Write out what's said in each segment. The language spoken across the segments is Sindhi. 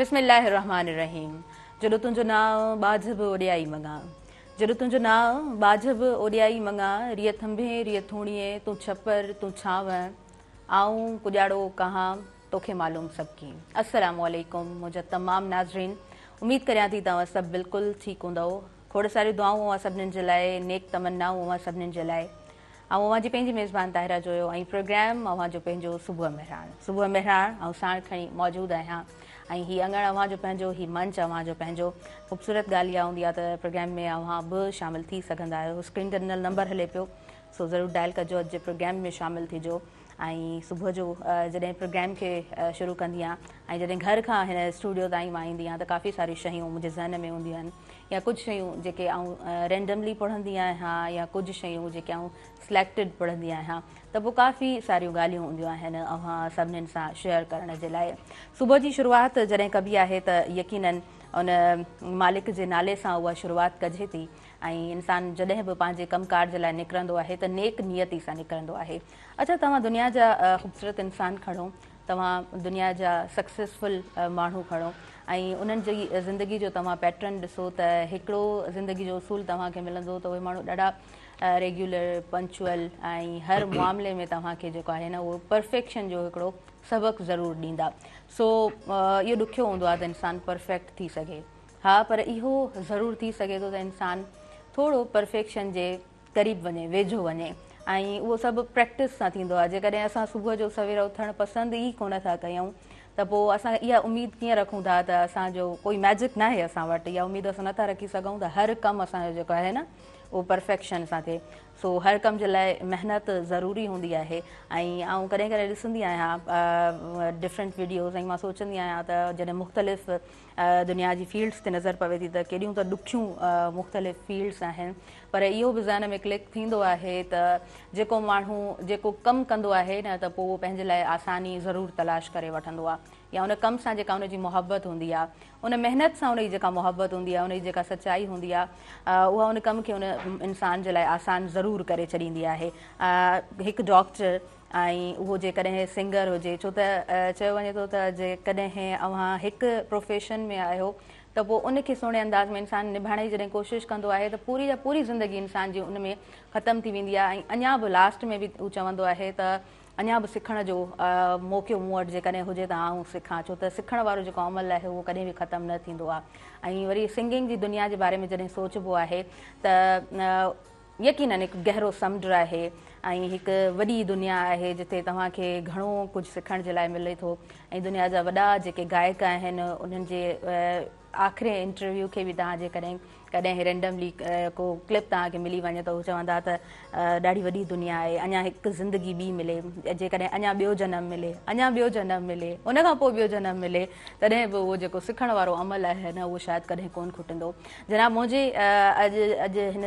بسم الله الرحمٰن الرحيم جڏو تنهنجو نانء ٻاجهه به اوڏيائي مڱان جڏو تنهنجو نانء ٻاجهه به اوڏيائي مڱان ريء ٿنڀي ريء ٿوڻيي تون ڇپر تون ڇانو آئون ڪڄاڙو ڪهان توکي معلوم سڀ ڪي. السلام عليڪم منهنجا تمام ناظرين اميد ڪريان ٿي توهان سڀ بلڪل ٺيڪ هوندؤ کوڙ ساريون دعائون اوهان سڀنين جي لاء نيڪ تمنائون اوهان سڀنين جي لاء آئون اوهان جي پنهنجي ميزبان طاهره جويو ۽ پروگرام اوهان جو پنهنجو صبح مهراڻ صبح مهراڻ آئون ساڻ کڻي موجود آهيان ۽ هي اڱڻ اوهان جو پنهنجو هي منچ اوهان جو پنهنجو خوبصورت ڳالهه اها هوندي آهي ته پروگرام ۾ اوهان به شامل ٿي سگهندا آهيو اسڪرين تي ڏنل نمبر هلي پيو سو ضرور ڊائل ڪجو اڄ جي پروگرام ۾ شامل ٿيجو ۽ صبح جو جڏهن پروگرام کي شروع ڪندي آهيان ۽ جڏهن گهر کان هن اسٽوڊيو تائين مان ايندي آهيان ته ڪافي ساريون شيون منهنجي ذهن ۾ هونديون آهن يا ڪجهه شيون جيڪي آئون رينڊملي پڙهندي آهيان يا ڪجهه شيون جيڪي آئون سليڪٽيڊ پڙهندي آهيان ته پوء ڪافي ساريون ڳالهيون هونديون آهن اوهان سڀنين سان شيئر ڪرڻ جي لاء. صبح جي شروعات جڏهن ڪبي آهي ته يقينن ان مالڪ جي نالي سان اها شروعات ڪجي ٿي ۽ انسان جڏهن به پنهنجي ڪم ڪار جي لاء نڪرندو آهي ته نيڪ نيتي سان نڪرندو آهي. اڇا توهان دنيا جا خوبصورت انسان کڻو، توهان دنيا جا سڪسيسفل ماڻهو کڻو ۽ انهن جي زندگي جو توهان پيٽرن ڏسو ته هڪڙو زندگي جو اصول توهان کي ملندو ته اهي ماڻهو ڏاڍا ريگيولر، پنچوئل ۽ هر معاملي ۾ توهان کي جيڪو آهي نه اهو پرفيڪشن جو هڪڙو سبق ضرور ڏيندا. سو اهو ڏکيو هوندو آهي ته انسان پرفيڪٽ ٿي سگهي. ها پر اهو ضرور ٿي سگهي ٿو ته انسان ٿورو پرفيڪشن جي قريب وڃي، ويجهو وڃي ۽ اهو سڀ پريڪٽس سان ٿيندو آهي. جيڪڏهن اسان صبح جو سوير اٿڻ پسند ئي ڪونه ٿا ڪيون ته پوء اسان اها اميد ڪيئن رکون ٿا ته اسان جو ڪوئي ميجڪ ناهي اسان وٽ، اها اميد اسان نٿا رکي سگهون ته هر ڪم اسان جو جيڪو آهي نه اهو پرفيڪشن سان ٿئي. سو هر ڪم جي لاء محنت ضروري هوندي آهي ۽ آئون ڪڏهن ڪڏهن ڏسندي آهيان ڊفرنٽ وڊيوز ۽ مان سوچندي آهيان ته جڏهن مختلف دنيا جي فيلڊس تي نظر پوي ٿي ته ڪيڏيون ته ڏکيون مختلف فيلڊس آهن پر اهو به ذهن ۾ ڪلڪ ٿيندو آهي ته جيڪو ماڻهو جيڪو ڪم ڪندو آهي نه ته پوء اهو پنهنجي لاء آساني ضرور تلاش ڪري وٺندو آهي يا ان ڪم سان جيڪا ان جي محبت هوندي آهي ان محنت سان ان جي جيڪا محبت هوندي آهي ان جي جيڪا سچائي هوندي آهي اها ان ڪم کي ان انسان جي لاء آسان ضرور ڪري ڇڏيندي آهي هڪ ڊاڪٽر ۽ اهو جيڪڏهن سنگر هجي ڇو ته چيو وڃي ٿو ته جيڪڏهن اوهان هڪ پروفيشن ۾ آهيو ته پوء ان کي سهڻي انداز ۾ انسان نڀائڻ جي جڏهن ڪوشش ڪندو آهي ته پوري جا پوري زندگي انسان جي ان ۾ ختم ٿي ويندي آهي ۽ اڃا به لاسٽ ۾ به هو چوندو آهي ته اڃا به سکڻ جو موقعو مون وٽ جيڪڏهن هجي ته آئون سکان ڇو ته سکڻ وارو جيڪو عمل آهي اهو ڪڏهن به ختم نه ٿيندو آهي ۽ وري سنگنگ جي دنيا جي باري ۾ جڏهن سوچبو آهي ته يقينن هڪ گهرو سمنڊ آهي ۽ هڪ وڏي دنيا آهي جتي توهان کي گهڻو ڪجهه سکڻ جي لاء ملي ٿو ۽ دنيا جا وڏا جيڪي گائڪ آهن انهن جي آخري انٽرويو کي به توهان جيڪڏهن ڪڏهن رينڊملي ڪو ڪلپ توهان کي ملي وڃي ته هو چوندا ته ڏاڍي وڏي دنيا آهي اڃا هڪ زندگي ٻي ملي جيڪڏهن اڃا ٻيو جنم ملي اڃا ٻيو جنم ملي ان کان پوء ٻيو جنم ملي تڏهن به اهو جيڪو سکڻ وارو عمل آهي نه اهو شايد ڪڏهن ڪونه کٽندو. جناب منهنجي اڄ اڄ هن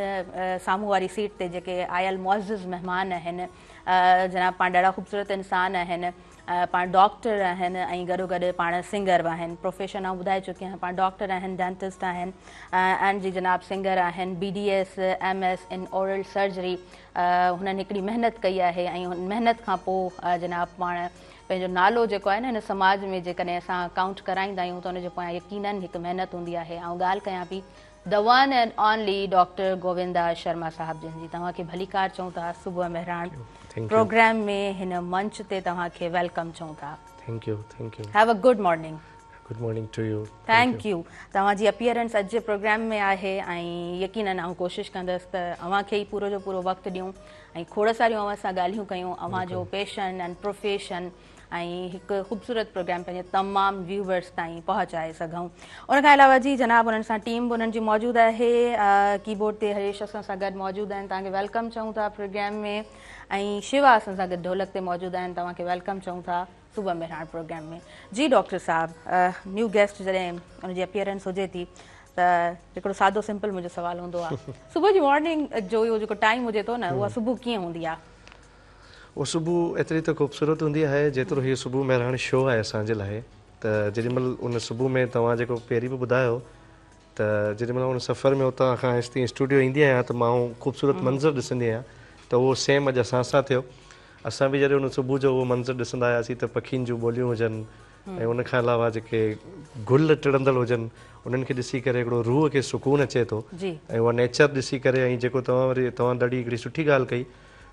سامهون واري سيٽ تي جيڪي آيل معزز مهمان آهن جناب پاڻ ڏاڍا خوبصورت انسان آهن پاڻ ڊاڪٽر آهن ۽ گڏو گڏ پاڻ سنگر به آهن پروفيشن آئون ٻڌائي چڪي آهيان پاڻ ڊاڪٽر آهن ڊينٽسٽ آهن ۽ جي جناب سنگر آهن B D S M S in oral surgery هنن هڪڙي محنت ڪئي آهي ۽ محنت کان پوء جناب پاڻ پنهنجو نالو جيڪو آهي نه هن سماج ۾ جيڪڏهن اسان ڪائونٽ ڪرائيندا آهيون ته ان جي پويان يقينن هڪ محنت هوندي آهي. آئون ڳالهه ڪيان پئي The one and only doctor Govinda Sharma صاحب جن جي. توهان کي ڀليڪار چئون ٿا صبح مهراڻ پروگرام ۾ هن منچ تي توهان کي welcome چئون ٿا. Thank you thank you. Have a good morning. Good morning to you. Thank you. توهان جي اپيئرنس اڄ جي پروگرام ۾ آهي ۽ يقينن آئون ڪوشش ڪندس ته اوهان کي ئي پورو جو پورو وقت ڏيون ۽ کوڙ ساريون اوهان سان ڳالهيون ڪيون اوهان جو پيشن ۽ پروفيشن ۽ هڪ خوبصورت پروگرام پنهنجي تمام ويوورس تائين پهچائي سگهون ان کان علاوه جي جناب انهن سان ٽيم به انهن جي موجود آهي ڪي بورڊ تي هريش اسان سان گڏ موجود آهن توهان کي welcome چئون ٿا پروگرام ۾ ۽ شيوا اسان سان گڏ ڍولڪ تي موجود آهن توهان کي welcome چئون ٿا صبح مهراڻ پروگرام ۾ جي ڊاڪٽر صاحب نيو گيسٽ جڏهن ان جي اپيئرنس هجي ٿي ته هڪڙو سادو سمپل منهنجو سوال هوندو آهي صبح جي مارننگ جو اهو جيڪو ٽائيم هجي ٿو نه اها صبح ڪيئن هوندي آهي؟ اها صبح ايتري ته خوبصورت هوندي آهي جيترو هي صبح مهراڻ شو آهي اسان جي لاء ته جيڏي مهل ان صبح ۾ توهان جيڪو پهرين به ٻڌايو ته جيڏي مهل ان سفر ۾ اتان کان هيستائين اسٽوڊيو ايندي آهيان ته مان اهو خوبصورت منظر ڏسندي آهيان ته اهو سيم اڄ اسان سان ٿيو. اسان به جڏهن ان صبح جو اهو منظر ڏسندا هياسين ته پکين جون ٻوليون هجن ۽ ان کان علاوه جيڪي گل ٽڙندڙ هجن انهن کي ڏسي ڪري هڪڙو روح کي سڪون اچي ٿو ۽ اها نيچر ڏسي ڪري ۽ جيڪو توهان وري توهان ڏاڍي هڪڙي سٺي ڳالهه ڪئي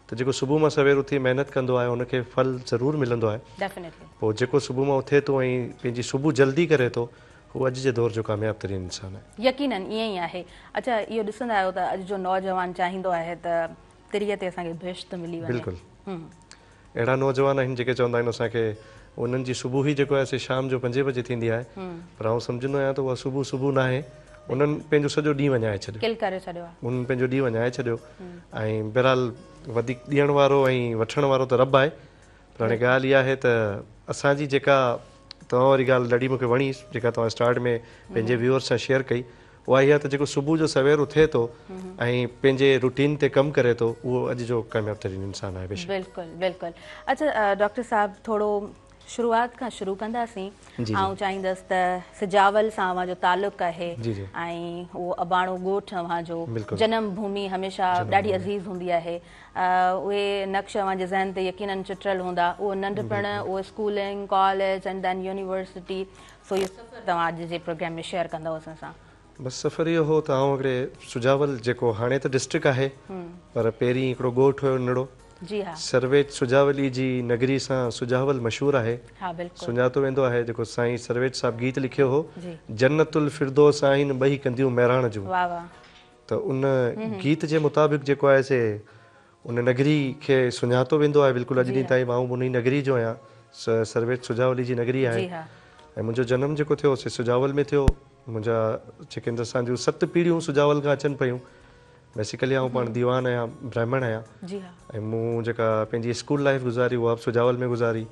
ته جيڪو صبح مان سوير اٿي محنت ڪندو آهي ان کي ڦل ضرور ملندو آهي پوء جيڪو صبح مان اٿي ٿو ۽ پنهنجي صبح جلدي ڪري ٿو هو اڄ جي دور جو ڪامياب ترين انسان آهي. يقينن ائين ئي آهي. اڇا اهو ڏسندا آهيو ته اڄ جو نوجوان چاهيندو آهي ته تريء تي اسان کي بهشت ملي وڃي. بلڪل اهڙا نوجوان آهن جيڪي چوندا آهن اسان کي انهن جي صبح ئي جيڪو آهي سي شام جو پنجين بجي ٿيندي آهي پر آئون سمجهندو آهيان ته اها صبح صبح ناهي انهن پنهنجو سڄو ڏينهن وڃائي ڇڏيو. ڪل ڪري ڇڏيو آهي. انهن پنهنجو ڏينهن وڃائي ڇڏيو ۽ بهرحال وڌيڪ ڏيڻ وارو ۽ وٺڻ وارو ته رب آهي پر هاڻي ڳالهه اها آهي ته اسان جي جيڪا توهان واري ڳالهه ڏاڍي مون کي وڻي جيڪا توهان اسٽارٽ ۾ پنهنجي ويوئرس سان شيئر ڪئي اها اها ته جيڪو صبح جو سوير اٿي ٿو ۽ پنهنجي روٽين تي ڪم ڪري ٿو اهو اڄ جو ڪامياب ترين انسان آهي بيشڪ. بلڪل بلڪل اڇا ڊاڪٽر صاحب ٿورو شروعات کان شروع ڪنداسين آئون چاهيندس ته سجاول سان اوهان جو تعلق آهي ۽ اهو اباڻو ڳوٺ اوهان جو جنم ڀومي هميشه ڏاڍي عزيز هوندي آهي اهي نقش اوهان جي ذهن تي يقينن چٽريل هوندا اهو ننڍپڻ اهو schooling college and then university سو اهو سفر توهان اڄ جي پروگرام ۾ شيئر ڪندؤ اسان سان. بس سفر اهو هو ته آئون هڪڙي سجاول جيڪو هاڻي ته ڊسٽرڪٽ آهي پر پهرين هڪڙو ڳوٺ هيو ننڍڙو جي ها. سرويچ سجاولي جي نگري سان سجاول مشهور آهي ها بلڪل. سڃاتو ويندو آهي جيڪو سائين سرويچ صاحب گيت لکيو هو جي. جنت الفردوس آهن ٻئي ڪنڌيون مهراڻ جون واه واه. ته ان گيت جي مطابق جيڪو آهي سي ان نگري کي سڃاتو ويندو آهي بلڪل اڄ ڏينهن تائين به آئون به انهي نگري جو آهيان سرويچ سجاولي جي نگري آهي ۽ منهنجو جنم جيڪو ٿيو سي سجاول ۾ ٿيو منهنجا جيڪي اسان جون ست پيڙهيون سجاول کان اچن پيون بيسيڪلي آئون پاڻ ديوان آهيان برهمڻ آهيان ۽ مون جيڪا پنهنجي اسڪول لائف گذاري اها به سجاول ۾ گذاري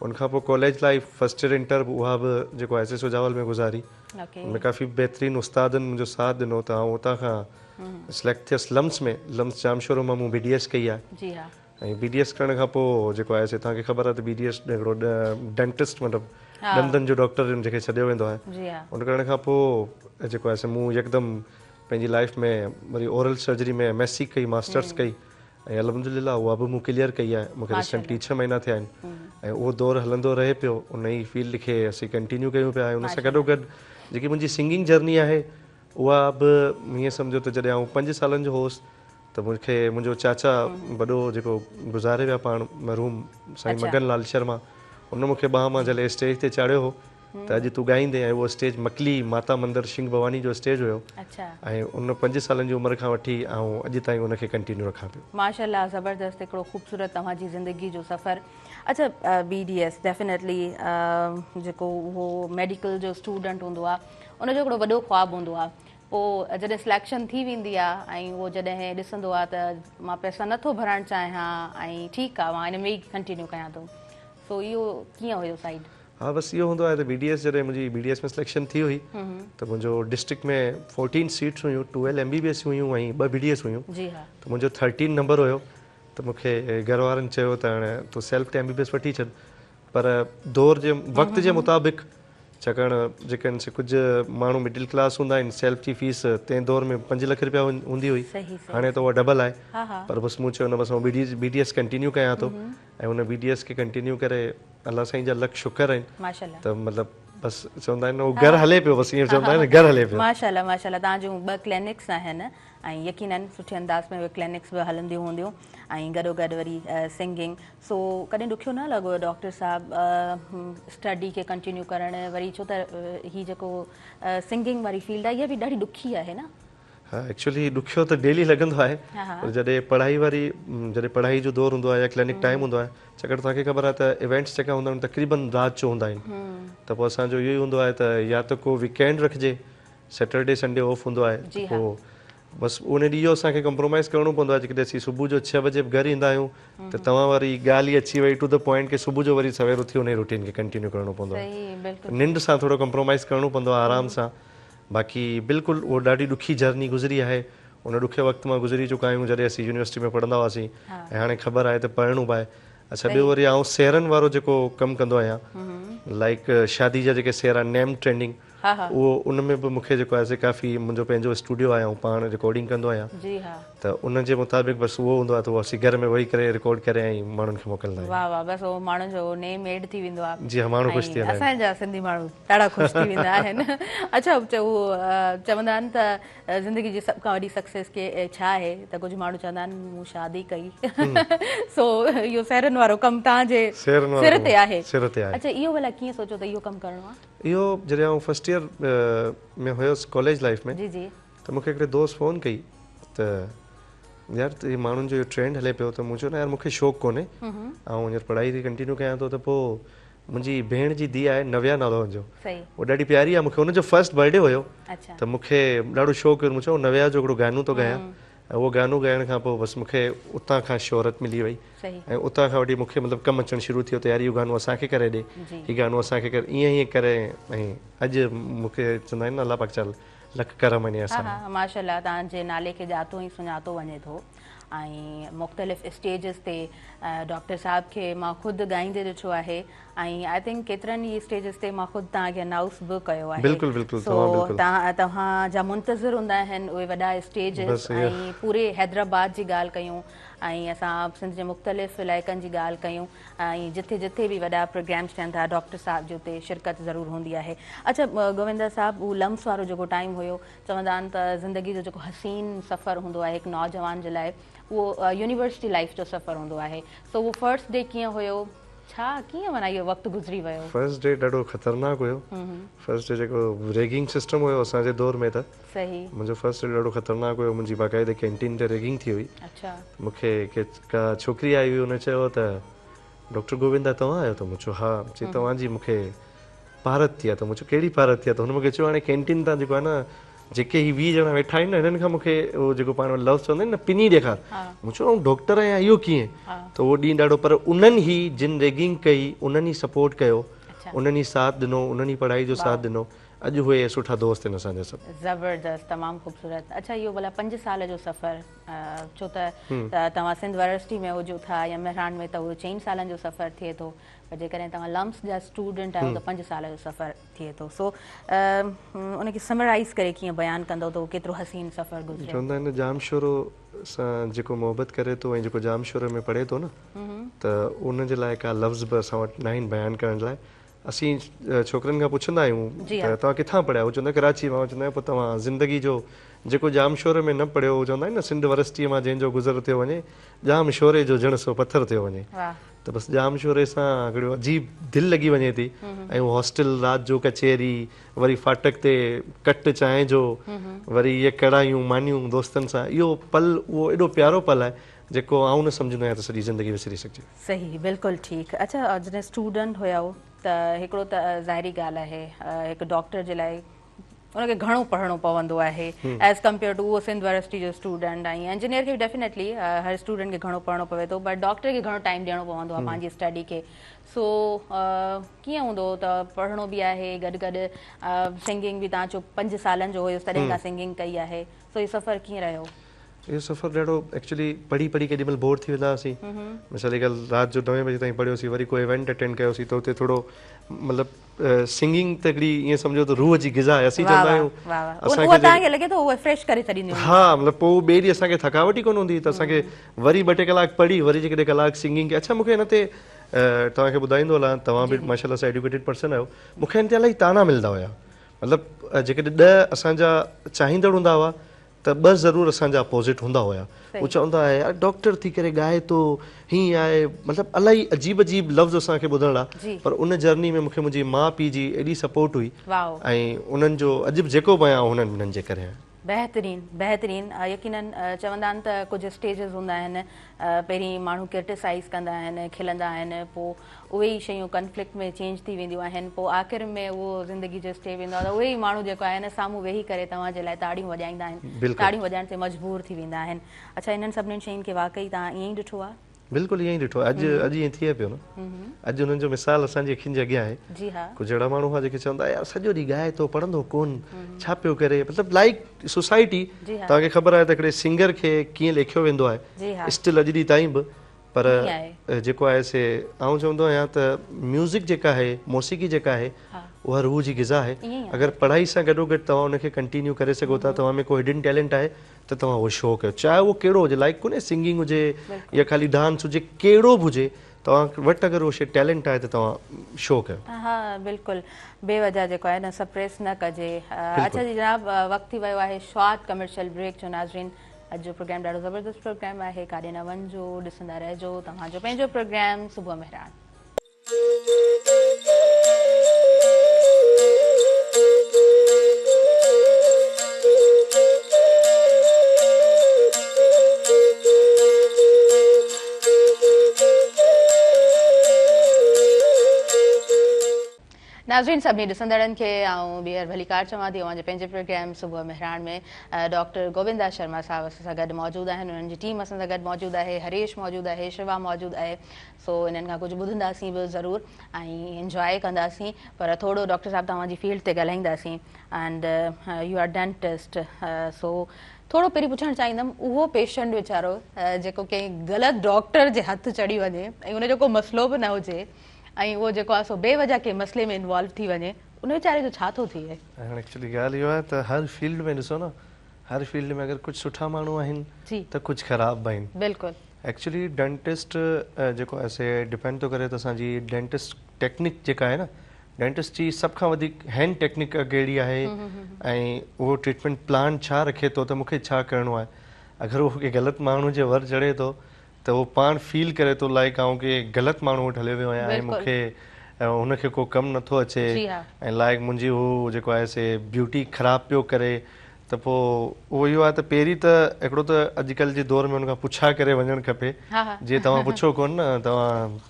ان کان پوء college life first year inter به اها به جيڪو آهي سي سجاول ۾ گذاري ان ۾ ڪافي بهترين استادن منهنجو ساٿ ڏنو ته آئون اتان کان سليڪٽ ٿيس لمس ۾ لمس ڄامشورو مان مون بي ڊي ايس ڪئي آهي جي ها ۽ بي ڊي ايس ڪرڻ کان پوء جيڪو آهي سي توهان کي خبر آهي ته بي ڊي ايس هڪڙو ڊينٽسٽ مطلب ڏندن جو ڊاڪٽر جنهن کي سڏيو ويندو آهي جي ها ان ڪرڻ کان پوء جيڪو آهي سي مون يڪدم پنهنجي لائف ۾ وري oral surgery ۾ M S C ڪئي ماسٽرس ڪئي ۽ الحمدلله اها به مون ڪليئر ڪئي آهي مون کي ريسنٽلي ڇهه مهينا ٿيا آهن ۽ اهو دور هلندو رهي پيو ان ئي فيلڊ کي اسين ڪنٽينيو ڪيون پيا ۽ ان سان گڏو گڏ جيڪي منهنجي سنگنگ جرني آهي اها به ائين سمجهو ته جڏهن آئون پنج سالن جو هوس ته مون کي منهنجو چاچا وڏو جيڪو گذاري ويا پاڻ مرحوم سائين مگن لال شرما ان مون کي ٻانهن مان جهلي اسٽيج تي چاڙهيو هو ته اڄ تون ڳائيندين ۽ اهو اسٽيج مڪلي ماتا مندر شنگ ڀواني جو اسٽيج هيو ۽ ان پنج سالن جي عمر کان وٺي آئون اڄ تائين ان کي ڪنٽينيو رکان پيو. ماشاءالله زبردست هڪڙو خوبصورت توهان جي زندگي جو سفر اڇا بي ڊي ايس ڊيفينيٽلي جيڪو اهو ميڊيڪل جو اسٽوڊنٽ هوندو آهي ان جو هڪڙو وڏو خواب هوندو آهي پوء جڏهن سليڪشن ٿي ويندي آهي ۽ اهو جڏهن ڏسندو آهي ته مان پئسا نه ٿو ڀرڻ چاهيان ۽ ٺيڪ آهي مان ان ۾ ئي ڪنٽينيو ڪيان ٿو سو اهو ڪيئن هيو سائيڊ. ها بس اهو هوندو آهي ته بي ڊي ايس جڏهن منهنجي بي ڊي ايس ۾ سليڪشن ٿي هئي ته منهنجو ڊسٽرڪٽ ۾ فورٽين سيٽس هيون twelve M B B S هيون ۽ ٻه بي ڊي ايس هيون ته منهنجو ٿرٽين نمبر هيو ته مون کي گهر وارن چيو ته هاڻي تون سيلف تي ايم بي بي ايس وٺي ڇڏ پر دور جي وقت جي مطابق ڇاڪاڻ جيڪي آهن سي ڪجهه ماڻهو مڊل ڪلاس هوندا آهن سيلف جي فيس تنهن دور ۾ پنج لک رپيا هوندي هئي هاڻي ته اها ڊبل آهي پر بس مون چيو نه بس آئون بي ڊي ايس ڪنٽينيو ڪيان ٿو ۽ ان بي ڊي ايس کي ڪنٽينيو ڪري الله سائين جا لک شڪر آهن ته مطلب بس چوندا آهن اهو گهر هلي پيو بس ائين چوندا آهن گهر هلي پيو. ماشاءالله ماشاءالله توهان جون ٻه ڪلينڪس آهن ۽ يقينن سٺي انداز ۾ اهي ڪلينڪس به هلنديون هونديون ۽ گڏو گڏ وري سنگنگ سو ڪڏهن ڏکيو نه لڳو ڊاڪٽر صاحب اسٽڊي کي ڪنٽينيو ڪرڻ وري ڇو ته هي جيڪو سنگنگ واري فيلڊ آهي اها به ڏاڍي ڏکي آهي نه. ها ايڪچولي ڏکيو ته ڊيلي لڳندو آهي پر جڏهن پڙهائي واري جڏهن پڙهائي جو دور هوندو آهي يا ڪلينڪ ٽائيم هوندو آهي ڇاڪاڻ توهان کي خبر آهي ته ايونٽس جيڪا هوندا آهن تقريبن رات جو هوندا آهن ته پوء اسان جو اهو ئي هوندو آهي ته يا ته ڪو ويڪينڊ رکجي سيٽرڊي سنڊي آف هوندو آهي ته پوء بس ان ڏينهن جو اسان کي ڪمپرومائز ڪرڻو پوندو آهي جيڪڏهن اسين صبح جو ڇهه بجي به گهر ايندا آهيون ته توهان واري ڳالهه ئي اچي وئي ٽو the point ڪي صبح جو وري سوير اٿي انهي روٽين کي ڪنٽينيو ڪرڻو پوندو آهي ننڊ سان ٿورو ڪمپرومائز ڪرڻو پوندو آهي آرام سان باقي بلڪل اهو ڏاڍي ڏکي جرني گذري آهي ان ڏکي وقت مان گذري چڪا آهيون جڏهن اسين يونيورسٽي ۾ پڙهندا هئاسين ۽ هاڻي خبر آهي ته پڙهڻو به آهي اڇا ٻيو وري آئون سهرن وارو جيڪو ڪم ڪندو آهيان لائيڪ شادي جا جيڪي سهرا نيم ٽرينڊنگ. اهو ان ۾ به مون کي جيڪو آهي سي ڪافي منهنجو پنهنجو اسٽوڊيو آهي آئون پاڻ رڪارڊنگ ڪندو آهيان. جي ها. ته ان جي مطابق بس اهو هوندو آهي ته اهو اسين گهر ۾ ويهي ڪري رڪارڊ ڪري ۽ ماڻهن کي موڪلندا آهيون. واه واه بس اهو ماڻهن جو نيم ايڊ ٿي ويندو آهي. جي ها ماڻهو خوش ٿي ويندا آهن. اسان جا سنڌي ماڻهو ڏاڍا خوش ٿي ويندا آهن. اڇا اهو چوندا آهن ته زندگي جي سڀ کان وڏي سڪسيس ڪي ڇا آهي ته ڪجهه ماڻهو چوندا آهن مون شادي ڪئي سو اهو سهرن وارو ڪم توهان جي سر تي آهي. سر تي آهي. اڇا اهو ڀلا ڪيئن سوچيو ته اهو ڪم ڪرڻو آهي؟ اهو جڏهن آئون فرسٽ ايئر ۾ هيس ڪاليج لائيف ۾ جي جي. ته مون کي هڪڙي دوست فون ڪئي ته يار هي ماڻهن جو اهو ٽرينڊ هلي پيو ته مون چيو نه يار مون کي شوق ڪونهي آئون هينئر پڙهائي ٿي ڪنٽينيو ڪيان ٿو ته پوء منهنجي ڀيڻ جي ڌيء آهي نويا نالو هن جو هو ڏاڍي پياري آهي مون کي هن جو فرسٽ برٿ ڊي هيو ته مون کي ڏاڍو شوق هيو مون چيو نويا جو هڪڙو گانو ٿو ڳايان ۽ اهو گانو ڳائڻ کان پوء بس مون کي اتان کان شهرت ملي وئي ۽ اتان کان وٺي مون کي مطلب ڪم اچڻ شروع ٿيو ته يار اهو گانو اسان کي ڪري ڏي هي گانو اسان کي ڪري ائين ائين ڪري ۽ اڄ مون کي چوندا آهن نه الله پاڪ چل لک ڪرم ۽ احسان. ها ها ماشاء الله توهان جي نالي کي ڄاتو ۽ سڃاتو وڃي ٿو ۽ مختلف اسٽيجز تي ڊاڪٽر صاحب کي مان خود ڳائيندي ڏٺو آهي ۽ I think ڪيترن ئي اسٽيجز تي مان خود توهان کي انائوس به ڪيو آهي بلڪل بلڪل تمام بلڪل سو توهان جا منتظر هوندا آهن اهي وڏا اسٽيجز ۽ پوري حيدرآباد جي ڳالهه ڪيون ۽ اسان سنڌ جي مختلف علائقن جي ڳالهه ڪيون ۽ جٿي جٿي به وڏا پروگرامز ٿين ٿا ڊاڪٽر صاحب جي اتي شرڪت ضرور هوندي آهي. اڇا گووندا صاحب هو لمس وارو جيڪو ٽائيم هيو چوندا آهن ته زندگي جو جيڪو حسين سفر هوندو آهي هڪ نوجوان جي لاء اهو يونيورسٽي لائيف جو سفر هوندو آهي سو اهو فرسٽ ڊي ڪيئن هيو ڇا ڪيئن معنيٰ اهو وقت گذري ويو؟ فرسٽ ڊي ڏاڍو خطرناڪ هيو فرسٽ ڊي جيڪو ريگنگ سسٽم هيو اسان جي دور ۾ ته صحيح. منهنجو فرسٽ ڊي ڏاڍو خطرناڪ هيو منهنجي باقاعدي ڪينٽين تي ريگنگ ٿي هئي اڇا. مون کي ڪا ڇوڪري آئي هئي ان چيو ته ڊاڪٽر گووندا توهان آهيو ته مون چيو ها چي توهان جي مون کي پارت ٿي آهي ته مون چيو ڪهڙي پارت ٿي آهي ته هن مون کي چيو هاڻي ڪينٽين تان جيڪو آهي نه جيڪي هي 20 ڄڻا ويٺا آهن نه هنن کان مون کي اهو جيڪو پاڻ ۾ لفظ چوندا آهن نه پني ڏيکار مون چيو آئون ڊاڪٽر آهيان اهو ڪيئن ته اهو ڏينهن ڏاڍو پر انهن ئي جن ريگنگ ڪئي انهن ئي سپورٽ ڪيو انهن ئي ساٿ ڏنو انهن ئي پڙهائي جو ساٿ ڏنو اڄ اهي سٺا دوست آهن اسان جا سڀ. زبردست تمام خوبصورت اڇا اهو ڀلا پنج سال جو سفر ڇو ته توهان سنڌ ورسٽي ۾ هجو ٿا يا مهراڻ ۾ ته اهو چئن سالن جو سفر ٿئي ٿو پر جيڪڏهن توهان لمس جا اسٽوڊنٽ آهيو ته پنج سال جو سفر ٿئي ٿو سو ان کي سمرائيز ڪري ڪيئن بيان ڪندو ته اهو ڪيترو حسين سفر گذريو. چوندا آهن نه ڄامشورو سان جيڪو محبت ڪري ٿو ۽ جيڪو ڄامشوري ۾ پڙهي ٿو نه ته ان جي لاء ڪا لفظ به اسان وٽ ناهن بيان ڪرڻ لاء اسين ڇوڪرن کان پڇندا آهيون ته توهان ڪٿان پڙهيا هو چوندا ڪراچي مان چوندا آهيون پوء توهان زندگي جو جيڪو ڄامشوري ۾ نه پڙهيو هو چوندا آهن نه سنڌ ورسٽيء مان جنهن جو گذر ٿيو وڃي ڄام شوري جو ڄڻ سو پٿر ٿيو وڃي ته بس ڄام شوري سان هڪڙو عجيب دل لڳي وڃي ٿي ۽ اهو هاسٽل رات جو ڪچهري وري ڦاٽڪ تي ڪٽ چانهه جو وري اهي ڪڙايون مانيون دوستن سان اهو پل اهو ايڏو پيارو پل آهي جيڪو آئون نه سمجهندو آهيان ته سڄي زندگي وسري سگهجي. صحيح بلڪل ٺيڪ اڇا جڏهن اسٽوڊنٽ هيؤ ته هڪڙو ته ظاهري ڳالهه آهي هڪ ڊاڪٽر جي لاء ان کي گهڻو پڙهڻو پوندو آهي ايز ڪمپيئر ٽو اهو سنڌ ورسٽي جو اسٽوڊنٽ ۽ انجنيئر کي به ڊيفينيٽلي هر اسٽوڊنٽ کي گهڻو پڙهڻو پوي ٿو بٽ ڊاڪٽر کي گهڻو ٽائيم ڏيڻو پوندو آهي پنهنجي اسٽڊي کي سو ڪيئن هوندو هو ته پڙهڻو به آهي گڏ گڏ سنگنگ به تان چو پنج سالن جو هيس تڏهن کان سنگنگ ڪئي آهي سو هي سفر ڪيئن رهيو؟ اهو سفر ڏاڍو ايڪچولي پڙهي پڙهي ڪيڏي مهل بور ٿي ويندا هئاسين مثال جي ڳالهه رات جو نوين بجي تائين پڙهيوسين وري ڪو ايونٽ اٽينڊ ڪيوسين ته اتي ٿورو مطلب سنگنگ ته هڪڙي ائين سمجهو ته روح جي غذا آهي اسين چوندا آهيون اسان کي توهان کي لڳي ٿو اهو فريش ڪري ڇڏيندي هوندي ها مطلب پوء ٻئي ڏينهن اسان کي ٿڪاوٽ ئي ڪونه هوندي ته اسان کي وري ٻه ٽي ڪلاڪ پڙهي وري جيڪڏهن ڪلاڪ سنگنگ اڇا مون کي هن تي توهان کي ٻڌائيندو هلان توهان به ماشاء الله سان ايڊيوڪيٽيڊ پرسن آهيو مون کي هن تي الاهي طعنا ملندا هيا مطلب جيڪڏهن ڏهه اسان جا چاهيندڙ هوندا هئا ته ٻه ضرور اسان جا اپوزٽ هوندا هيا هو چوندا هيا يار ڊاڪٽر ٿي ڪري ڳائي ٿو هيئن آهي مطلب الاهي عجيب عجيب لفظ اسان کي ٻڌڻ لا پر ان جرني ۾ مونکي منهنجي ماء پيء جي ايڏي سپورٽ هئي ۽ انهن جو اڄ به جيڪو به آهيان انهن ٻنهن جي ڪري آهيان. بهترين بهترين يقينن چوندا آهن ته ڪجهه اسٽيجز هوندا آهن پهرين ماڻهو ڪرٽيسائز ڪندا آهن کلندا آهن پوء اهي ئي شيون ڪنفلڪٽ ۾ چينج ٿي وينديون آهن پوء آخر ۾ اهو زندگي جو اسٽيپ ايندو آهي ته اهي ئي ماڻهو جيڪو آهي نه سامهون ويهي ڪري توهان جي لاء تاڙيون وڄائيندا آهن تاڙيون وڄائڻ تي مجبور ٿي ويندا آهن اڇا انهن سڀني شين کي واقعي توهان ائين ئي ڏٺو آهي؟ بلڪل ائين ئي ڏٺو آهي اڄ اڄ ائين ٿئي پيو نه اڄ انهن جو مثال اسان جي اکين جي اڳيان آهي جي ها ڪجهه اهڙا ماڻهو هئا جيڪي چوندا يار سڄو ڏينهن ڳائي ٿو پڙهندو ڪون ڇا پيو ڪري مطلب لائيڪ سوسائٽي توهان کي خبر آهي ته هڪڙي سنگر کي ڪيئن ليکيو ويندو آهي اسٽل اڄ ڏينهن تائين به پر جيڪو آهي سي آئون چوندو آهيان ته ميوزڪ جيڪا آهي موسيقي جيڪا آهي اها روح جي غذا آهي اگر پڙهائي سان گڏو گڏ توهان ان کي ڪنٽينيو ڪري سگهو ٿا توهان ۾ ڪو هڊن ٽيلنٽ آهي ته توهان اهو شو ڪيو چاهي اهو ڪهڙو هجي لائڪ ڪونهي سنگنگ هجي يا خالي ڊانس هجي ڪهڙو به هجي توهان وٽ اگر اهو شي ٽيلنٽ آهي ته توهان شو ڪيو. ها بلڪل بي وجه جيڪو آهي نه سپريس نه ڪجي. اڇا جي جناب وقت ٿي ويو آهي شارٽ ڪمرشل بريڪ جو ناظرين اڄ جو پروگرام ڏاڍو زبردست پروگرام آهي ڪاڏي نه وڃجو ڏسندا رهجو توهان جو پنهنجو پروگرام صبح مهراڻ. ناظرين سڀني ڏسندڙن کي آئون ٻيهر ڀليڪار چوان ٿي اوهان جي پنهنجي پروگرام صبح مهراڻ ۾ ڊاڪٽر گووندا شرما صاحب اسان سان گڏ موجود آهن انهن جي ٽيم اسان سان گڏ موجود آهي هريش موجود آهي شوا موجود آهي سو انهن کان ڪجهه ٻڌنداسين به ضرور ۽ انجواء ڪنداسين پر ٿورو ڊاڪٽر صاحب توهان جي فيلڊ تي ڳالهائينداسين and you are dentist سو ٿورو پهرين پڇڻ چاهيندم اهو پيشنٽ ويچارو جيڪو ڪنهن غلط ڊاڪٽر جي هٿ چڙهي وڃي ۽ ان جو ڪو مسئلو به نه هجي ۽ اهو جيڪو آهي سو بي وجه ڪنهن مسئلي ۾ انوالو ٿي وڃي ان ويچاري جو ڇا ٿو ٿئي؟ هاڻي ايڪچولي ڳالهه اهو آهي ته هر فيلڊ ۾ ڏسو نه هر فيلڊ ۾ اگر ڪجهه سٺا ماڻهو آهن ته ڪجهه خراب به آهن. بلڪل. ايڪچولي ڊينٽسٽ جيڪو آهي سي ڊپينڊ ٿو ڪري ته اسان جي ڊينٽسٽ ٽيڪنڪ جيڪا آهي نه ڊينٽسٽ جي سڀ کان وڌيڪ هينڊ ٽيڪنڪ ڪهڙي آهي ۽ اهو ٽريٽمينٽ پلان ڇا رکي ٿو ته مون کي ڇا ڪرڻو آهي اگر اهو ڪنهن غلط ماڻهو جي ور چڙهي ٿو ته اهو پاڻ فيل ڪري ٿو لائيڪ آئون ڪنهن غلط ماڻهو وٽ هليو ويو آهيان ۽ مون کي هن کي ڪو ڪم نٿو اچي ۽ لائيڪ منهنجي هو جيڪو آهي سي بيوٽي خراب پيو ڪري ته پوء اهو اهو آهي ته پهرين ته هڪڙو ته اڄڪلهه جي دور ۾ ان کان پڇا ڪري وڃڻ کپي جيئن توهان پڇو ڪون نه توهان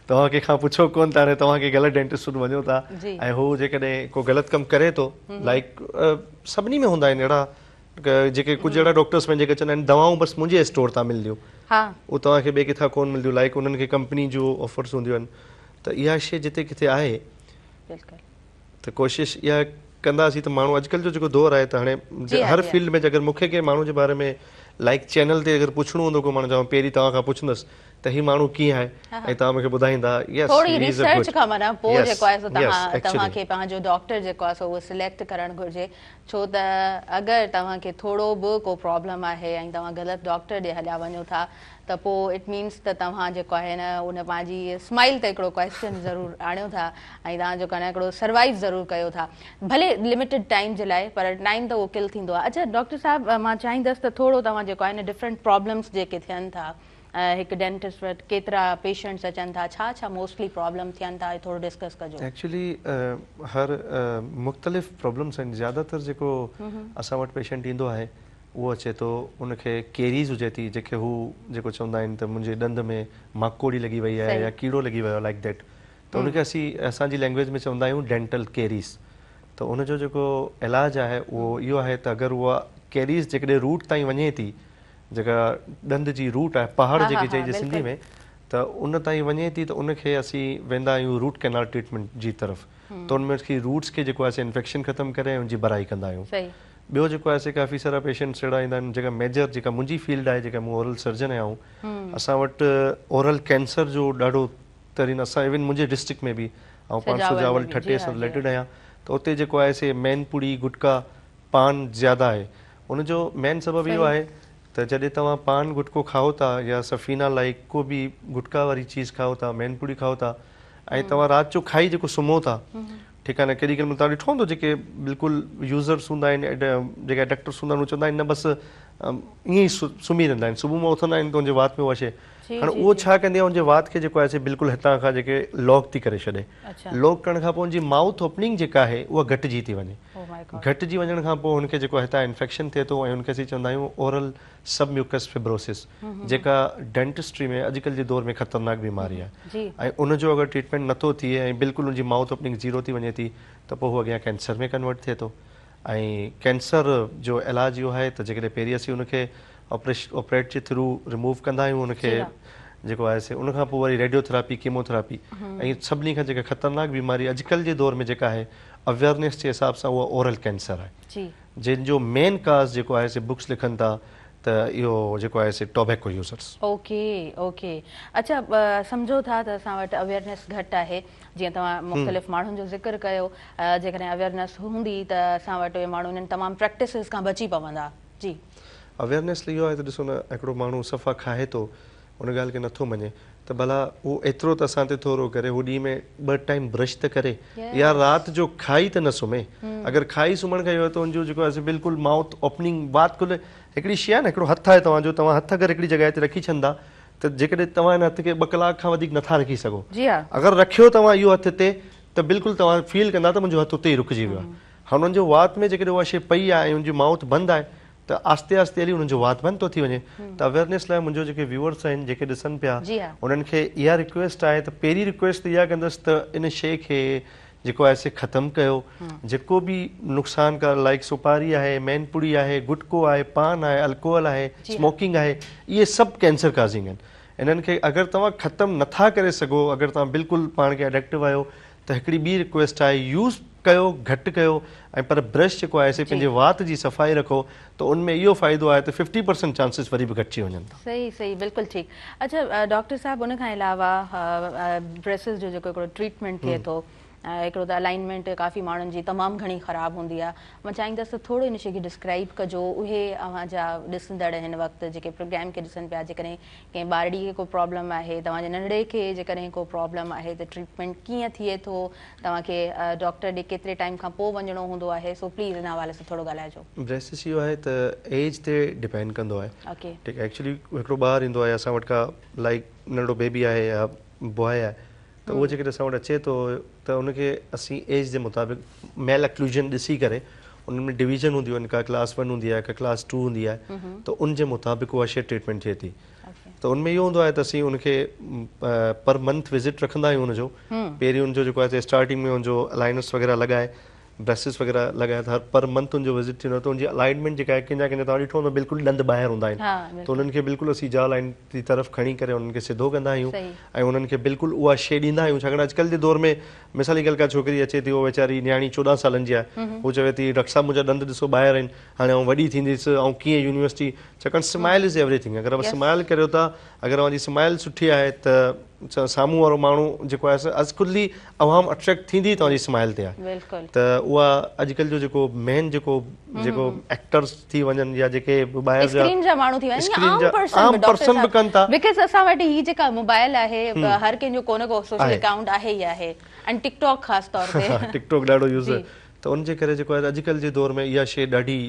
توهان ڪنهن کان پڇو ڪون ٿا هاڻي توهان ڪنهن غلط ڊينٽسٽ وٽ وڃو ٿا ۽ هو جيڪڏهن ڪو غلط ڪم ڪري ٿو لائيڪ سڀني ۾ هوندا آهن اهڙا جيڪي ڪجهه اهڙا ڊاڪٽرس آهن جيڪي چوندا آهن دوائون بس منهنجي اسٽور تان ملنديون اهو توهان کي ٻئي ڪٿان ڪون ملنديون لائيڪ انهن کي ڪمپني جون آفرس هونديون آهن ته اها شي جتي ڪٿي آهي ته ڪوشش اها ڪنداسين ته ماڻهو اڄڪلهه جو جيڪو دور آهي ته هاڻي هر فيلڊ ۾ اگر مون کي ڪنهن ماڻهو جي باري ۾ لائيڪ چينل تي اگر پڇڻو هوندو ڪو ماڻهو ته پهرين توهان کان پڇندس ته هي ماڻهو ڪيئن آهي ۽ توهان مون کي ٻڌائيندا يس ٿوري ريسرچ کان معنيٰ پوء جيڪو آهي سو توهان توهان کي پنهنجو ڊاڪٽر جيڪو آهي سو اهو سليڪٽ ڪرڻ گهرجي ڇو ته اگر توهان کي ٿورو به ڪو پرابلم آهي ۽ توهان غلط ڊاڪٽر ڏي هليا وڃو ٿا ته پوء it means ته توهان جيڪو آهي نه ان پنهنجي اسمائل تي هڪڙو ڪويسچن ضرور آڻيو ٿا ۽ توهان جيڪو آهي نه هڪڙو سروائيو ضرور ڪيو ٿا ڀلي لميٽيڊ ٽائيم جي لاء پر ٽائيم ته اهو ڪل ٿيندو آهي اڇا ڊاڪٽر صاحب مان چاهيندس ته ٿورو توهان جيڪو آهي نه ڊفرنٽ پرابلمس جيڪي ٿين ٿا هڪ ڊينٽسٽ وٽ ڪيترا پيشنٽس اچن ٿا ڇا ڇا موسٽلي پرابلم ٿين ٿا ٿورو ڊسڪس ڪجو. ايڪچولي هر مختلف پرابلمس آهن زياده تر جيڪو اسان وٽ پيشنٽ ايندو آهي اهو اچي ٿو ان کي ڪيريز هجي ٿي جيڪي هو جيڪو چوندا آهن ته منهنجي ڏند ۾ ماڪوڙي لڳي وئي آهي يا ڪيڙو لڳي ويو آهي لائيڪ that ته ان کي اسين اسان جي لينگويج ۾ چوندا آهيون ڊينٽل ڪيريز ته ان جو جيڪو علاج آهي اهو اهو آهي ته اگر اها ڪيريز جيڪڏهن روٽ تائين وڃي ٿي جيڪا ڏند جي روٽ آهي پهاڙ جيڪي چئجي سنڌي ۾ ته ان تائين وڃي ٿي ته ان کي اسين ويندا آهيون روٽ ڪينال ٽريٽمينٽ جي طرف ته ان ۾ اسين روٽس کي جيڪو آهي انفيڪشن ختم ڪري ۽ ان جي ڀرائي ڪندا آهيون ٻيو جيڪو آهي سي ڪافي سارا پيشنٽس اهڙا ايندا آهن جيڪا ميجر جيڪا منهنجي فيلڊ آهي جيڪا مون اورل سرجن آهيان آئون اسان وٽ اورل ڪينسر جو ڏاڍو ترين اسان ايون منهنجي ڊسٽرڪٽ ۾ به آئون پاڻ سجاول ٺٽي سان رليٽيڊ آهيان ته اتي جيڪو آهي سي مين پڙي گٽڪا پان زياده آهي ان جو مين سبب اهو آهي ته جڏهن توهان پان گٽڪو کائو ٿا يا سفينا لائيڪ ڪو به گٽڪا واري چيز کائو ٿا مين پڙي کائو ٿا ۽ توهان رات جو کائي جيڪو سمهو ٿا ٺيڪ آهي نه ڪيڏي ڪيڏي مهل توهان ڏٺو هوندو جيڪي بلڪل يوزرس هوندا آهن جيڪا ايڊڪٽرس هوندا آهن هو چوندا آهن نه بس ائين ئي سمهي رهندا آهن صبح مان اٿندا آهن ته ان جي وات ۾ اها شيء هاڻي اهو ڇا ڪندي آهي ان جي وات کي جيڪو آهي سي بلڪل هتان کان جيڪي لاڪ ٿي ڪري ڇڏي لاڪ ڪرڻ کان پوء ان جي مائوٿ اوپننگ جيڪا آهي اها گهٽجي ٿي وڃي گهٽجي وڃڻ کان پوء هن کي جيڪو هتان انفيڪشن ٿئي ٿو ۽ ان کي اسين چوندا آهيون اورل سب ميوڪس فبروسس جيڪا ڊينٽسٽري ۾ اڄڪلهه جي دور ۾ خطرناڪ بيماري آهي ۽ ان جو اگر ٽريٽمينٽ نٿو ٿئي ۽ بلڪل ان جي مائوٿ اوپننگ زيرو ٿي وڃي ٿي ته پوء هو اڳيان ڪينسر ۾ ڪنورٽ ٿئي ٿو ۽ ڪينسر جو علاج اهو آهي ته جيڪڏهن پهرين اسين ان کي آپريٽ جي ٿرو ريموو ڪندا آهيون ان کي جيڪو آهي سي ان کان پوء وري ريڊيو ٿراپي ڪيمو ٿراپي ۽ سڀني کان جيڪا خطرناڪ بيماري اڄڪلهه جي دور ۾ جيڪا آهي اويئرنيس جي حساب سان اها اورل ڪينسر آهي جنهن جو مين ڪاز جيڪو آهي سي بڪس لکن ٿا ته اهو جيڪو آهي سي ٽوبيڪو يوزرس. اوڪي اوڪي اڇا سمجهو ٿا ته اسان وٽ اويئرنيس گهٽ آهي جيئن توهان مختلف ماڻهن جو ذڪر ڪيو جيڪڏهن اويئرنيس هوندي ته اسان وٽ اهي ماڻهو انهن تمام پريڪٽسز کان بچي پوندا جي. اويئرنيس اهو آهي ته ڏسو نه هڪڙو ماڻهو صفا کائي ٿو ان ڳالهه کي نٿو مڃي ته ڀلا هو ايترو ته اسان تي ٿورو ڪري هو ڏينهن ۾ ٻه ٽائيم برش ته ڪري يا رات جو کائي ته نه سمهي اگر کائي سمهڻ کان اهو ته ان جو جيڪو آهي بلڪل مائوٿ اوپننگ وات کلي هڪڙي شي آهي نه هڪڙو هٿ آهي توهان جو توهان هٿ اگر هڪڙي جڳهه تي رکي ڇڏندا ته جيڪڏهن توهان ان هٿ کي ٻه ڪلاڪ کان وڌيڪ نٿا رکي سگهو اگر رکيو توهان اهو هٿ هتي ته بلڪل توهان فيل ڪندا ته منهنجو هٿ اتي ئي رڪجي ويو آهي هاڻ انهن جو وات ۾ جيڪڏهن اها شي پئي آهي ۽ ان جي مائوٿ بند آهي ته آهستي آهستي هلي انهن جو وات بند ٿو ٿي وڃي ته اويئرنيس لاء منهنجو جيڪي ويوئرس آهن جيڪي ڏسن پيا انهن کي اها رڪويسٽ آهي ته پهرين رڪويسٽ ته اها ڪندس ته ان شي کي جيڪو آهي سي ختم ڪيو جيڪو به نقصانڪار لائيڪ سوپاري آهي مين پڙي آهي گٽڪو آهي پان آهي الڪوهل آهي اسموڪنگ آهي اهي سڀ ڪينسر ڪازنگ آهن انهن کي اگر توهان ختم نٿا ڪري سگهو اگر توهان بلڪل پاڻ کي اڊڪٽو آهيو ته هڪڙي ٻي رڪويسٽ آهي يوز ڪيو گهٽ ڪيو ۽ پر برش جيڪو آهي سي پنهنجي وات جي صفائي رکو ته ان ۾ اهو فائدو آهي ته ففٽي پرسنٽ چانسز وري به گهٽجي وڃن ٿا. صحيح صحيح بلڪل ٺيڪ اڇا ڊاڪٽر صاحب ان کان علاوه بريسز جو جيڪو هڪڙو ٽريٽمينٽ ٿئي ٿو هڪڙو ته الائنمينٽ ڪافي ماڻهن جي تمام گهڻي خراب هوندي آهي مان چاهيندس ته ٿورو ان شي کي ڊسڪرائب ڪجو اهي اوهان جا ڏسندڙ هن وقت جيڪي پروگرام کي ڏسن پيا جيڪڏهن ڪنهن ٻارڙي کي ڪو پرابلم آهي، توهان جي ننڍڙي کي جيڪڏهن ڪو پرابلم آهي ته ٽريٽمينٽ ڪيئن ٿئي ٿو، توهان کي ڊاڪٽر ڏي ڪيتري ٽائيم کان پوء وڃڻو هوندو آهي، سو پليز ان حوالي سان ٿورو ڳالهائجو. بريسز اهو آهي ته ايج تي ڊپينڊ ڪندو آهي ٺيڪ آهي ايڪچولي هڪڙو ٻار ايندو آهي اسان وٽ ڪا لائيڪ ننڍڙو بيبي آهي يا بواء آهي ته اهو جيڪڏهن اسان وٽ اچي ٿو ته ان کي اسين ايج جي مطابق ميل اڪلوجن ڏسي ڪري انهن ۾ ڊويزن هونديون آهن ڪا ڪلاس ون هوندي آهي ڪا ڪلاس ٽو هوندي آهي ته ان جي مطابق اها شي ٽريٽمينٽ ٿئي ٿي ته ان ۾ اهو هوندو آهي ته اسين ان کي پر منٿ وزٽ رکندا آهيون ان جو پهرين ان جو جيڪو آهي اسٽارٽنگ ۾ ان جو الائنس وغيره لڳائي بريسز وغيره لڳائي ته هر پر منٿ ان جو وزٽ ٿيندو آهي ته ان جي الائنمينٽ جيڪا آهي ڪنهن جا ڪنهن جا توهان ڏٺو هوندو بلڪل ڏند ٻاهر هوندا آهن ته انهن کي بلڪل اسين جا لائن جي طرف کڻي ڪري انهن کي سڌو ڪندا آهيون ۽ انهن کي بلڪل اها شي ڏيندا آهيون ڇاڪاڻ اڄڪلهه جي دور ۾ مثال جي ڳالهه ڪا ڇوڪري اچي ٿي اها ويچاري نياڻي 14 سالن جي آهي هو چوي ٿي ڊاڪٽر صاحب منهنجا ڏند ڏسو ٻاهر آهن هاڻي آئون وڏي ٿينديس آئون ڪيئن يونيورسٽي ڇاڪاڻ سمائل از ايوري ٿنگ اگر اوهان سمائل ڪريو ٿا اگر اوهان جي سمائل سٺي آهي ته سامهون وارو ماڻهو جيڪو آهي سو از خود ئي عوام اٽريڪٽ ٿيندي توهان جي سمائل تي آهي ته اها اڄڪلهه جو جيڪو مين جيڪو جيڪو ايڪٽرس ٿي وڃن يا جيڪي ٻاهر جا اسڪرين جا ماڻهو ٿي وڃن يا عام پرسن عام پرسن به ڪن ٿا because اسان وٽ هي جيڪا موبائل آهي هر ڪنهن جو ڪو نه ڪو سوشل اڪائونٽ آهي ئي آهي ۽ ٽڪ ٽاڪ خاص طور تي ٽڪ ٽاڪ ڏاڍو يوز ته ان جي ڪري جيڪو آهي اڄڪلهه جي دور ۾ اها شي ڏاڍي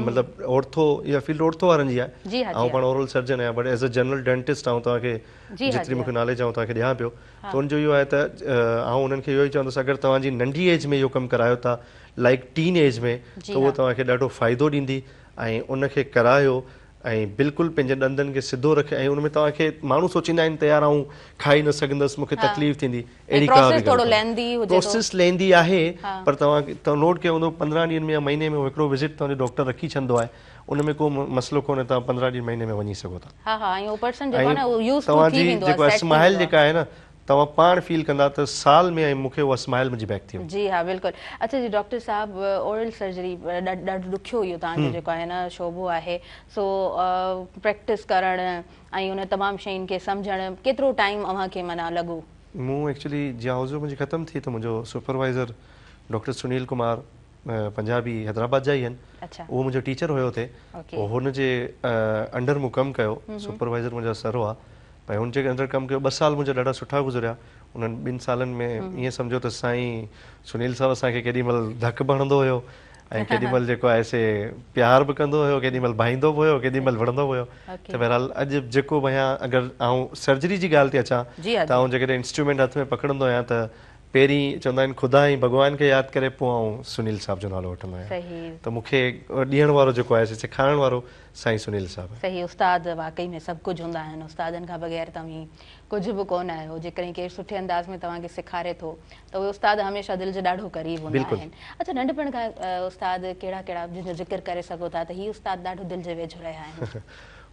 مطلب اورٿو اها فيلڊ اورٿو وارن جي آهي آئون پاڻ اورل سرجن آهيان but as a general dentist آئون توهان کي جيتري مونکي ناليج آئون توهان کي ڏيان پيو ته ان جو اهو آهي ته آئون انهن کي اهو ئي چوندس اگر توهان جي ننڍي ايج ۾ اهو ڪم ڪرايو ٿا لائيڪ ٽين ايج ۾ ته اهو توهان کي ڏاڍو فائدو ڏيندي ۽ ان کي ڪرايو ۽ بلڪل پنهنجي ڏندن کي سڌو رکي ۽ ان ۾ توهان کي ماڻهو سوچيندا آهن ته يار آئون کائي نه سگهندس مونکي تڪليف ٿيندي اهڙي ڪا به ڳالهه ڪونهي پروسيس ليندي آهي پر توهان نوٽ ڪيو هوندو 15 ڏينهن ۾ يا مهيني ۾ هڪڙو وزٽ توهان جو ڊاڪٽر رکي ڇڏندو آهي ان ۾ ڪو مسئلو ڪونهي توهان 15 ڏينهن مهيني ۾ وڃي سگهو ٿا ها ها ۽ اهو پرسن جيڪو آهي نه اهو يوز ٽو ٿي ويندو آهي سيٽ ٿي سمائل جيڪا آهي نه توهان پاڻ فيل ڪندا ته سال ۾ ۽ مون کي اها سمائل منهنجي بيڪ ٿي وئي. جي ها بلڪل اڇا جي ڊاڪٽر صاحب اورل سرجري ڏاڍو ڏکيو اهو توهان جو جيڪو آهي نه شعبو آهي سو پريڪٽس ڪرڻ ۽ ان تمام شين کي سمجهڻ ڪيترو ٽائيم اوهان کي معنيٰ لڳو؟ مون ايڪچولي جيئن هائوس جاب منهنجي ختم ٿي ته منهنجو سپروائيزر ڊاڪٽر سنيل ڪمار پنجابي حيدرآباد جا ئي آهن اهو منهنجو ٽيچر هيو اتي پوء هن جي انڊر مون ڪم ڪيو سپروائيزر منهنجا سر هئا ۽ هن جي انڊر ڪم ڪيو ٻه سال منهنجا ڏاڍا سٺا گذريا انهن ٻن سالن ۾ ائين سمجهو ته سائين سنيل صاحب اسان کي ڪيڏي مهل ڌڪ به هڻندو هيو ۽ ڪيڏي مهل جيڪو آهي سي پيار به ڪندو هيو ڪيڏي مهل ڀائيندو به هيو ڪيڏي مهل وڙهندو به هيو ته بهرحال اڄ جيڪو به آهيان اگر آئون سرجري جي ڳالهه تي اچان ته آئون جيڪڏهن انسٽرومينٽ هٿ ۾ پڪڙندو آهيان ته پهرين چوندا آهن خدا ۽ ڀڳوان کي ياد ڪري پوء آئون سنيل صاحب جو نالو وٺندو آهيان ته مون کي ڏيڻ وارو جيڪو آهي سي سيکارڻ وارو سائين سنيل صاحب آهي. صحيح استاد واقعي ۾ سڀ ڪجهه هوندا آهن استادن کان بغير توهين ڪجهه به ڪونه آهيو جيڪڏهن ڪير سٺي انداز ۾ توهان کي سيکاري ٿو ته اهي استاد هميشه دل جي ڏاڍو قريب هوندا آهن. اڇا ننڍپڻ کان استاد ڪهڙا ڪهڙا جن جو ذڪر ڪري سگهو ٿا ته هي استاد ڏاڍو دل جي ويجهو رهيا آهن.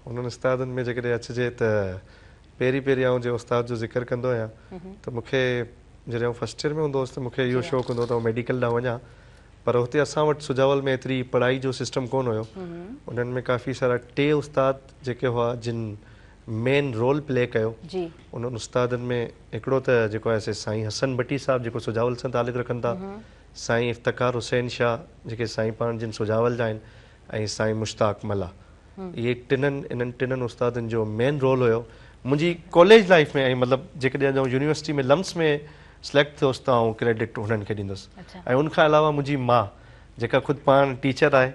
انهن استادن ۾ جيڪڏهن اچجي ته پهرين پهرين آئون جنهن استاد جو ذڪر ڪندو آهيان ته مون کي جڏهن آئون فرسٽ ايئر ۾ هوندو هوس ته مون کي اهو شوق هوندو هو ته آئون ميڊيڪل ڏانهن وڃان پر هتي اسان وٽ سجاول ۾ ايتري پڙهائي جو سسٽم ڪونه هيو. انهن ۾ ڪافي سارا ٽي استاد جيڪي هئا جن مين رول پلي ڪيو انهن استادن ۾ هڪڙو ته جيڪو آهي سي سائين حسن ڀٽي صاحب جيڪو سجاول سان تعلق رکن ٿا، سائين افتخار حسين شاهه جيڪي سائين پاڻ جن سجاول جا آهن ۽ سائين مشتاق ملاح. اهي ٽنن انهن ٽنن استادن جو مين رول هيو منهنجي ڪاليج لائيف ۾ ۽ مطلب جيڪڏهن آئون يونيورسٽي ۾ لمس ۾ سليڪٽ ٿيس ته آئون ڪريڊٽ هنن کي ڏيندس ۽ ان کان علاوه منهنجي ماء جيڪا خود پاڻ ٽيچر آهي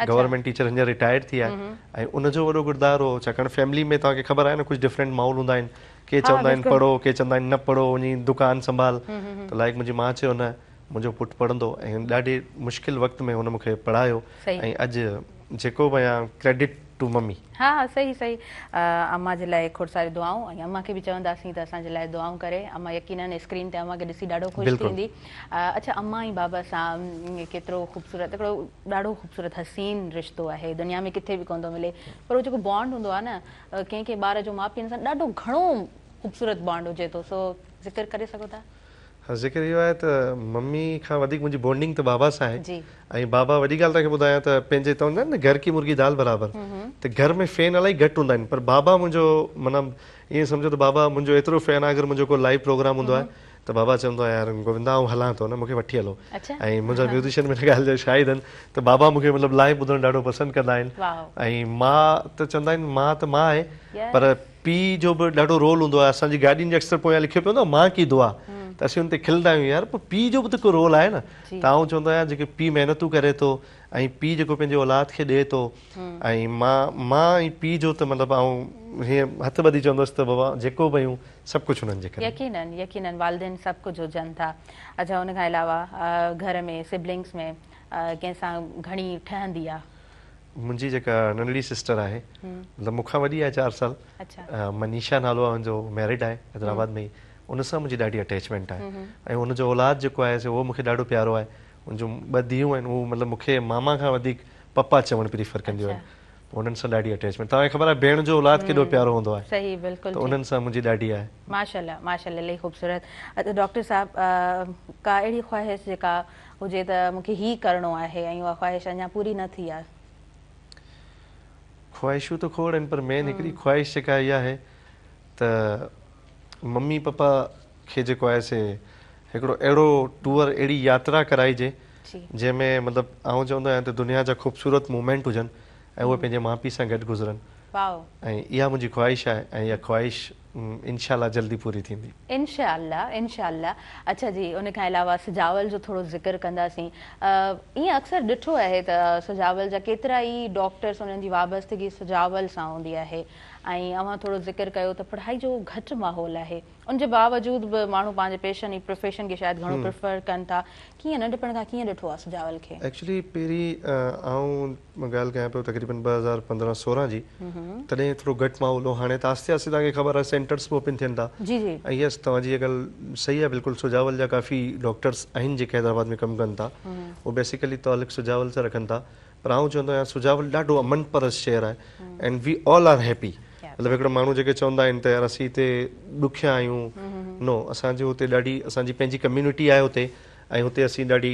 گورنمينٽ ٽيچر هينئر رٽائرڊ ٿي آهي ۽ ان جو وڏو ڪردار هو ڇاڪاڻ فيملي ۾ توهان کي خبر آهي نه ڪجهه ڊفرنٽ ماحول هوندا آهن ڪي چوندا آهن پڙهو ڪي چوندا آهن نه پڙهو وڃي دڪان سنڀال ته لائڪ منهنجي ماء چيو نه منهنجو پٽ پڙهندو ۽ ڏاڍي مشڪل وقت ۾ هن مون کي پڙهايو ۽ اڄ جيڪو به آهيان ڪريڊٽ ٽو ممي. ها ها صحيح صحيح امان جي لاء کوڙ ساري دعائون ۽ امان کي به چونداسين ته اسان جي لاء دعائون ڪري امان يقينن اسڪرين تي اوهان کي ڏسي ڏاڍو خوش ٿيندي اڇا امان ۽ بابا سان ڪيترو خوبصورت هڪڙو ڏاڍو خوبصورت حسين رشتو آهي دنيا ۾ ڪٿي به ڪونه ٿو ملي پر اهو جيڪو بانڊ هوندو آهي نه ڪنهن ڪنهن ٻار جو ماء پيئن سان ڏاڍو گهڻو خوبصورت بانڊ هجي ٿو سو ذڪر ڪري سگهو ٿا. ها ذڪر اهو آهي ته ممي کان وڌيڪ منهنجي بانڊنگ ته بابا سان آهي ۽ بابا وڏي ڳالهه توهان کي ٻڌايان ته پنهنجي چوندا آهن نه گهر ڪي مرغي دال برابر ته گهر ۾ فين الائي گهٽ هوندا آهن پر بابا منهنجو معنيٰ ائين سمجهو ته بابا منهنجو ايترو فين آهي اگر منهنجو ڪو لائيو پروگرام هوندو آهي ته بابا چوندو آهي يار گووندا آئون هلان ٿو نه مون کي وٺي هلو ۽ منهنجا ميوزيشن به ان ڳالهه جا شاهد آهن ته بابا مون کي مطلب لائيو ٻڌڻ ڏاڍو پسند ڪندا آهن ۽ ماء ته چوندا آهن ماء ته ماء آهي پر پيء جو به ڏاڍو رول هوندو آهي اسان جي گاڏين جي اڪثر پويان لکيو پيو هوندو آهي ماء ڪي دعا ته اسين ان تي کلندا آهيون يار پوء پيء جو به ته ڪو رول آهي نه ته آئون چوندو آهيان جيڪي پيء محنتون ڪري ٿو ۽ پيء جيڪو پنهنجي اولاد کي ڏئي ٿو ۽ ماء ماء ۽ پيء جو ته مطلب آئون هيئن هٿ ٻڌي چوندس ته بابا جيڪو به آهيون سڀ ڪجهه انهن جي ڪري. يقينن يقينن والدين سڀ ڪجهه هجن ٿا اڇا ان کان علاوه گهر ۾ سبلنگس ۾ ڪنهن سان گهڻي ٺهندي آ. منهنجي جيڪا ننڍڙي سسٽر آهي مطلب مون کان وڏي آهي 4 سال منيشا نالو آهي ان جو ميرڊ آهي حيدرآباد ۾ ئي ان سان منهنجي ڏاڍي اٽيچمينٽ آهي ۽ ان جو اولاد جيڪو آهي سو اهو مون کي ڏاڍو پيارو آهي ان جون ٻه ڌيئون آهن اهو مطلب مون کي ماما کان وڌيڪ پپا چوڻ پريفر ڪنديون آهن پوء انهن سان ڏاڍي اٽيچمينٽ توهان کي خبر آهي ڀيڻ جو اولاد ڪيڏو پيارو هوندو آهي صحيح بلڪل ته انهن سان منهنجي ڏاڍي آهي. ماشاءالله ماشاءالله الاهي خوبصورت اڇا ڊاڪٽر صاحب ڪا اهڙي خواهش جيڪا هجي ته مون کي هي ڪرڻو آهي ۽ اها خواهش اڃا پوري نه ٿي آهي. خواهشون ته کوڙ آهن پر مين هڪڙي خواهش جيڪا اها آهي ته ممي پپا کي جيڪو آهي سي هڪڙو اهڙو ٽوئر اهڙي ياترا ڪرائجي جنهن ۾ مطلب آئون چوندو آهيان ته دنيا جا خوبصورت مومينٽ هجن ۽ اهي پنهنجي ماء پيء سان گڏ گذرن ۽ اها منهنجي خواهش آهي ۽ اها خواهش انشاء الله جلدي پوري ٿيندي. انشاء الله انشاء الله اڇا جي ان کان علاوه سجاول جو ٿورو ذڪر ڪنداسين ائين اڪثر ڏٺو آهي ته سجاول جا ڪيترا ئي ڊاڪٽرس انهن جي وابستگي سجاول سان هوندي آهي ۽ اوهان ٿورو ذڪر ڪيو ته پڙهائي جو گهٽ ماحول آهي ان جي باوجود به ماڻهو پنهنجي پيشن ۽ پروفيشن کي شايد گهڻو پريفر ڪن ٿا. ڪيئن ننڍپڻ کان ڪيئن ڏٺو آهي سجاول کي؟ ايڪچولي پهرين آئون ڳالهه ڪيان پيو تقريبن 2015 16 جي تڏهن ٿورو گهٽ ماحول هو هاڻي ته آهستي آهستي توهان کي خبر آهي سينٽرس به اوپن ٿين ٿا جي جي ۽ يس توهان جي اها ڳالهه صحيح آهي بلڪل سجاول جا ڪافي ڊاڪٽرس آهن جيڪي حيدرآباد ۾ ڪم ڪن ٿا اهي بيسيڪلي تعلق سجاول سان رکن ٿا پر آئون چوندو آهيان سجاول ڏاڍو امن پرست شهر آهي and we all are happy مطلب هڪڙو ماڻهو جيڪي چوندا آهن ته يار اسين هتي ڏکيا آهيون نو اسان جو هتي ڏاڍي اسان جي پنهنجي ڪميونٽي آهي هتي ۽ هتي اسين ڏاڍي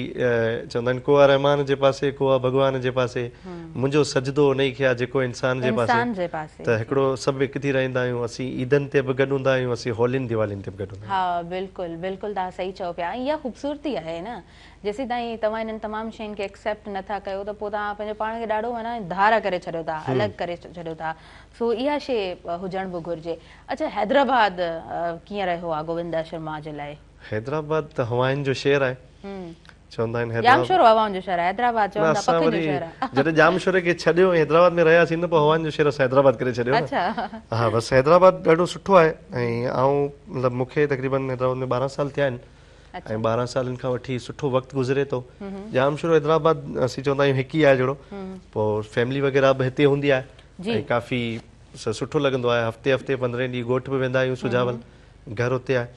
چوندا آهن ڪو آ رحمان جي پاسي ڪو آ ڀڳوان جي پاسي منهنجو سجدو انهي کي آ جيڪو انسان جي پاسي ته هڪڙو سڀ هڪ ٿي رهندا آهيون اسين عيدن تي به گڏ هوندا آهيون اسين هولين ديوالين تي به گڏ هوندا آهيون. ها بلڪل بلڪل توهان صحيح چئو پيا ۽ اها خوبصورتي آهي نه جيسيتائين توهان انهن تمام شين کي ايڪسيپٽ نه ٿا ڪيو ته پوء توهان پنهنجو پاڻ کي ڏاڍو معنيٰ ڌار ڪري ڇڏيو ٿا الڳ ڪري ڇڏيو ٿا سو اها شي هجڻ به گهرجي. اڇا حيدرآباد ڪيئن رهيو آ گووندا شرما جي لاء؟ حيدرآباد ته هوائن جو شهر آهي چوندا آهن حيدرآباد ڄامشورو هوائن جو شهر آهي حيدرآباد چون ٿا پکين جو شهر آهي. جڏهن ڄامشوري کي ڇڏيو ۽ حيدرآباد ۾ رهياسين نه پوء هوائن جو شهر اسان حيدرآباد ڪري ڇڏيو نه. ها بس حيدرآباد ڏاڍو سٺو آهي ۽ آئون مطلب مون کي تقريبن حيدرآباد ۾ 12 سال ٿيا آهن ۽ 12 سالن کان وٺي سٺو وقت گذري ٿو. ڄامشورو حيدرآباد اسين چوندا آهيون هڪ ئي آهي جهڙو پوء فيملي وغيره به هتي هوندي آهي ۽ ڪافي سٺو لڳندو آهي هفتي هفتي پندرهين ڏينهن ڳوٺ به ويندا آهيون سجاول گهر اتي آهي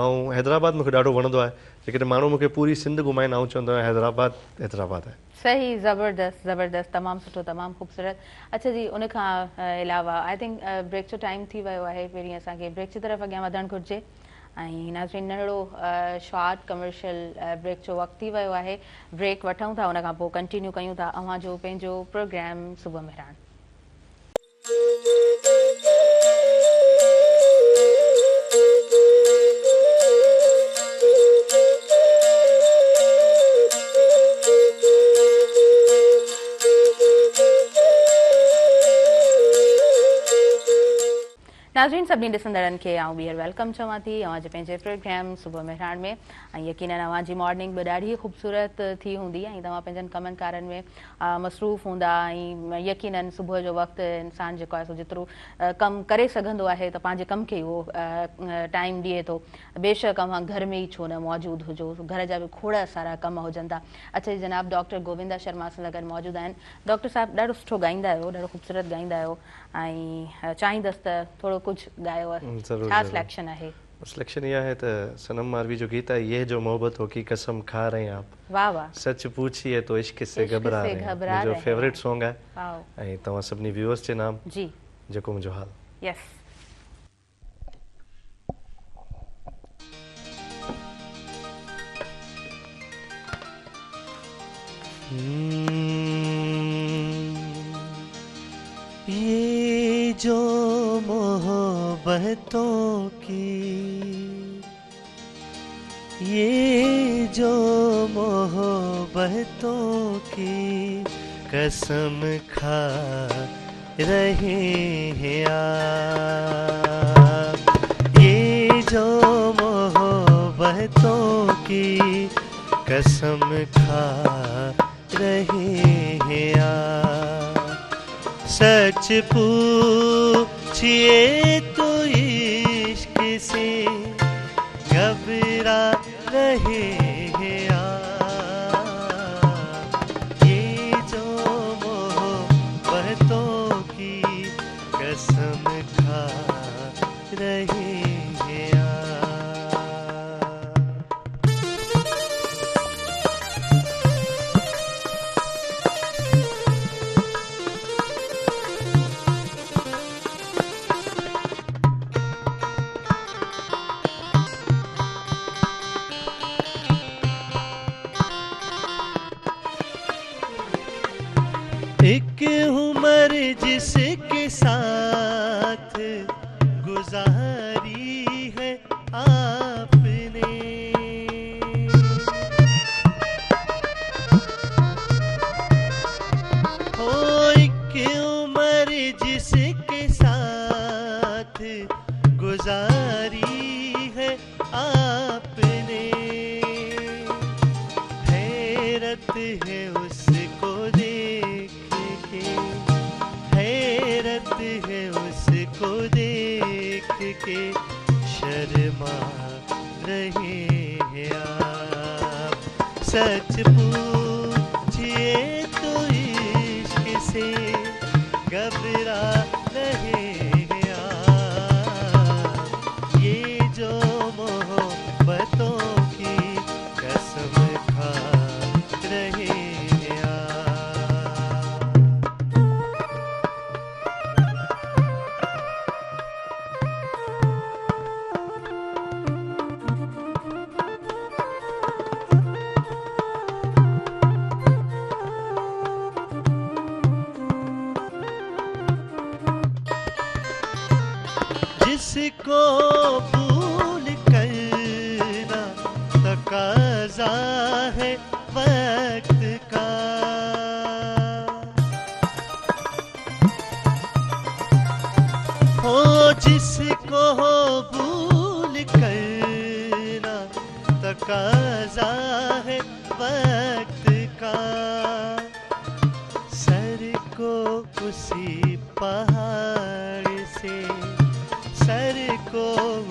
۽ حيدرآباد مونکي ڏاڍو وڻندو آهي جيڪڏهن ماڻهو مونکي پوري سنڌ گهمائن آئون چوندو آهيان حيدرآباد حيدرآباد آهي. صحيح زبردست زبردست تمام سٺو تمام خوبصورت اڇا جي ان کان علاوه I think break جو ٽائيم ٿي ويو آهي پهرين اسان کي بريڪ جي طرف اڳيان وڌڻ گهرجي. ۽ ناظرين ننڍڙو شارٽ ڪمرشل بريڪ جو وقت ٿي ويو آهي، بريڪ وٺون ٿا ان کان پوء ڪنٽينيو ڪيون ٿا اوهان جو پنهنجو پروگرام صبح مهراڻ. ناظرين سڀني ڏسندڙن کي آئون ٻيهر welcome چوان ٿي اوهان جي پنهنجي پروگرام صبح مهراڻ ۾ ۽ يقينن اوهان جي مارننگ به ڏاڍي خوبصورت ٿي هوندي ۽ توهان پنهنجن ڪمن ڪارن ۾ مصروف هوندا ۽ يقينن صبح جو وقت انسان جيڪو آهي سو جيترو ڪم ڪري سگهندو آهي ته پنهنجي ڪم کي اهو ٽائيم ڏئي ٿو بيشڪ اوهان گهر ۾ ئي ڇو نه موجود هجو گهر جا به کوڙ سارا ڪم هجن ٿا. اڇا جي جناب ڊاڪٽر گووندا شرما اسان سان گڏ موجود آهن ڊاڪٽر صاحب ڏاڍو سٺو ڳائيندا آهيو ڏاڍو خوبصورت ڳائيندا آهيو ۽ چاهيندس ته ٿورو ڪجهه ڳايو. ضرور ڇا ضرور. سليڪشن آهي؟ سليڪشن اها آهي ته صنم ماروي جو گيت آهي يه جو محبتون ڪي قسم کا رهي آپ واه واه. سچ پوڇيي تو عشق سي عشق گهبرا سي رهي آپ گهبرا منهنجو رهي فيوريٽ هين. سانگ آهي واو. ۽ توهان سڀني ويوئرس جي نام جي. جيڪو منهنجو حال. يس. ये जो मोहब्बतों की ये जो मोहब्बतों की कसम खा रहे हैं आप, ये जो मोहब्बतों की कसम खा रहे हैं आप, सच पूछिए तो इश्क से घबरा रहे हैं आप, ये जो मोहब्बतों की कसम खा रहे हैं आप। एक उम्र जिसके साथ गुजारी है आपने, हो एक उम्र जिसके साथ गुजारी है आपने, हैरत है उसको देख के, हैरत है उसको देख के शर्मा रहे हैं आप, सच पूछिए तो इश्क से घबरा रहे हैं आप, ये जो मोहब्बतों की कसम खा रहे हैं आप। जिसको भूल करना तकाजा है वक्त का, हो जिसको भूल करना तकाजा है वक्त का, सर को उसी पहाड़ से, सर को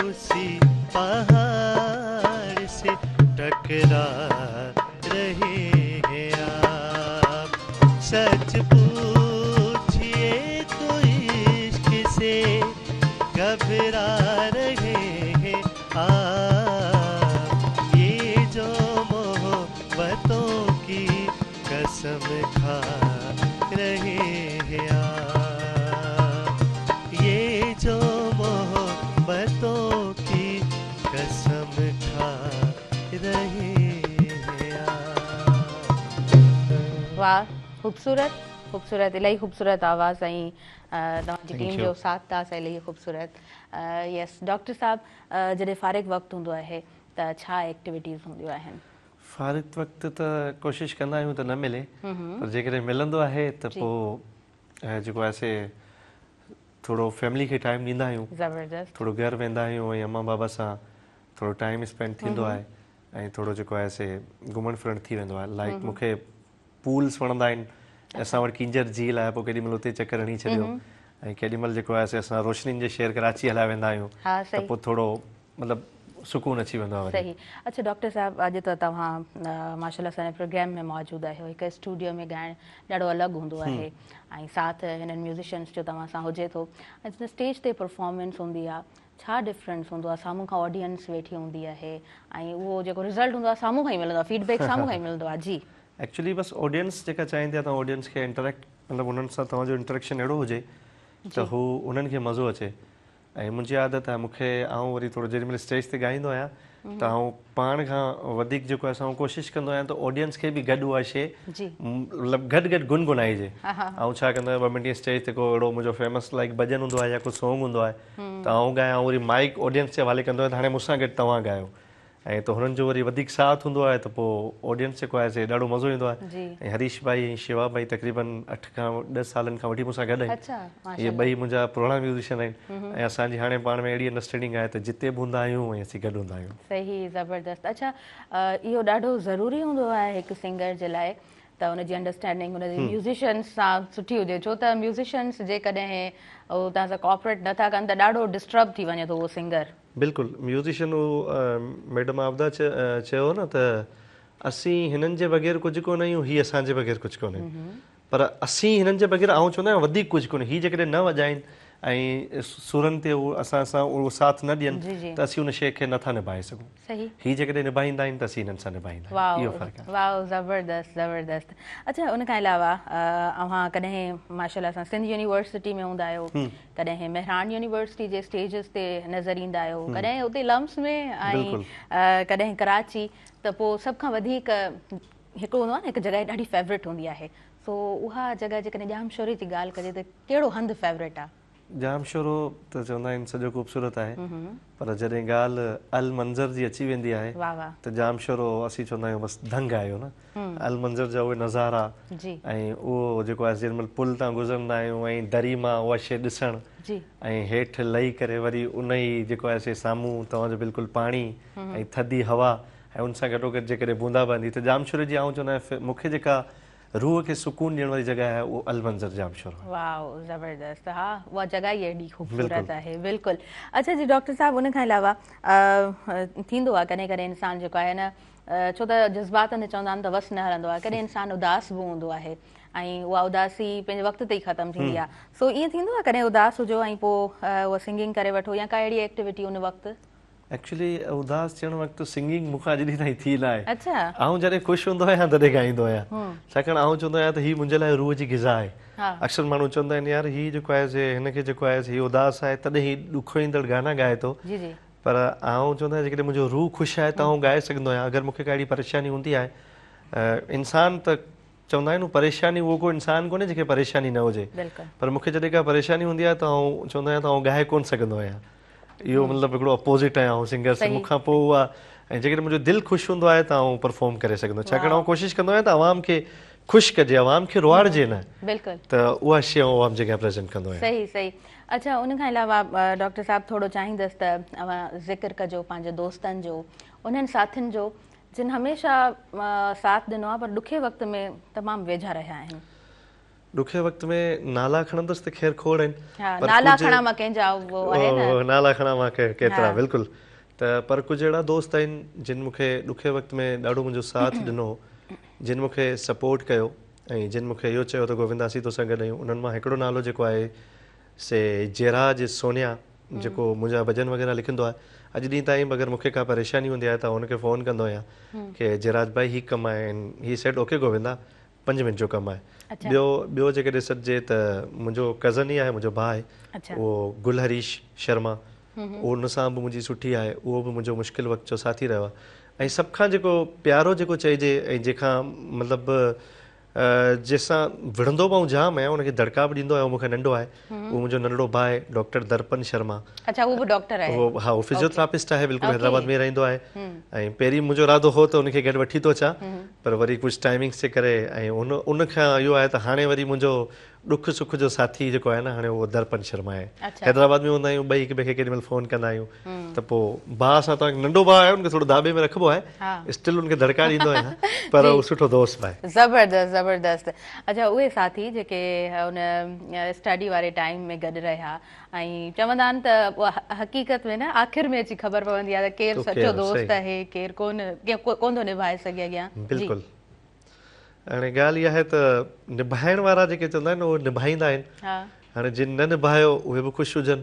उसी पहाड़ से टकरा रहे हैं आप, सच पूछिए तो इश्क से घबरा रहे हैं आप, ये जो मोहब्बतों की कसम खा रहे हैं आप, ये जो मोहब्बतों की कसम واه خوبصورت خوبصورت الاهي خوبصورت آواز ۽ توهان جي ٽيم جو ساٿ ته الاهي خوبصورت يس ڊاڪٽر صاحب جڏهن فارغ وقت هوندو آهي ته ڇا ايڪٽيوٽيز هونديون آهن؟ فارغ وقت ته ڪوشش ڪندا آهيون ته نه ملي پر جيڪڏهن ملندو آهي ته پوء جيڪو آهي سي ٿورو فيملي کي ٽائيم ڏيندا آهيون زبردست ٿورو گهر ويندا آهيون ۽ امان بابا سان ٿورو ٽائيم اسپينڊ ٿيندو آهي ۽ ٿورو جيڪو آهي سي گهمڻ ڦرڻ ٿي ويندو آهي لائڪ مون کي پولس وڻندا آهن اسان وٽ ڪينجهر جهيل آهي پوء ڪيڏي مهل اتي چڪر هڻي ڇڏيو ۽ ڪيڏي مهل جيڪو آهي سي اسان روشنين جي شهر ڪراچي هليا ويندا آهيون ته پوء ٿورو مطلب سڪون اچي ويندو آهي وري. صحيح اڇا ڊاڪٽر صاحب اڄ ته توهان ماشاءالله اسان جي پروگرام ۾ موجود آهيو هڪ اسٽوڊيو ۾ ڳائڻ ڏاڍو الڳ هوندو آهي ۽ ساٿ هنن ميوزيشنس جو توهان سان هجي ٿو ۽ اسٽيج تي پرفارمنس هوندي آهي ڇا ڊفرنس هوندو آهي سامهون کان آڊينس ويٺي هوندي آهي ۽ اهو جيڪو رزلٽ هوندو آهي سامهون کان ئي ملندو آهي فيڊ بيڪ سامهون کان ئي ملندو آهي جي. ايڪچولي بس آڊينس جيڪا چاهيندي آهي توهان آڊينس کي انٽريڪٽ مطلب انهن سان توهان جو انٽريڪشن اهڙو هجي ته هو انهن کي مزو اچي ۽ منهنجي عادت آهي مون کي آئون وري ٿورو جيڏي مهل اسٽيج تي ڳائيندو آهيان ته آئون پاڻ کان وڌيڪ جيڪو آهي سو آئون ڪوشش ڪندو آهيان ته آڊينس کي به گڏ اها شي مطلب گڏ گڏ گنگنائجي آئون ڇا ڪندو آهيان ٻه منٽ اسٽيج تي ڪو اهڙو منهنجو فيمس لائڪ ڀڄن هوندو آهي يا ڪو سونگ هوندو آهي ته آئون ڳايان آئون وري مائيڪ آڊينس جي حوالي ڪندو آهيان ته هاڻي مون سان گڏ توهان ڳايو ۽ ته هنن جو وري وڌيڪ ساٿ هوندو آهي ته پوء آڊينس جيڪو آهي سي ڏاڍو مزو ايندو آهي ۽ هريش ڀائي ۽ شيوا ڀائي تقريبن اٺ کان ڏهه سالن کان وٺي مون سان گڏ آهن اهي ٻئي منهنجا پراڻا ميوزيشن آهن ۽ اسان جي هاڻي پاڻ ۾ اهڙي انڊرسٽينڊنگ آهي ته جتي به هوندا آهيون ۽ اسين گڏ هوندا آهيون. صحيح زبردست اڇا اهو ڏاڍو ضروري هوندو آهي هڪ سنگر جي لاء ته ان جي انڊرسٽينڊنگ ان جي ميوزيشنس سان سٺي هجي ڇو ته ميوزيشنس جيڪڏهن هو توهان سان ڪوآپريٽ نٿا ڪن ته ڏاڍو ڊسٽرب ٿي وڃي ٿو اهو سنگر. بلڪل ميوزيشن اهو ميڊم عابده چيو نه ته اسين هنن جي بغير ڪجهه ڪونه آهيون هي اسان جي بغير ڪجهه ڪونهن پر اسين هنن جي بغير آئون چوندو آهيان وڌيڪ ڪجهه ڪونهي هي جيڪڏهن نه وڄائين ۽ سرن تي هو اسان سان اهو ساٿ نه ڏين ته اسين ان شيء کي نٿا نڀائي سگهون هي جيڪڏهن نڀائيندا آهن ته اسين هنن سان نڀائيندا آهيون اهو فرق آهي. واو زبردست زبردست اڇا ان کان علاوه اوهان ڪڏهن ماشاءالله سان سنڌ يونيورسٽي ۾ هوندا آهيو ڪڏهن مهراڻ يونيورسٽي جي اسٽيجز تي نظر ايندا آهيو ڪڏهن اتي لمس ۾ ۽ ڪڏهن ڪراچي ته پوء سڀ کان وڌيڪ هڪ هوندو آهي نه هڪ جڳهه ڏاڍي فيورٽ هوندي آهي سو اها جڳهه جيڪڏهن ڄامشوري جي ڳالهه ڪجي ته ڪهڙو هنڌ فيورٽ آهي؟ ڄامشورو ته چوندا آهن سڄو خوبصورت آهي پر جڏهن ڳالهه المنظر جي اچي ويندي آهي ته ڄامشورو اسين چوندا آهيون بس دنگ آهيو نه المنظر جا اهي نظارا ۽ اهو جيڪو آهي جنهن مهل پل تان گذرندا آهيون ۽ دري مان اها شيء ڏسڻ ۽ هيٺ لهي ڪري وري ان ئي جيڪو آهي سي سامهون توهان جو بلڪل پاڻي ۽ ٿڌي هوا ۽ ان سان گڏوگڏ جيڪڏهن بوندا باندي ته ڄامشوري جي آئون چوندو آهيان مون کي جيڪا روح کي سڪون ڏيڻ واري جڳهه آهي اهو المنظر ڄامشورو آهي. واو زبردست ها اها جڳهه ئي ايڏي خوبصورت آهي بلڪل اڇا جي ڊاڪٽر صاحب ان کان علاوه ٿيندو آهي ڪڏهن ڪڏهن انسان جيڪو آهي نه ڇو ته جذباتن تي چوندا آهن ته وس نه هلندو آهي ڪڏهن انسان اداس به هوندو آهي ۽ اها اداسي پنهنجي وقت تي ئي ختم ٿيندي آهي سو ائين ٿيندو آهي ڪڏهن اداس هجو ۽ پوء اها سنگنگ ڪري وٺو يا ڪا اهڙي ايڪٽيوٽي ان وقت. ايڪچولي اداس ٿيڻ وقت سنگنگ مون کان اڄ ڏينهن تائين ٿي ناهي. آئون جڏهن خوش هوندو آهيان تڏهن ڳائيندو آهيان. ڇاڪاڻ آئون چوندو آهيان ته هي منهنجي لاء روح جي غذا آهي. اڪثر ماڻهو چوندا آهن يار هي جيڪو آهي سي هن کي جيڪو آهي سي هي اداس آهي تڏهن هي ڏکوئيندڙ گانا ڳائي ٿو. پر آئون چوندو آهيان جيڪڏهن منهنجو روح خوش آهي ته آئون ڳائي سگهندو آهيان اگر مون کي ڪا اهڙي پريشاني هوندي آهي انسان ته چوندا آهن پريشاني اهو ڪو انسان ڪونهي جنهن کي پريشاني نه هجي پر مون کي جڏهن ڪا پريشاني هوندي آهي ته آئون چوندو آهيان ته آئون ڳائي ڪونه سگهندو آهيان اهو مطلب هڪڙو اپوزٽ آهيان آئون سنگرس مون کان پوء اها ۽ جيڪڏهن منهنجو دل خوش هوندو آهي ته آئون پرفارم ڪري سگهندو آهيان ڇاڪاڻ آئون ڪوشش ڪندو آهيان ته عوام کي خوش ڪجي عوام کي روئاڙجي نه بلڪل ته اها شي آئون عوام جي اڳيان پريزنٽ ڪندو آهيان. صحيح صحيح اڇا ان کان علاوه ڊاڪٽر صاحب ٿورو چاهيندس ته اوهان ذڪر ڪجو پنهنجي دوستن جو انهن ساٿين جو جن هميشه ساٿ ڏنو آهي پر ڏکي وقت ۾ تمام ويجها رهيا آهن. ڏکي وقت ۾ نالا کڻندس ته خير کوڙ آهن پر نالا کڻان مان ڪنهن جا اهو آهي نه. نالا کڻان مان ڪيترا بلڪل ته پر ڪجهه اهڙا دوست آهن جن مون کي ڏکي وقت ۾ ڏاڍو منهنجو ساٿ ڏنو جن مون کي سپورٽ ڪيو ۽ جن مون کي اهو چيو ته گووندا اسين توسان گڏ آهيون انهن مان هڪڙو نالو جيڪو آهي سي جيراج سونيا جيڪو منهنجا ڀڄن وغيره لکندو آهي اڄ ڏينهن تائين به اگر مون کي ڪا پريشاني هوندي آهي ته آئون هن کي فون ڪندو آهيان ڪي جيراج ڀائي هي ڪم آهي ۽ هي سيڊ اوڪي گووندا پنج منٽ جو ڪم آهي ٻيو ٻيو جيڪڏهن سڏجي ته منهنجو ڪزن ئي آهي منهنجو ڀاء آهي اهو گل هريش شرما اهو ان سان به منهنجي سٺي آهي اهو به منهنجو مشڪل وقت جو ساٿي رهيو آهي ۽ سڀ کان جيڪو پيارو جيڪو چئجي ۽ جنهن کان مطلب جنهن سان وڙهندو به آئون جام آهيان، ان کي دڙڪا به ڏيندو آهيان، هو مون کان ننڍو آهي، اهو منهنجو ننڍڙو ڀاء آهي ڊاڪٽر درپن شرما. اڇا هو به ڊاڪٽر آهي. هو ها هو فزيوٿراپسٽ آهي بلڪل حيدرآباد ۾ رهندو آهي ۽ پهرين منهنجو ارادو هو ته ان کي گڏ وٺي ٿو اچان پر وري ڪجهه ٽائمنگس جي ڪري ۽ ان ان کان اهو آهي ته هاڻي وري منهنجو ڏک سک جو ساٿي جيڪو آهي نه هاڻي اهو درپن شرما آهي. حيدرآباد ۾ هوندا آهيون ٻئي هڪ ٻئي کي ڪيڏي مهل فون ڪندا آهيون ته پوء ڀاء سان ته ننڍو ڀاء آهي ان کي ٿورو داٻي ۾ رکبو آهي اسٽل ان کي دڙڪا ڏيندو آهيان پر هو سٺو دوست به آهي. زبردست زبردست اڇا اهي ساٿي جيڪي ان اسٽڊي واري ٽائيم ۾ گڏ رهيا ۽ چوندا آهن ته حقيقت ۾ نه آخر ۾ اچي خبر پوندي آهي ته ڪير سچو دوست آهي ڪير ڪون ڪون ٿو نڀائي سگهي اڳيان. بلڪل هاڻي ڳالهه اها آهي ته نڀائڻ وارا جيڪي چوندا آهن اهي نڀائيندا آهن. هاڻي جن نه نڀايو اهي به خوش هجن.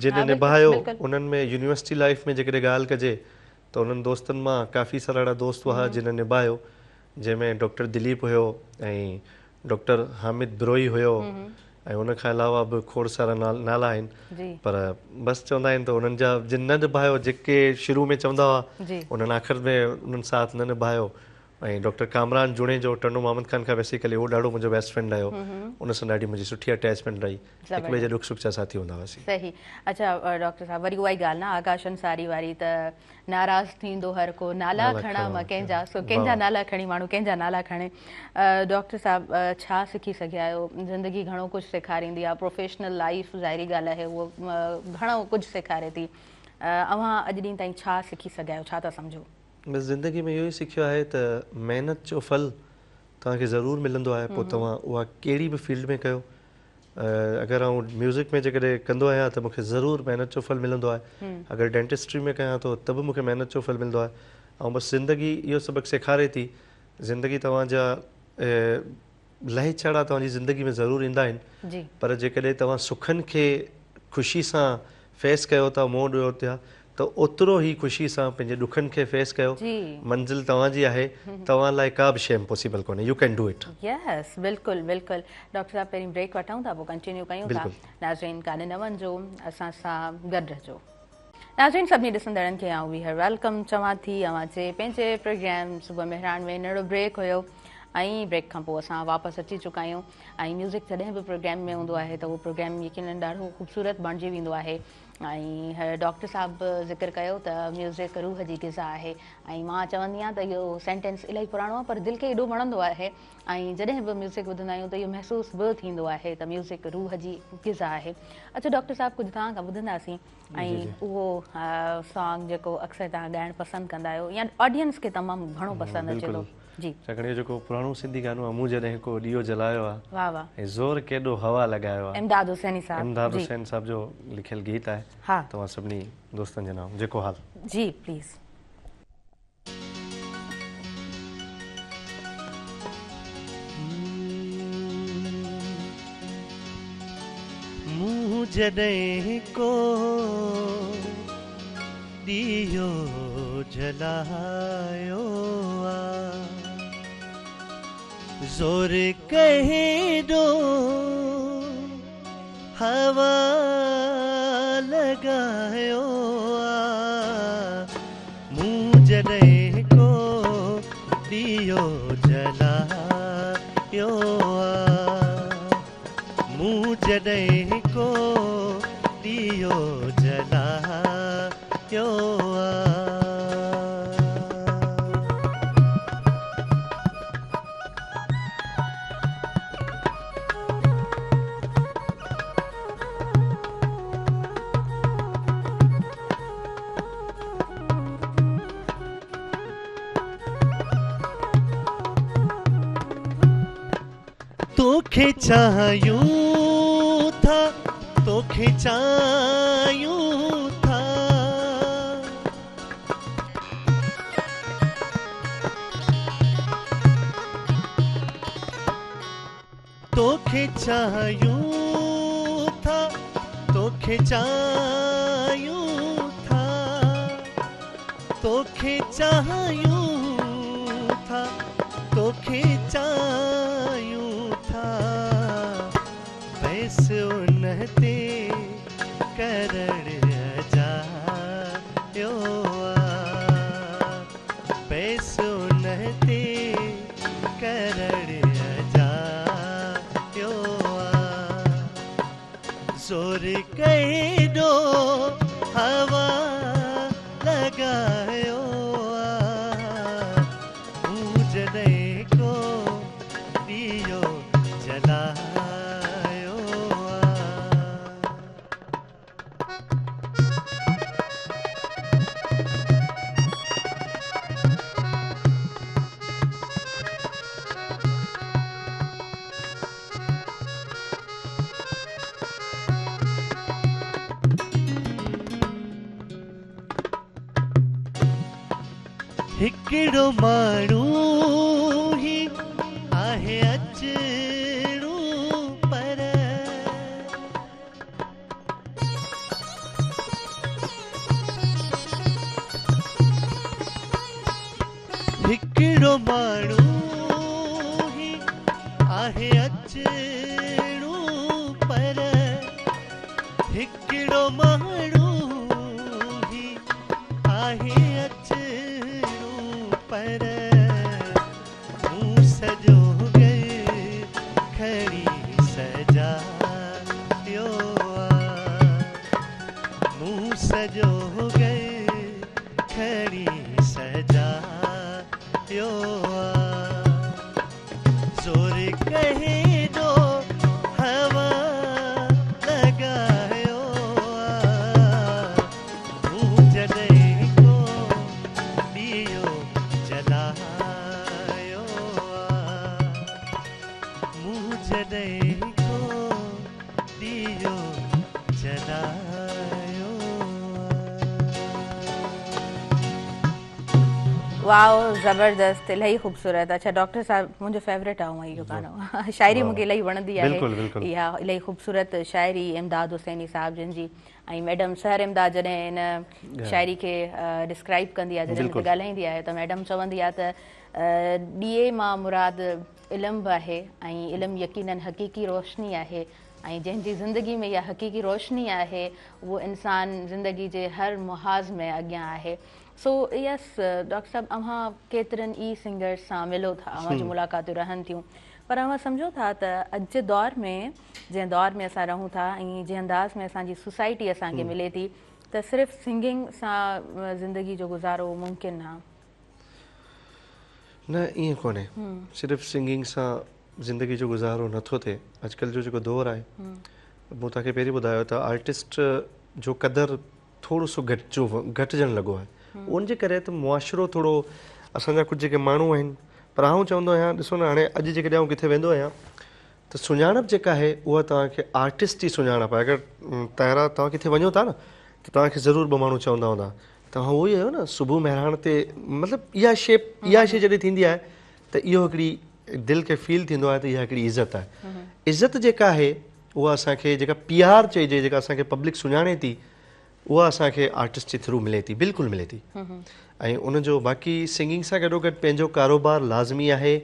جن نڀايو انهن ۾ يونيورسٽي لائيف ۾ جيڪڏهن ڳالهه ڪجي ته انهن دوستن مان ڪافي سارا اهڙا دوست هئا جن نڀايو جنهن ۾ ڊاڪٽر دليپ هيو ۽ ڊاڪٽر حامد بروهي هيو ۽ ان کان علاوه به کوڙ سارا نالا آهن پر بس چوندا آهن ته انهن جا جن نه نڀايو جيڪي شروع ۾ چوندا هئا انهن آخر ۾ انهن ساٿ نه نڀايو ۽ ڊاڪٽر ڪامران جوڻيجو ٽنڊو محمد خان کان بيسيڪلي هو ڏاڍو منهنجو بيسٽ فرينڊ رهيو ان سان ڏاڍي منهنجي سٺي اٽيچمينٽ رهي هڪ ٻئي جا ڏک سک جا ساٿي هوندا هئاسين. صحيح اڇا ڊاڪٽر صاحب وري اها ئي ڳالهه نه آڪاش انصاري واري ته ناراض ٿيندو هر ڪو نالا کڻان مان ڪنهن جا سو ڪنهن جا نالا کڻي ماڻهو ڪنهن جا نالا کڻي ڊاڪٽر صاحب ڇا سکي سگهيا آهيو زندگي گهڻو ڪجهه سيکاريندي آهي پروفيشنل لائيف ظاهري ڳالهه آهي اهو گهڻو ڪجهه سيکاري ٿي اوهان اڄ ڏينهن تائين ڇا سکي سگهيا آهيو ڇا ٿا سمجهو؟ بس زندگي ۾ اهو ئي سکيو آهي ته محنت جو ڦل توهان کي ضرور ملندو آهي پوء توهان اها ڪهڙي به فيلڊ ۾ ڪيو اگر آئون ميوزڪ ۾ جيڪڏهن ڪندو آهيان ته مون کي ضرور محنت جو ڦل ملندو آهي اگر ڊينٽسٽري ۾ ڪيان ٿو ته به مون کي محنت جو ڦل ملندو آهي ۽ بس زندگي اهو سبق سيکاري ٿي زندگي توهان جا لهي چاڙها توهان جي زندگي ۾ ضرور ايندا آهن پر جيڪڏهن توهان سکن کي خوشي سان فيس ڪيو ٿا منهن ڏيو ٿا ته اوترو ئي خوشي سان پنهنجي ڏکن کي فيس ڪيو منزل توهان جي آهي توهان لاء ڪا به شيء امپاسيبل ڪونهي you can do it. Yes بلڪل بلڪل ڊاڪٽر صاحب پهرين بريڪ وٺون ٿا پوء ڪنٽينيو ڪيون ٿا ناظرين ڪاڏي نه وڃجو اسان سان گڏ رهجو. ناظرين سڀني ڏسندڙن کي آئون ٻيهر welcome چوان ٿي اوهان جي پنهنجي پروگرام صبح مهراڻ ۾ ننڍڙو بريڪ هيو ۽ بريڪ کان پوء اسان واپس اچي چڪا آهيون ۽ ميوزڪ جڏهن به پروگرام ۾ هوندو آهي ته اهو پروگرام يقينن ڏاڍو خوبصورت بڻجي ويندو آهي ۽ ڊاڪٽر صاحب به ذڪر ڪيو ته ميوزڪ روح جي غذا آهي ۽ مان چوندي آهيان ته اهو سينٽينس الاهي پراڻو آهي پر دل کي ايڏو وڻندو آهي ۽ جڏهن به ميوزڪ ٻڌندا آهيون ته اهو محسوس به ٿيندو آهي ته ميوزڪ روح جي غذا آهي اچو ڊاڪٽر صاحب ڪجهه توهان کان ٻڌنداسين ۽ اهو سانگ جيڪو اڪثر توهان ڳائڻ پسند ڪندا آهيو يا آڊينس کي تمام گهڻو پسند اچي ٿو. جي. ڇاڪاڻ اهو جيڪو پراڻو سنڌي گانو آهي مون جڏهن ڪو ڏيئو جلايو آ واه واه ۽ زور ڪيڏو هوا لڳايو آ امداد حسيني صاحب امداد حسين صاحب جو لکيل گيت آهي ها توهان سڀني دوستن جي نام جيڪو حال. جي پليز. مون جڏهن ڪو ڏيئو جلايو آ زور ڪيڏو هوا لڳايو آ مون جڏهن ڪو ڏيئو جلايو آ مون جڏهن ڪو ڏيئو جلايو آ. توکي چاهيون ٿا توکي چاهيون ٿا. توکي چاهيون ٿا توکي چاهيون ٿا توکي چاهيون ٿا توکي چاهيون ٿا بحث ان تي ڪرڻ اجايو آ بحث ان تي ڪرڻ. زور ڪهڙو هوا لڳايو آ. مون جڏهن ڪو ڏيئو جلايو آ. هڪڙو ماڻهو هي آهي اچڻو پر. هڪڙو ماڻهو هي آهي اچڻو پر. هڪڙو ماڻهو هي آهي اچڻو پر. مون سڄو گهر کڻي سجايو آ. مون سڄو گهر کڻي سجايو آ. زور ڪهڙو هوا لڳايو آ. مون جڏهن ڪو ڏيئو جلايو آ. مون جڏهن ڪو ڏيئو جلايو آ. واو زبردست الاهي خوبصورت. اڇا ڊاڪٽر صاحب منهنجو فيورٽ آ اهو گانو. شاعري مونکي الاهي وڻندي آهي. بلڪل بلڪل. اها الاهي خوبصورت شاعري امداد حسيني صاحب جن جي ۽ ميڊم سحر امداد جڏهن هن شاعري کي ڊسڪرائب ڪندي آهي، جڏهن ڳالهائيندي آهي ته ميڊم چوندي آهي ته ڏيئي مان مراد علم به آهي ۽ علم يقينن حقيقي روشني آهي ۽ جنهن جي زندگي ۾ اها حقيقي روشني آهي اهو انسان زندگي جي هر محاذ ۾ اڳيان آهي. سو يس ڊاڪٽر صاحب اوهان ڪيترن ئي سنگرز سان ملو ٿا، اوهان جون ملاقاتون رهن ٿيون، پر اوهان سمجهو ٿا ته اڄ جي دور ۾ جنهن دور ۾ اسان رهون ٿا ۽ جنهن انداز ۾ اسان جي سوسائٽي اسان کي ملي ٿي ته صرف سنگنگ سان زندگي جو گذارو ممڪن نه؟ نه ائين ڪونهي، صرف سنگنگ سان زندگي جو گذارو نٿو ٿئي. اڄڪلهه جو جيڪو دور آهي، مون توهان کي پهرين ٻڌايو ته آرٽسٽ جو قدر ٿورو سو گهٽجو گهٽجڻ لڳو آهي. ان جي ڪري ته معاشرو ٿورو اسان جا ڪجهه جيڪي ماڻهو آهن، پر آئون چوندو آهيان ڏسو نه هاڻي اڄ جيڪڏهن آئون ڪٿي ويندو آهيان ته سڃاڻپ جيڪا آهي اها توهان کي آرٽسٽ جي سڃاڻپ آهي. اگر طاهره توهان ڪٿي وڃو ٿا نه ته توهان کي ضرور ٻه ماڻهو چوندا هوندا توهان اهو ئي آهيو نه صبح مهراڻ تي، مطلب اها شي اها شي جڏهن ٿيندي آهي ته اهو هڪڙي دل کي فيل ٿيندو آهي ته اها هڪڙي عزت آهي. عزت جيڪا آهي اها اسان کي جيڪا پي آر چئجي، جيڪا اسان کي پبلڪ سڃاڻي ٿي، اها اسان کي آرٽسٽ جي ٿرو ملي ٿي، بلڪل ملي ٿي. ۽ ان جو باقي سنگنگ سان گڏو گڏ پنهنجو ڪاروبار لازمي آهي.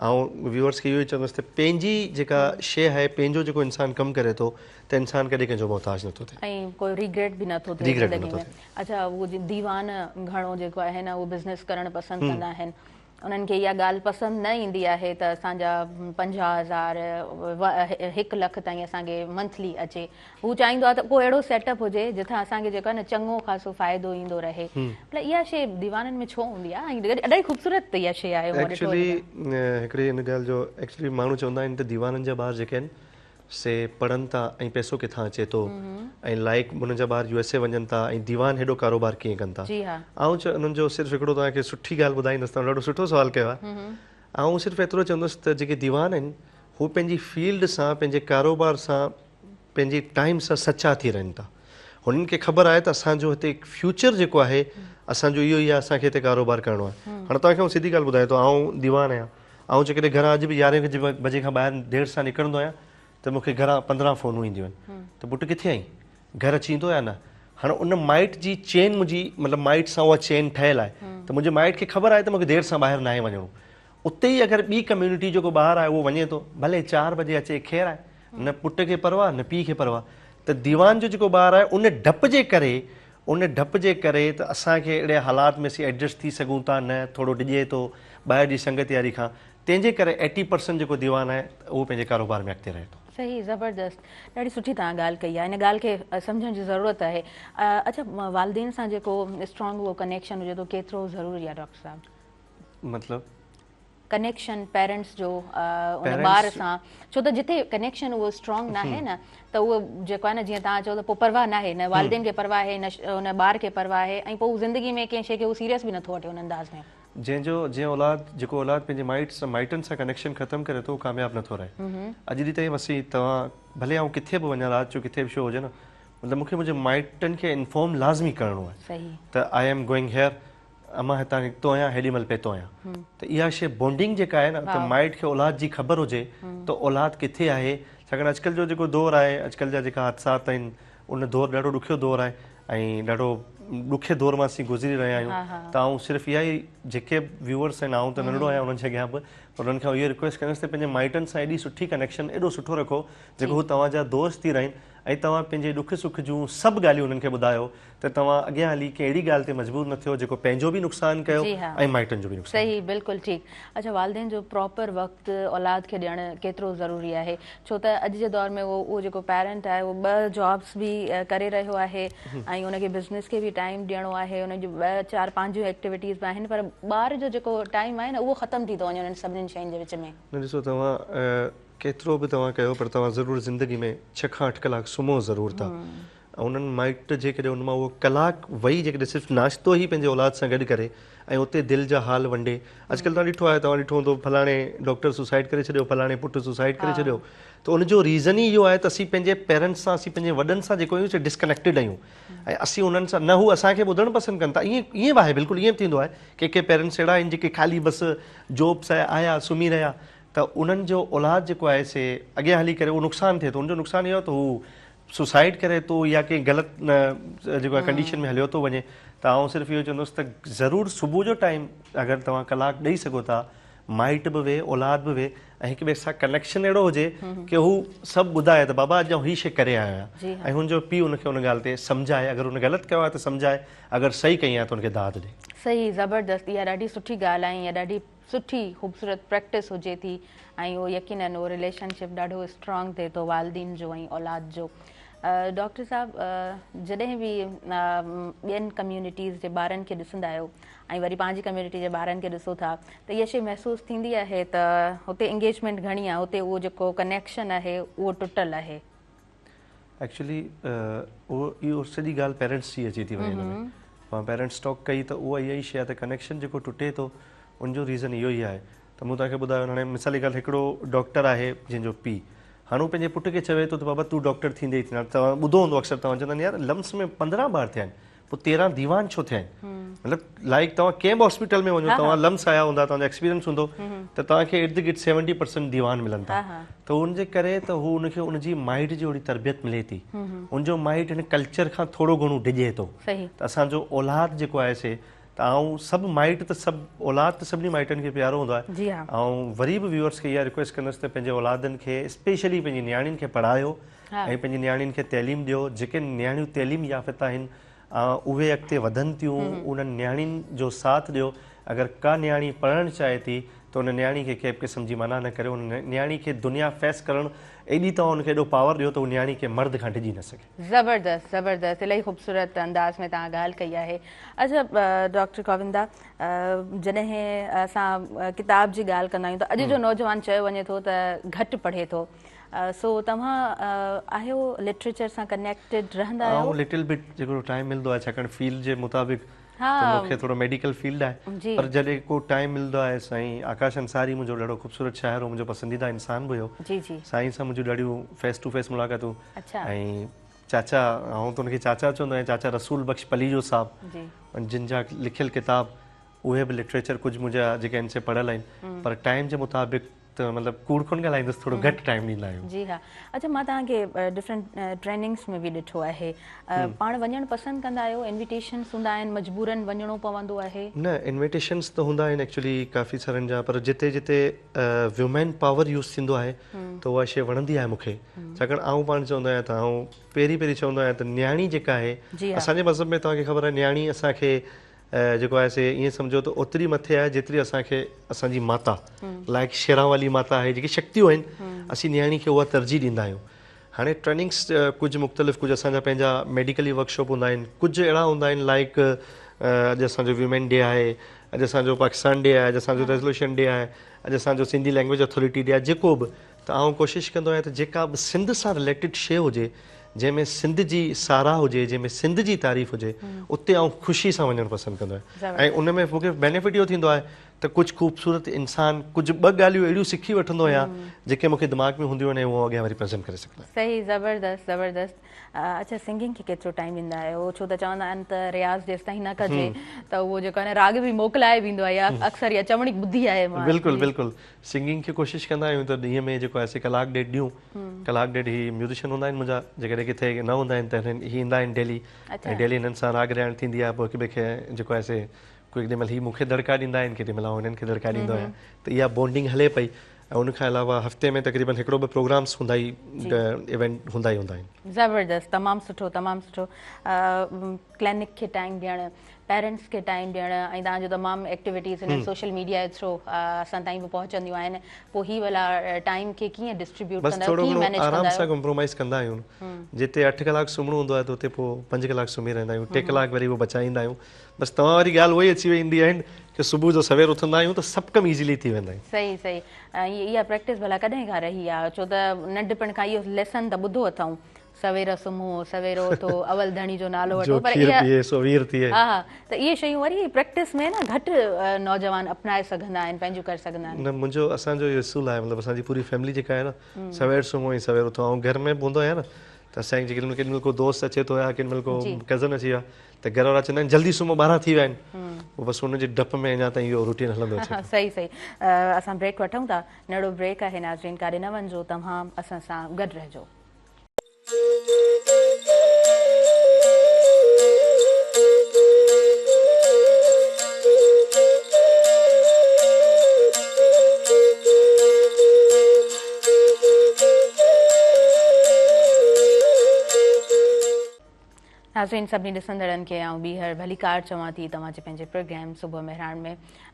آئون ويورس کي اهو ئي چوندس ته پنهنجي جيڪا شي آهي، پنهنجو جيڪو انسان ڪم ڪري ٿو ته انسان ڪڏهن ڪنهن جو محتاج نٿو ٿئي. ۽ ڪو ريگريٽ به نٿو ٿئي زندگي ۾. اڇا اهو ديوان گهڻو جيڪو آهي نه اهو بزنس ڪرڻ پسند ڪندا آهن، انهن کي اها ڳالهه پسند نه ايندي آهي ته اسان جا 50 هزار 1 لک تائين اسان کي منٿلي اچي. هو چاهيندو آهي ته ڪو اهڙو سيٽ اپ هجي جتان اسان کي جيڪو آهي نه چڱو خاصو فائدو ايندو رهي. مطلب اها شيء ديوانن ۾ ڇو هوندي آهي ۽ ڏاڍي خوبصورت اها شيء آهي. مون ڏٺو ايڪچولي هڪڙي ان ڳالهه جو ايڪچولي ماڻهو چوندا آهن ته ديوانن جا ٻار جيڪي آهن سي پڙهن ٿا ۽ پئسو ڪٿان اچي ٿو ۽ لائيڪ انهن جا ٻار يو ايس اي وڃن ٿا ۽ ديوان هيڏو ڪاروبار ڪيئن ڪن ٿا. آئون انهن جو صرف هڪڙو توهان کي سٺي ڳالهه ٻڌائيندس، توهان ڏاڍو سٺو سوال ڪيو آهي. آئون صرف ايترو چوندس ته جيڪي ديوان آهن هو پنهنجي فيلڊ سان پنهنجي ڪاروبار سان پنهنجي ٽائيم سان سچا ٿي رهن ٿا. هنن کي خبر آهي ته اسان جو هتي فيوچر جيڪو آهي اسان جو اهو ئي آهي، اسان کي هتي ڪاروبار ڪرڻو آهي. هاڻي توهان کي آئون سڌي ڳالهه ٻڌايان ٿو، آئون ديوان آهيان، آئون جيڪڏهن گهران اڄ به يارهين بجي کان ٻاهر دير سان نڪرندو آهيان ته مون کي گهران 15 فونون اينديون آهن ته پٽ ڪٿي آهين، گهر اچين ٿو يا نه. هاڻي ان مائٽ جي چين منهنجي مطلب مائٽ سان اها چين ٺهيل آهي ته منهنجي مائٽ کي خبر آهي ته مون کي دير سان ٻاهر ناهي وڃڻو. اتي ئي اگر ٻي ڪميونٽي جو ڪو ٻار آهي اهو وڃي ٿو، ڀلي 4 بجي اچي خير آهي، نه پٽ کي پرواهه نه پيء کي پرواهه. ته ديوان جو جيڪو ٻار آهي ان ڊپ جي ڪري ان ڊپ جي ڪري ته اسان کي اهڙي حالات ۾ اسين ايڊجسٽ ٿي سگهون ٿا نه، ٿورو ڊڄي ٿو ٻاهر جي سنگت ياري کان، تنهن جي ڪري ايٽي پرسنٽ جيڪو ديوان آهي اهو پنهنجي ڪاروبار ۾ اڳتي رهي ٿو. صحيح زبردست ڏاڍي سٺي توهان ڳالهه ڪئي آهي ان ڳالهه کي سمجهڻ جي ضرورت آهي اڇا والدين سان جيڪو اسٽرانگ اهو ڪنيڪشن هجي ٿو ڪيترو ضروري آهي ڊاڪٽر صاحب؟ مطلب؟ ڪنيڪشن پيرنٽس جو ان ٻار سان ڇو ته جتي ڪنيڪشن اهو اسٽرانگ ناهي نه ته اهو جيڪو آهي نه جيئن توهان چئو ته پوء پرواهه ناهي نه والدين کي پرواهه آهي نه ان ٻار کي پرواهه آهي ۽ پوء زندگي ۾ ڪنهن شيء کي هو سيريس به نٿو وٺي ان انداز ۾. جنهن جو جنهن اولاد جيڪو اولاد پنهنجي مائٽ سان مائٽن سان ڪنيڪشن ختم ڪري ٿو اهو ڪامياب نٿو رهي اڄ ڏينهن تائين اسين توهان ڀلي آئون ڪٿي به وڃان رات جو ڪٿي به شو هجي نه مطلب مونکي منهنجي مائٽن کي انفارم لازمي ڪرڻو آهي ته I am going هيئر مان هتان نڪتو آهيان هيڏي مهل پهتو آهيان ته اها شي بونڊنگ جيڪا آهي نه ته مائٽ کي اولاد جي خبر هجي ته اولاد ڪٿي آهي ڇاڪاڻ اڄڪلهه جو جيڪو دور آهي اڄڪلهه جا جيڪا حادثات آهن ان دور ڏاڍو ڏکيو دور آهي ۽ ڏاڍو ڏکي دور مان اسين گذري رهيا آهيون ته آئون صرف اها ئي جيڪي به ويوئرس آهن آئون ته ننڍڙو آهيان انهن جي اڳيان به پر انهن کان اهو رڪويسٽ ڪندس ته پنهنجي مائٽن سان ايڏي سٺي ڪنيڪشن ايڏو سٺو رکو جيڪو هو توهان جا دوست ٿي رهن ۽ توهان پنهنجي ڏک سک جون سڀ ڳالهيون انهن کي ٻڌايو ته توهان اڳيان هلي ڪنهن اهڙي ڳالهه تي مجبور نه ٿيو جيڪو پنهنجو به نقصان ڪيو ۽ مائٽن جو به نقصان. صحيح بلڪل ٺيڪ اڇا والدين جو پراپر وقت اولاد کي ڏيڻ ڪيترو ضروري آهي ڇو ته اڄ جي دور ۾ اهو اهو جيڪو پيرنٽ آهي اهو ٻه جابس به ڪري رهيو آهي ۽ ان کي بزنس کي به ٽائيم ڏيڻو آهي ان جون ٻه چار پنهنجون ايڪٽيوٽيز به آهن پر ٻار جو جيڪو ٽائيم آهي نه اهو ختم ٿي ٿو وڃي انهن سڀني شين جي وچ ۾. نه ڏسو توهان ڪيترو به توهان ڪيو پر توهان ضرور زندگي ۾ ڇهه کان اٺ ڪلاڪ سمهو ضرور ٿا ۽ انهن مائٽ جيڪڏهن ان مان اهو ڪلاڪ ويهي جيڪڏهن صرف ناشتو ئي پنهنجي اولاد سان گڏ ڪري ۽ اتي دل جا حال ونڊي اڄڪلهه توهان ڏٺو آهي توهان ڏٺو هوندو فلاڻي ڊاڪٽر سوسائيڊ ڪري ڇڏيو فلاڻي پٽ سوسائيڊ ڪري ڇڏيو ته ان جو ريزن ئي اهو آهي ته اسين پنهنجي پيرنٽس سان اسين پنهنجي وڏن سان جيڪو آهيون سي ڊسڪنيڪٽيڊ آهيون ۽ اسين انهن سان نه هو اسان کي ٻڌڻ پسند ڪن ٿا ائين ائين به آهي بلڪل ائين به ٿيندو آهي ڪي ڪي پيرنٽس اهڙا آهن جيڪي خالي بس جاب سان آيا سمهي رهيا ته انهن جو اولاد جيڪو آهي سي اڳيان هلي ڪري اهو نقصان ٿئي ٿو ان جو نقصان اهو آهي ته هو سوسائيڊ ڪري ٿو يا ڪنهن غلط جيڪو آهي ڪنڊيشن ۾ هليو ٿو وڃي ته آئون صرف اهو چوندس ته ضرور صبح جو ٽائيم اگر توهان ڪلاڪ ڏئي سگهو ٿا مائٽ به ويهي اولاد به ويهي ۽ هڪ ٻئي سان ڪنيڪشن اهڙو هجي ڪي هو سڀ ٻڌائي ته بابا اڄ آئون هي شي ڪري آيو آهيان ۽ هن جو پيء ان کي ان ڳالهه تي سمجهائي اگر هن غلط ڪيو آهي ته سمجهائي اگر صحيح ڪئي آهي ته ان کي داد ڏي. صحيح زبردست اها ڏاڍي سٺي ڳالهه آهي ۽ اها ڏاڍي سٺي خوبصورت پريڪٽس هجي ٿي ۽ اهو يقينن اهو رليشن شپ ڏاڍو اسٽرانگ ٿئي ٿو والدين جو ۽ اولاد جو ڊاڪٽر صاحب جڏهن به ٻين ڪميونٽيز جي ٻارن کي ڏسندا آهيو ۽ وري پنهنجي ڪميونٽي جي ٻارن کي ڏسو ٿا ته اها شي محسوس ٿيندي آهي ته هتي انگيجمينٽ گهڻي آهي هتي اهو جيڪو ڪنيڪشن آهي اهو ٽٽل آهي. ايڪچولي اهو اهو سڄي ڳالهه پيرنٽس جي اچي ٿي وڃي هن ۾ مان پيرنٽس ٽاڪ ڪئي ته اها اها ئي شي آهي ته ڪنيڪشن جيڪو ٽٽي ٿو ان جو ريزن اهو ئي آهي ته مون توهان کي ٻڌايو هاڻي مثال جي ڳالهه هڪڙو ڊاڪٽر آهي جنهن جو پيء هاڻي هو پنهنجي پٽ کي چوي ٿو ته بابا تون ڊاڪٽر ٿيندي ئي ٿيندين توهان ٻڌو هوندو اڪثر توهان چوندا آهن يار لمس ۾ 15 ٻار ٿيا آهن پوء 13 ديوان ڇو ٿيا آهن مطلب لائڪ توهان ڪنهن به هاسپيٽل ۾ وڃو توهان لمس آيا هوندا توهان جو ايڪسپيرينس هوندو ته توهان کي ارد گرد 70% ديوان ملن ٿا ته ان جي ڪري ته هو ان کي ان جي مائٽ جي اهڙي تربيت ملي ٿي ان جو مائٽ هن ڪلچر کان ٿورو گهڻو ڊڄي ٿو ته اسان جو اولاد جيڪو آهي سي ته آئون سڀ مائٽ ته سڀ اولاد ته سڀني مائٽن کي پيارو هوندو آهي آئون وري به ويورس کي اها رڪويسٽ ڪندس ته پنهنجي اولادن کي اسپيشلي پنهنجي نياڻين کي پڙهايو ۽ پنهنجي نياڻين کي تعليم ڏيو جيڪي نياڻيون تعليم يافته آهن اهي اڳتي وڌن ٿيون انهن نياڻين جو ساٿ ڏيو اگر ڪا نياڻي پڙهڻ چاهي ٿي ته ان نياڻي کي ڪنهن به قسم جي منع نه ڪريو ان نياڻي کي دنيا فيس ڪرڻ ايڏي توهان ان کي ايڏو پاور ڏيو ته هو نياڻي ڪنهن مرد کان ڊڄي نه سگهي. زبردست زبردست الاهي خوبصورت انداز ۾ توهان ڳالهه ڪئي آهي اڇا ڊاڪٽر ڪووندا جڏهن اسان ڪتاب جي ڳالهه ڪندا آهيون ته اڄ جو نوجوان چيو وڃي ٿو ته گهٽ پڙهي ٿو سو توهان آهيو لٽريچر سان ڪنيڪٽيڊ رهندا آهيو؟ آئون لٽل بٽ جيڪو ٽائيم ملندو آهي ڇاڪاڻ فيلڊ جي مطابق ته مون کي ٿورو ميڊيڪل فيلڊ آهي پر جڏهن ڪو ٽائيم ملندو آهي سائين آڪاش انصاري منهنجو ڏاڍو خوبصورت شاعر هو منهنجو پسنديده انسان به هيو سائين سان منهنجون ڏاڍيون فيس ٽو فيس ملاقاتون ۽ چاچا آئون ته ان کي چاچا چوندو آهيان چاچا رسول بخش پليجو صاحب جن جا لکيل ڪتاب اهي به لٽريچر ڪجهه منهنجا جيڪي آهن سي پڙهيل آهن پر ٽائيم جي مطابق ته مطلب ڪوڙ ڪونه ڳالهائيندس ٿورو گهٽ ٽائيم ڏيندا آهيون. جي ها اڇا مان توهان کي ڊفرنٽ ٽريننگس ۾ به ڏٺو آهي پاڻ وڃڻ پسند ڪندا آهيو انويٽيشنس هوندا آهن مجبورن وڃڻو پوندو آهي؟ نه انويٽيشنس ته هوندا آهن ايڪچولي ڪافي سارن جا پر جتي جتي ويمين پاور يوز ٿيندو آهي ته اها شي وڻندي آهي مون کي ڇاڪاڻ آئون پاڻ چوندو آهيان ته آئون پهرين پهرين چوندو آهيان ته نياڻي جيڪا آهي اسان جي مذهب ۾ توهان کي خبر آهي نياڻي اسان کي جيڪو آهي سي ائين سمجهو ته اوتري مٿي آهي جيتري اسان کي اسان جي ماتا لائڪ شيران والي ماتا آهي جيڪي شڪتيون آهن اسين نياڻي کي اها ترجيح ڏيندا آهيون. هاڻي ٽريننگس ڪجهه مختلف ڪجهه اسان جا پنهنجا ميڊيڪلي ورڪشاپ هوندا آهن ڪجهه اهڙا هوندا آهن لائيڪ اڄ اسان جو ويمين ڊي آهي اڄ اسان جو پاڪستان ڊي آهي اڄ اسان جو ريزولوشن ڊي آهي اڄ اسان جو سنڌي لينگويج اٿارٽي ڊي آهي جيڪو به ته آئون ڪوشش ڪندو آهيان ته جيڪا به سنڌ سان رليٽيڊ شيء هجي جنهن ۾ سنڌ جي ساراهه هجي جنهن ۾ سنڌ جي تعريف هجي اتي آئون خوشي سان وڃڻ پسند ڪندو آهيان ۽ ان ۾ مون کي بينيفٽ اهو ٿيندو آهي ته ڪجهه خوبصورت انسان ڪجهه ٻه ڳالهيون اهڙيون سکي وٺندو آهيان جيڪي مون کي دماغ ۾ هونديون آهن ۽ اهو اڳيان وري پريزنٽ ڪري سگهندو آهيان. صحيح زبردست زبردست اڇا سنگنگ کي ڪيترو ٽائيم ڏيندا آهيو ڇو ته چوندا آهن ته رياض جيستائين نه ڪجي ته اهو جيڪو آهي نه راڳ به موڪلائي ويندو آهي يا اڪثر اها چوڻي ٻڌي آهي مان. بلڪل بلڪل سنگنگ کي ڪوشش ڪندا آهيون ته ڏينهن ۾ جيڪو آهي سي ڪلاڪ ڏيڍ ڏيون ڪلاڪ ڏيڍ هي ميوزيشن هوندا آهن منهنجا جيڪڏهن ڪٿي نه هوندا آهن ته هي ايندا آهن ڊيلي ۽ ڊيلي هنن سان راڳ رهاڻ ٿيندي آهي پوء هڪ ٻئي کي جيڪو آهي سي ڪو ڪيڏي مهل هي مون کي دڙڪا ڏيندا آهن ڪيڏي مهل آئون هنن کي دڙڪا ڏيندو آهيان ته اها بانڊنگ هلي پئي ۽ ان کان علاوه هفتي ۾ تقريبن هڪڙو ٻه پروگرامس هوندا ئي ايونٽ هوندا ئي هوندا آهن. زبردست تمام سٺو تمام سٺو ڪلينڪ کي ٽائيم ڏيڻ پيرنٽس کي ٽائيم ڏيڻ ۽ توهان جو تمام ايڪٽيوٽيز هن سوشل ميڊيا جي ٿرو اسان تائين به پهچنديون آهن پوء هي ڀلا ٽائيم کي ڪيئن ڊسٽريبيوٽ بس ڪندا آهيو ٿورو ڪيئن گهڻو مينيج آرام ڪندا سان آهيو ڪمپرومائز ڪندا آهيون جتي 8 ڪلاڪ سمهڻو هوندو آهي ته اتي پوء 5 ڪلاڪ سمهي رهندا آهيون 3 ڪلاڪ وري اهو بچائيندا آهيون بس توهان واري ڳالهه اها ئي اچي ويندي آهن ڪه صبح جو سوير اٿندا آهيون ته سڀ ڪم ايزيلي ٿي ويندا آهن. صحيح صحيح ۽ اها پريڪٽس ڀلا ڪڏهن کان رهي آهي ڇو ته ننڍپڻ کان اهو ليسن ته ٻڌو اٿئون سوير سمهو سوير اٿو اول ڌڻي جو نالو جو وٺو پر کير اها پيئي سو وير ٿئي. ها ها ته اهي شيون وري پريڪٽس ۾ نه گهٽ نوجوان اپنائي سگهندا آهن پنهنجون ڪري سگهندا آهن. نه منهنجو اسان جو اهو اصول آهي مطلب اسان جي پوري فيملي جيڪا آهي نه سوير سمهو ۽ سوير اٿو آئون گهر ۾ به هوندو آهيان نه ته اسان جي ڪيڏي مهل ڪو دوست اچي ٿو يا ڪيڏي مهل ڪو ڪزن اچي ويو ته گهر وارا چوندا آهن جلدي سمهو 12 ٿي ويا آهن پوء بس ان جي ڊپ ۾ اڃا تائين اهو روٽين هلندو اچي ٿو. صحيح صحيح اسان بريڪ وٺون ٿا ننڍڙو بريڪ آهي ناظرين ڪاڏي نه وڃجو توهان اسان سان گڏ رهجو. ناظرين سڀني ڏسندڙن کي آئون ٻيهر ڀليڪار چوان ٿي توهان جي پنهنجي پروگرام صبح مهراڻ ۾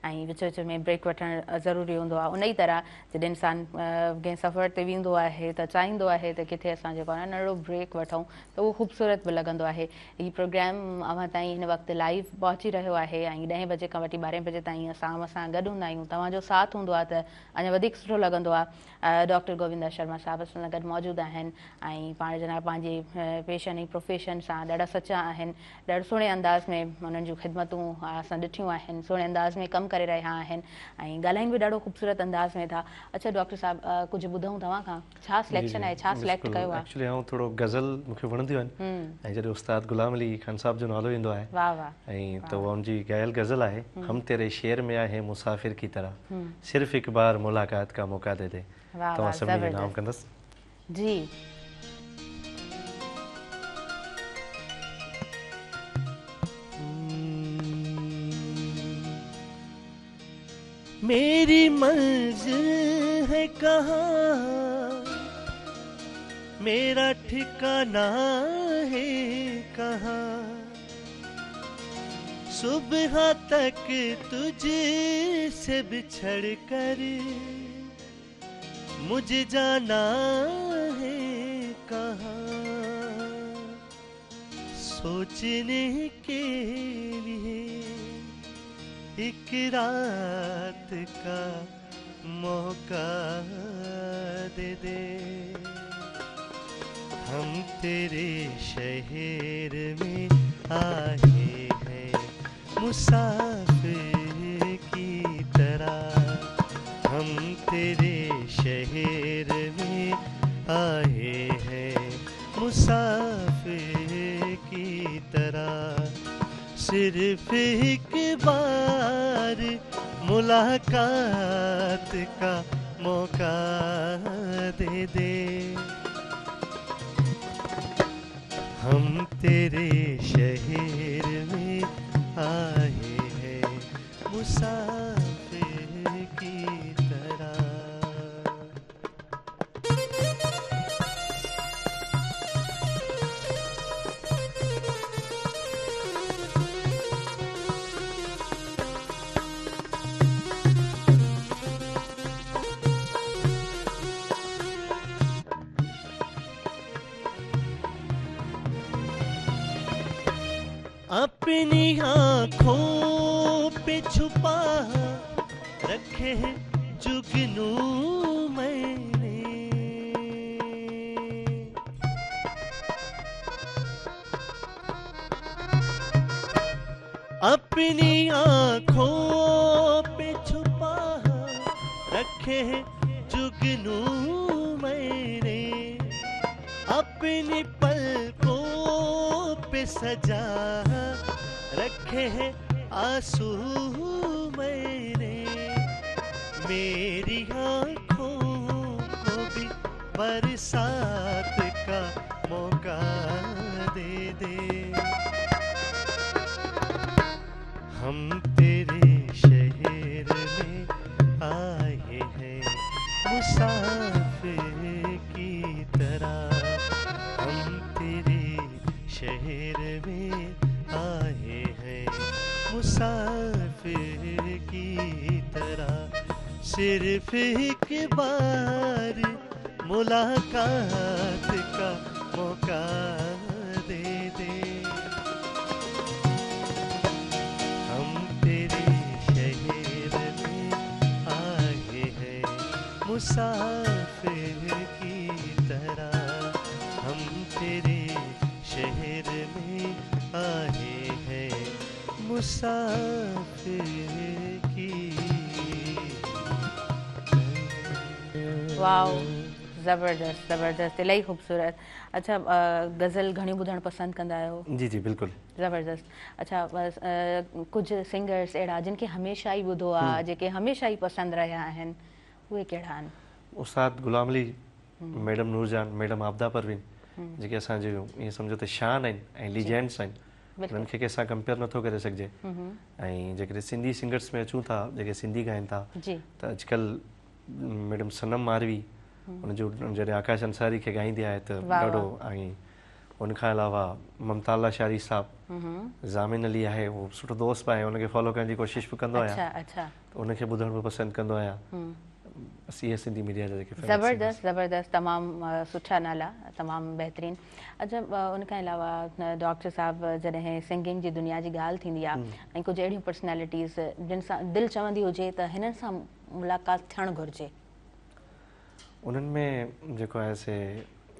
۽ وچ وچ ۾ بريڪ وٺڻ ضروري هوندو آهي ان ئي طرح جڏهن انسان ڪنهن سفر تي ويندو آهي ته چاهيندو آهي ته ڪٿي اسان جيڪو آهي ننڍڙو بريڪ وٺون ته اهو خوبصورت به لڳندو آهي هي پروگرام اوهان تائين هن وقت لائيو پهچي رهيو آهي ۽ ڏهين بجي کان وٺي ٻارهين بجي تائين اسان اوهان سان گڏ هوندا آهيون توهان جو ساٿ هوندو آهي ته اڃا وڌيڪ سٺو لڳندو آهي ڊاڪٽر گووندا شرما صاحب اسان سان گڏ موجود آهن ۽ پاڻ جناب پنهنجي پيشن ۽ پروفيشن سان ڏاڍا سچا آهن ڏاڍو سهڻي انداز ۾ انهن جون خدمتون اسان ڏٺيون آهن سهڻي انداز ۾ ڪم ڪري رهيا آهن ۽ ڳالهائين به ڏاڍو خوبصورت انداز ۾ ٿا اڇا ڊاڪٽر صاحب ڪجهه ٻڌون توهان کان ڇا سليڪشن آهي ڇا سليڪٽ ڪيو آهي. ايڪچولي آئون ٿورو غزل مون کي وڻنديون آهن ۽ جڏهن استاد غلام علي خان صاحب جو نالو ايندو آهي واه واه ۽ ته اها ان جي ڳايل غزل آهي هم تيري شعر ۾ آئي هين مسافر ڪي طرح صرف هڪ بار ملاقات ڪا موقع the the واه توهان واه سڀني کي نام زبردست ڪندس. جي. ميري منزل هي ڪهان ميرا ٺڪانا هي ڪهان صبح تڪ تجھ سي بڇڙ ڪر مجهي جانا هي ڪهان سوچني ڪي ليي هڪ رات ڪا موقع the the هم تيري شهر ۾ آئي هين مسافر ڪي طرح هم تيري شهر ۾ آئي هين مسافر ڪي طرح صرف هڪ بار ملاقات ڪا موقع the the هم تيري شهر ۾ آئي هين مسافر ڪي طرح. अपनी आंखों पे छुपा रखे हैं जुगनू मैंने। अपनी आंखों पे छुपा रखे हैं जुगनू मैंने, अपनी पलकों पे सजा रखे हैं आंसू मैंने। मेरी आंखों को भी बरसात का मौका दे दे। हम तेरे शहर में आए हैं मुसाफिर की तरह, हम तेरे शहर में आए हैं मुसाफिर की तरह। सिर्फ एक बार मुलाकात का मौका दे दे। हम तेरे शहर में आए हैं मुसाफिर की तरह, हम तेरे शहर में आए हैं मुसाफिर की। वाओ, ज़बरदस्त ज़बरदस्त, इलाही ख़ूबसूरत। अच्छा, ग़ज़ल घणियूं ॿुधणु पसंदि कंदा आहियो? जी जी बिल्कुलु। ज़बरदस्त। अच्छा, बस कुझु सिंगर्स अहिड़ा जिन खे हमेशा ई ॿुधो आहे, जेके हमेशा ई पसंदि रहिया आहिनि, उहे कहिड़ा आहिनि? उस्ताद गुलाम अली, मैडम नूरजान, मैडम आबदा परवीन, जेके असांजो ईअं सम्झो त शान आहिनि ऐं लीजेंड्स आहिनि, उन्हनि खे कंहिंसां कंपेयर नथो करे सघिजे। ऐं जेकॾहिं सिंधी सिंगर्स में अचूं था, जेके सिंधी ॻाइनि था, त अॼुकल्ह मैडम सनम मारवी, हुनजो जॾहिं आकाश अंसारी खे ॻाईंदी आहे त ॾाढो। ऐं उनखां अलावा ममता लाशारी साहब, ज़ामिन अली आहे, उहो सुठो दोस्त बि आहे, हुनखे फॉलो करण जी कोशिशि बि कंदो आहियाँ, त उनखे ॿुधणु बि पसंदि कंदो आहियाँ। बसि इहे सिंधी मीडिया जा जेके ज़बरदस्त ज़बरदस्त, तमामु सुठा नाला, तमामु बहितरीन। अच्छा, उनखां अलावा डॉक्टर साहब, जॾहिं सिंगिंग जी दुनिया जी ॻाल्हि थींदी आहे ऐं कुझु अहिड़ियूं पर्सनैलिटीज़ जिन सां दिलि चवंदी हुजे त हिननि सां मुलाक़ात थियणु घुरिजे, उन्हनि में जेको आहे से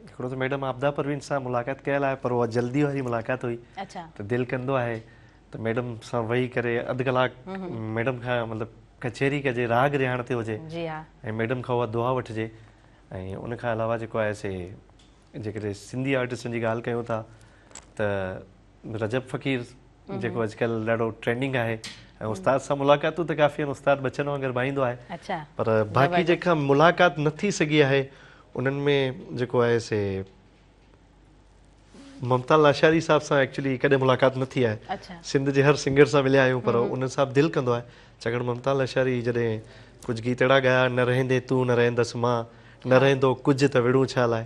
हिकिड़ो त मैडम आबदा परवीन सां मुलाक़ात कयल आहे, पर उहा जल्दी वारी मुलाक़ात हुई। अच्छा। त दिलि कंदो आहे त मैडम सां वेही करे अधु कलाकु मैडम खां मतिलबु कचहरी कजे, राग रिहाण ते हुजे। जी हा। ऐं मैडम खां उहा दुआ वठिजे। ऐं उन खां अलावा जेको आहे से जेकॾहिं सिंधी आर्टिस्टनि जी ॻाल्हि कयूं था त रजब फ़क़ीर जेको अॼुकल्ह ॾाढो ट्रेंडिंग आहे, ऐं उस्ताद सां मुलाक़ातूं त काफ़ी आहिनि, उस्ताद बच्चनि वांगुरु भाईंदो आहे। अच्छा। पर बाक़ी जेका मुलाक़ात न थी सघी आहे उन्हनि में जेको आहे से ममता लाशारी साहब सां एक्चुअली कॾहिं मुलाक़ात न थी आहे। अच्छा। सिंध जे हर सिंगर सां मिलिया आहियूं, पर उन सां बि दिलि कंदो आहे, छाकाणि ममता लाशारी जॾहिं कुझु गीत अहिड़ा ॻाया, न रहंदे तूं न रहंदसि मां, न रहंदो कुझु त विड़ूं छा लाइ,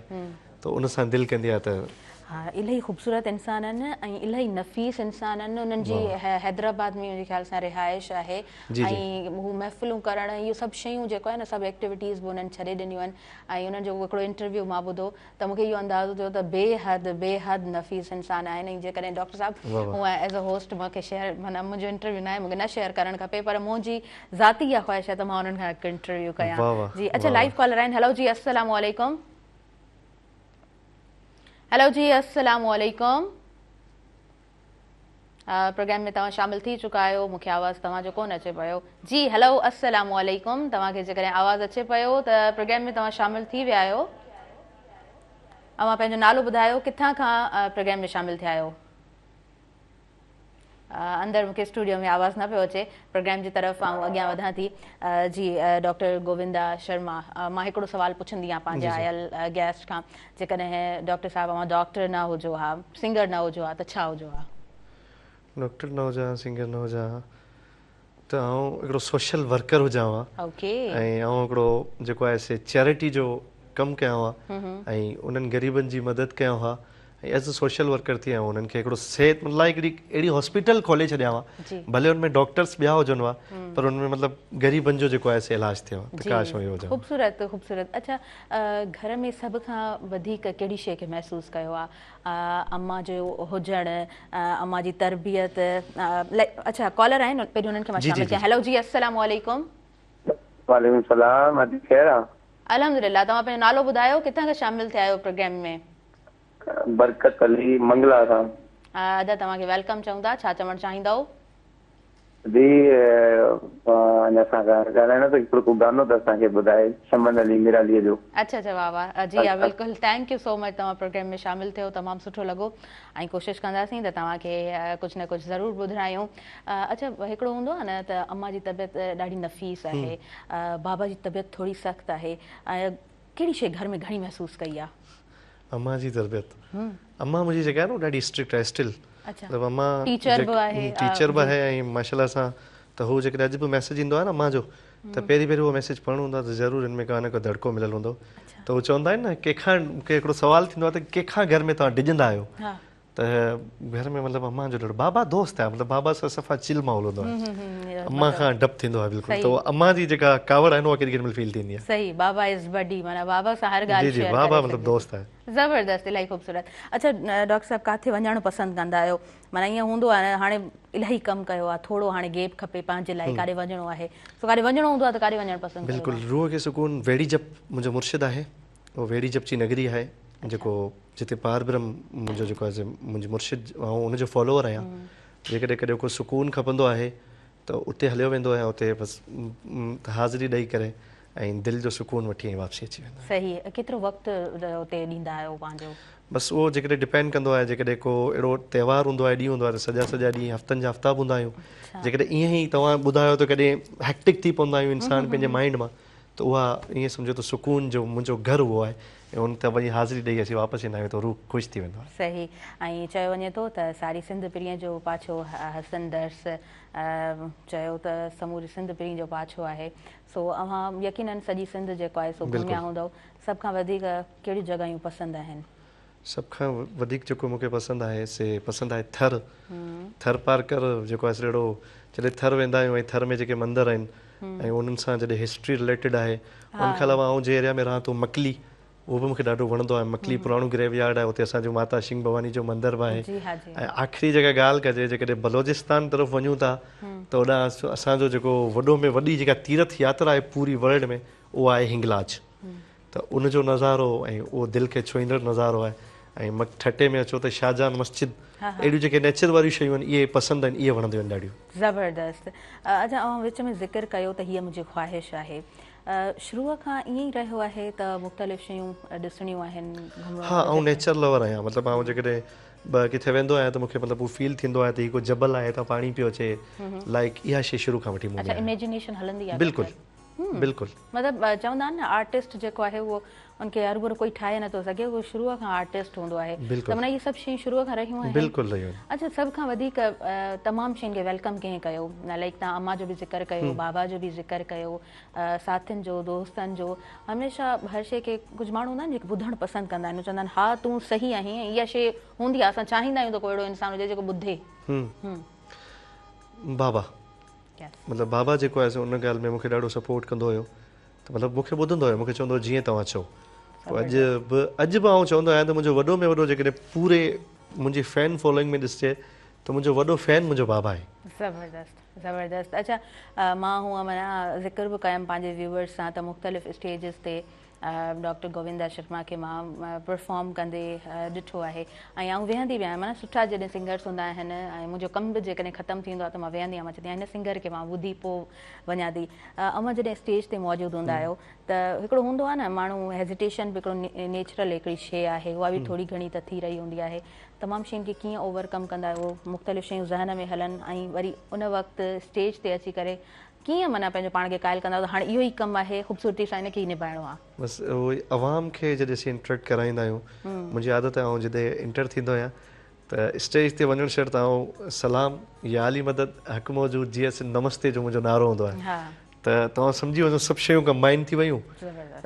त उन सां दिलि कंदी आहे त हा, इलाही ख़ूबसूरत इंसान आहिनि ऐं इलाही नफ़ीस इंसान आहिनि। उन्हनि जी हैदराबाद में मुंहिंजे ख़्याल सां रिहाइश आहे ऐं हू महफ़िलूं करणु, इहो सभु शयूं जेको आहे न, सभु एक्टिविटीज़ बि उन्हनि छॾे ॾिनियूं आहिनि। ऐं उन्हनि जो हिकिड़ो इंटरव्यू मां ॿुधो त मूंखे इहो अंदाज़ो थियो त बेहद बेहद नफ़ीस इंसान आहिनि। ऐं जेकॾहिं डॉक्टर साहिबु, हूअं एज़ अ होस्ट मूंखे शेयर, माना मुंहिंजो इंटरव्यू न आहे, मूंखे न शेयर करणु खपे, पर मुंहिंजी ज़ाती इहा ख़्वाहिश आहे त मां उन्हनि खां हिकु इंटरव्यू कयां। जी अच्छा, लाइव कॉलर आहिनि। हेलो जी, अस्सलाम वालेकुम। हेलो जी, अस्सलाम वालेकुम। प्रोग्राम में तव्हां शामिल थी चुका आहियो, मूंखे आवाज़ तव्हांजो कोन अचे पियो। जी हेलो, अस्सलाम वालेकुम। तव्हांखे जेकॾहिं आवाज़ अचे पियो त प्रोग्राम में तव्हां शामिल थी विया आहियो। अव्हां पंहिंजो नालो ॿुधायो, किथां खां प्रोग्राम में शामिल थिया आहियो? अंदरि मूंखे स्टूडियो में आवाज़ न पियो अचे। प्रोग्राम जी तरफ़ आउं अॻियां वधां थी। जी डॉक्टर गोविंदा शर्मा, मां हिकिड़ो सवालु पुछंदी आहियाँ पंहिंजे आयल गेस्ट खां, जेकॾहिं डॉक्टर साहिबु अव्हां डॉक्टर न हुजो हा, सिंगर न हुजो हा, त छा हुजो हा? डॉक्टर न हुजां, सिंगर न हुजां हा, त आउं हिकिड़ो सोशल वर्कर हुजां हा। ओके। ऐं आउं हिकिड़ो जेको आहे से चैरिटी जो कमु कयां हा ऐं उन्हनि ग़रीबनि जी मदद कयां हा ۽ ايز ا سوشل ورڪر ٿي آئون انهن کي هڪڙو صحت لاء هڪڙي اهڙي هاسپيٽل کولي ڇڏيان ها ڀلي ان ۾ ڊاڪٽرس ٻيا هجن ها پر ان ۾ مطلب غريبن جو جيڪو آهي سي علاج ٿئي ها ته ڪاش آئون اهو هجان ها. خوبصورت خوبصورت اڇا گهر ۾ سڀ کان وڌيڪ ڪهڙي شيء کي محسوس ڪيو آ امان جو هجڻ امان جي تربيت اڇا ڪالر آهن پهريون انهن کي مان شامل ڪيان هيلو جي السلام عليڪم. وعليڪم السلام ادي خير آ. الحمدلله توهان پنهنجو نالو ٻڌايو ڪٿان کان شامل ٿيا آهيو پروگرام ۾. برڪت علي منگلا کان. ادا توهان کي welcome چئون ٿا ڇا چوڻ چاهيندؤ. ادي اڃا اسان کان ڳالهائڻو ته هڪڙو ڪو گانو ته اسان کي ٻڌائي شمن علي ميرالي جو. اڇا اڇا واه واه جي ها بلڪل thank you سو مچ توهان پروگرام ۾ شامل ٿيو تمام سٺو لڳو ۽ ڪوشش ڪنداسين ته توهان کي ڪجهه نه ڪجهه ضرور ٻڌرايون اڇا هڪڙو هوندو آهي نه ته امان جي طبيعت ڏاڍي نفيس آهي بابا جي طبيعت ٿوري سخت آهي ڪهڙي شيء گهر ۾ گهڻي محسوس ڪئي آ؟ امان جي تربيت امان منهنجي جيڪا آهي نه ڏاڍي اسٽرڪٽ آهي اسٽل مطلب امان ٽيچر به آهي ٽيچر به آهي ۽ ماشاءالله سان ته هو جيڪڏهن اڄ به ميسج ايندو آهي نه امان جو ته پهرين پهرين اهو ميسج پڙهڻو هوندو آهي ته ضرور هن ۾ ڪا نه ڪا دڙڪو مليل هوندو ته هو چوندا آهن نه ڪنهن کان مون کي هڪڙو سوال ٿيندو آهي ته ڪنهن کان گهر ۾ توهان ڊڄندا آهيو ته گهر ۾ مطلب امان جو ڏاڍو بابا دوست آهي مطلب بابا سان صفا چل ماحول هوندو آهي امان کان ڊپ ٿيندو آهي بلڪل ته امان جي جيڪا ڪاوڙ آهي نه اها ڪيڏي ڪيڏي مهل فيل ٿيندي آهي. صحيح بابا از بڊي معنيٰ بابا سان هر ڳالهه جي جي شيئر بابا ڪري مطلب سگهجي دوست آهي. زبردست الاهي خوبصورت اڇا ڊاڪٽر صاحب ڪاٿي وڃڻ پسند ڪندا آهيو معنيٰ ائين هوندو آهي نه هاڻي الاهي ڪم ڪيو آهي ٿورو هاڻي گيپ کپي پنهنجي لاء ڪاڏي وڃڻو آهي سو ڪاڏي وڃڻو هوندو آهي ته ڪاڏي وڃڻ پسند ڪيو بلڪل روح کي سڪون ويڙهي جپ منهنجو مرشد آهي اهو ويڙهي جپ جي نگري آهي جيڪو جتي پار برهم منهنجو جيڪو آهي منهنجي مرشد آئون ان جو فالوور آهيان جيڪڏهن ڪڏهن ڪو سڪون کپندو آهي ته اتي هليو ويندو آهيان اتي بس حاضري ڏئي ڪري ۽ دل جو سڪون وٺي ۽ واپسي اچي ويندو آهيان. صحيح ڪيترو وقت اتي ڏيندا آهيو پنهنجو؟ بس اهو جيڪڏهن ڊپينڊ ڪندو آهي جيڪڏهن ڪو اهڙو تهوار هوندو آهي ڏينهن هوندو آهي ته سڄا سڄا ڏينهن هفتن جا هفتا به هوندا آهيون جيڪڏهن ائين ئي توهان ٻڌايو ته ڪڏهن هيڪٽڪ ٿي پوندا آهيون انسان پنهنجي مائنڊ مان ته اها ائين سمجهو ته سڪون جو منهنجو گهر اهو آهي ۽ ان تي وڃي حاضري ڏئي اسين واپس ايندا آهيون ته روح خوش ٿي ويندو آهي. صحيح ۽ چيو وڃي ٿو ته ساري سنڌ پرينء جو پاڇو حسن درس چيو ته سموري سنڌ پرينء جو پاڇو آهي سو اوهان يقينن سڄي سنڌ جيڪو آهي سو گهميا هوندؤ سڀ کان وڌيڪ ڪهڙيون جڳهيون پسند آهن؟ سڀ کان وڌيڪ جيڪو مون کي پسند آهي سي پسند آهي ٿر. ٿر پارڪر جيڪو آهي سو اهڙو جڏهن ٿر ويندا آهيون ۽ ٿر ۾ جيڪي مندر آهن ۽ انهن سان جڏهن هسٽري رليٽيڊ آهي ان کان علاوه آئون جنهن ايريا ۾ رهان ٿو مڪلي اهو به مون کي ڏاڍو وڻندو آهي مڪلي پراڻو گريو يارڊ آهي اتي اسان جو ماتا شنگ ڀواني جو مندر به آهي ۽ آخري جيڪا ڳالهه ڪجي جيڪڏهن بلوچستان طرف وڃون ٿا ته اوڏانهن اسان جو جيڪو وڏو ۾ وڏي جيڪا تيرٿ ياترا آهي پوري ورلڊ ۾ اها آهي هنگلاج. ته ان جو نظارو ۽ اهو دل کي ڇهيندڙ نظارو آهي ۽ مڪ ٺٽي ۾ اچو ته شاهجهان مسجد اهڙيون جيڪي نيچر واريون شيون آهن اهي پسند آهن اهي وڻنديون آهن ڏاڍيون. زبردست اڇا اوهان وچ ۾ ذڪر ڪيو ته هيء منهنجي خواهش آهي شروع کان ائين ئي رهيو آهي ته مختلف شيون ڏسڻيون آهن گهمڻو ها آئون نيچر لور آهيان مطلب آئون جيڪڏهن به ڪٿي ويندو آهيان ته مونکي مطلب اهو فيل ٿيندو آهي ته هي ڪو جبل آهي هتان پاڻي پيو اچي لائيڪ اها شي شروع کان وٺي مون ۾ اڇا آهي. اميجينيشن هلندي آهي بلڪل. بلڪل. مطلب چوندا آهن نه آرٽسٽ جيڪو آهي اهو ان کي هروڀرو ڪوئي ٺاهي نٿو سگهي اهو شروع کان آرٽسٽ هوندو آهي ته معنيٰ اهي سڀ شيون شروع کان رهيون آهن. بلڪل رهيون آهن. اڇا سڀ کان وڌيڪ تمام شين کي welcome ڪنهن ڪيو لائيڪ توهان امان جو به ذڪر ڪيو بابا جو به ذڪر ڪيو ساٿين جو دوستن جو هميشه هر شي کي ڪجهه ماڻهو هوندا آهن جيڪي ٻڌڻ پسند ڪندا آهن چوندا آهن ها تون صحيح آهين ۽ اها شي هوندي آهي اسان چاهيندا آهيون ته ڪو اهڙو انسان هجي جيڪو ٻڌي. بابا مطلب بابا جيڪو آهي سو ان ڳالهه ۾ مون کي ڏاڍو سپورٽ ڪندو هيو ته مطلب مون کي ٻڌندو هيو مون کي چوندو هو جيئن توهان چئو پوء اڄ به اڄ به آئون چوندو آهيان ته منهنجو وڏو ۾ وڏو جيڪڏهن پوري منهنجي فين فالوئنگ ۾ ڏسجي ته منهنجو وڏو فين منهنجو بابا آهي. زبردست زبردست اڇا مان هونء معنيٰ ذڪر به ڪيم پنهنجي ويوئرس سان ته مختلف اسٽيجز تي ڊاڪٽر گووندا شرما کي مان پرفارم ڪندي ڏٺو آهي ۽ آئون ويهندي به آهيان معنيٰ سٺا جڏهن سنگرس هوندا آهن ۽ منهنجو ڪم به جيڪڏهن ختم ٿيندو آهي ته مان ويهندي آهيان مان چوندي آهيان هن سنگر کي مان ٻڌي پوء وڃان ٿي اوهان جڏهن اسٽيج تي موجود هوندا آهيو ته هڪڙو هوندو آهي نه ماڻهو هيزيٽيشن به هڪڙو نيچرل هڪڙي شيء آهي اها به ٿوري گهڻي ته ٿي رهي هوندي آهي تمام شين کي ڪيئن اوور ڪم ڪندا آهيو مختلف شيون ذهن ۾ هلن ۽ وري ان وقت اسٽيج تي اچي ڪري ڪيئن معنيٰ پنهنجو پاڻ کي قائل ڪندا آهيو ته هاڻي اهو ئي ڪم آهي خوبصورتي سان ان کي ئي نڀائڻو آهي. بس اهو ئي عوام کي جڏهن اسين انٽريڪٽ ڪرائيندا آهيون منهنجي عادت آهي آئون جڏهن انٽر ٿيندو آهيان ته اسٽيج تي وڃڻ شرط آئون سلام يا علي مدد حق موجود جيئي سنڌ نمستي جو منهنجو نعرو هوندو آهي ته توهان سمجهي وڃو سڀ شيون ڪمبائن ٿي ويون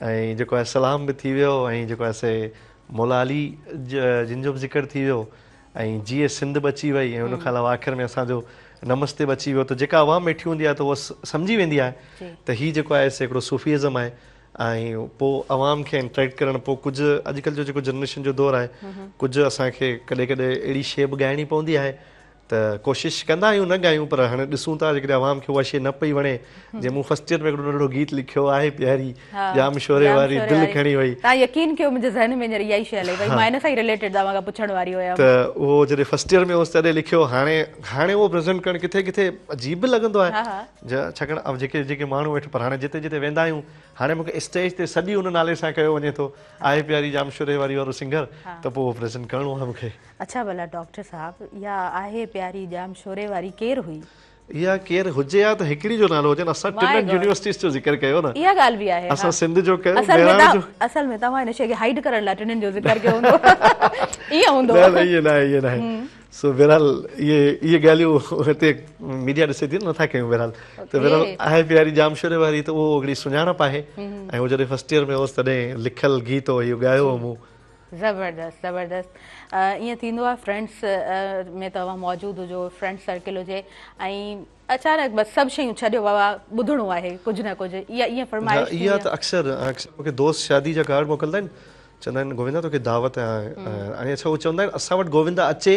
۽ جيڪو آهي سلام به ٿي ويو ۽ جيڪو آهي سي مولا علي جن جو به ذڪر ٿي ويو ۽ جيئي سنڌ به اچي وئي ۽ ان کان علاوه آخر ۾ اسان جو نمستي به اچي ويو ته جيڪا عوام ويٺي هوندي آهي ته اها سمجهي ويندي آهي ته هي جيڪو آهي سو هڪڙو صوفي ازم آهي ۽ پوء عوام کي انٽريڪٽ ڪرڻ پوء ڪجهه اڄڪلهه جو جيڪو جنريشن جو دور آهي ڪجهه اسان کي ڪڏهن ڪڏهن اهڙي شيء به ڳائڻي پوندي آهي ته ڪوشش ڪندا آهيون نه ڳايون پر هاڻي ڏسون ٿا جيڪڏهن عوام کي اها شيء نه پئي وڻي جيئن مون فرسٽ ايئر ۾ هڪڙو ننڍڙو گيت لکيو آهي پياري ڄام شوري واري دل کڻي وئي. توهان يقين ڪيو منهنجي ذهن ۾ هينئر اها ئي شيء هلي پئي مان ان سان ئي رليٽيڊ توهان کان پڇڻ واري هيم. ته اهو جڏهن فرسٽ ايئر ۾ هوس تڏهن لکيو هاڻي هاڻي اهو پريزنٽ ڪرڻ ڪٿي ڪٿي عجيب به لڳندو آهي ڇاڪاڻ جيڪي جيڪي ماڻهو ويٺ پر هاڻي جتي جتي ويندا آهيون هاڻي مون کي اسٽيج تي سڏ ئي ان نالي سان ڪيو وڃي ٿو آهي پياري ڄام شوري واري وارو سنگر ته پوء اهو پريزنٽ ڪرڻو آهي مون کي. اڇا ڀلا ڊاڪٽر صاحب اها آهي پياري ڄام شوري واري ڪير هئي؟ اها ڪير هجي ها ته هڪڙي جو نالو هجي نه اسان ٽنن يونيورسٽيز جو ذڪر ڪيو نه. اها ڳالهه به آهي ها. اسان سنڌ جو ڪيو مهراڻ جو. اصل ۾ توهان هن شيء کي هائيڊ ڪرڻ لاء ٽنن جو ذڪر ڪيو هوندو ائين هوندو. نه نه ائين ناهي ائين ناهي سو بهرحال اهي اهي ڳالهيون هتي ميڊيا ڏسي ٿي نه نٿا ڪيون بهرحال ته بهرحال آهي پياري ڄام شوري واري ته اهو هڪڙي سڃاڻپ آهي ۽ اهو جڏهن فرسٽ ايئر ۾ هوس تڏهن لکيل گيت هو اهو ڳايو هو مون. زبردست زبردست ائين ٿيندو آهي فرينڊس ۾ توهان موجود هجو فرينڊ سرڪل هجي ۽ اچانڪ بس سڀ شيون ڇڏيو بابا ٻڌڻو آهي ڪجهه نه ڪجهه اها ائين فرمائش ٿيندي آهي. اها ته اڪثر اڪثر مونکي دوست شادي جا ڪارڊ موڪلندا آهن چوندا آهن گووندا توکي دعوت آهي ۽ اڇا هو چوندا آهن اسان وٽ گووندا اچي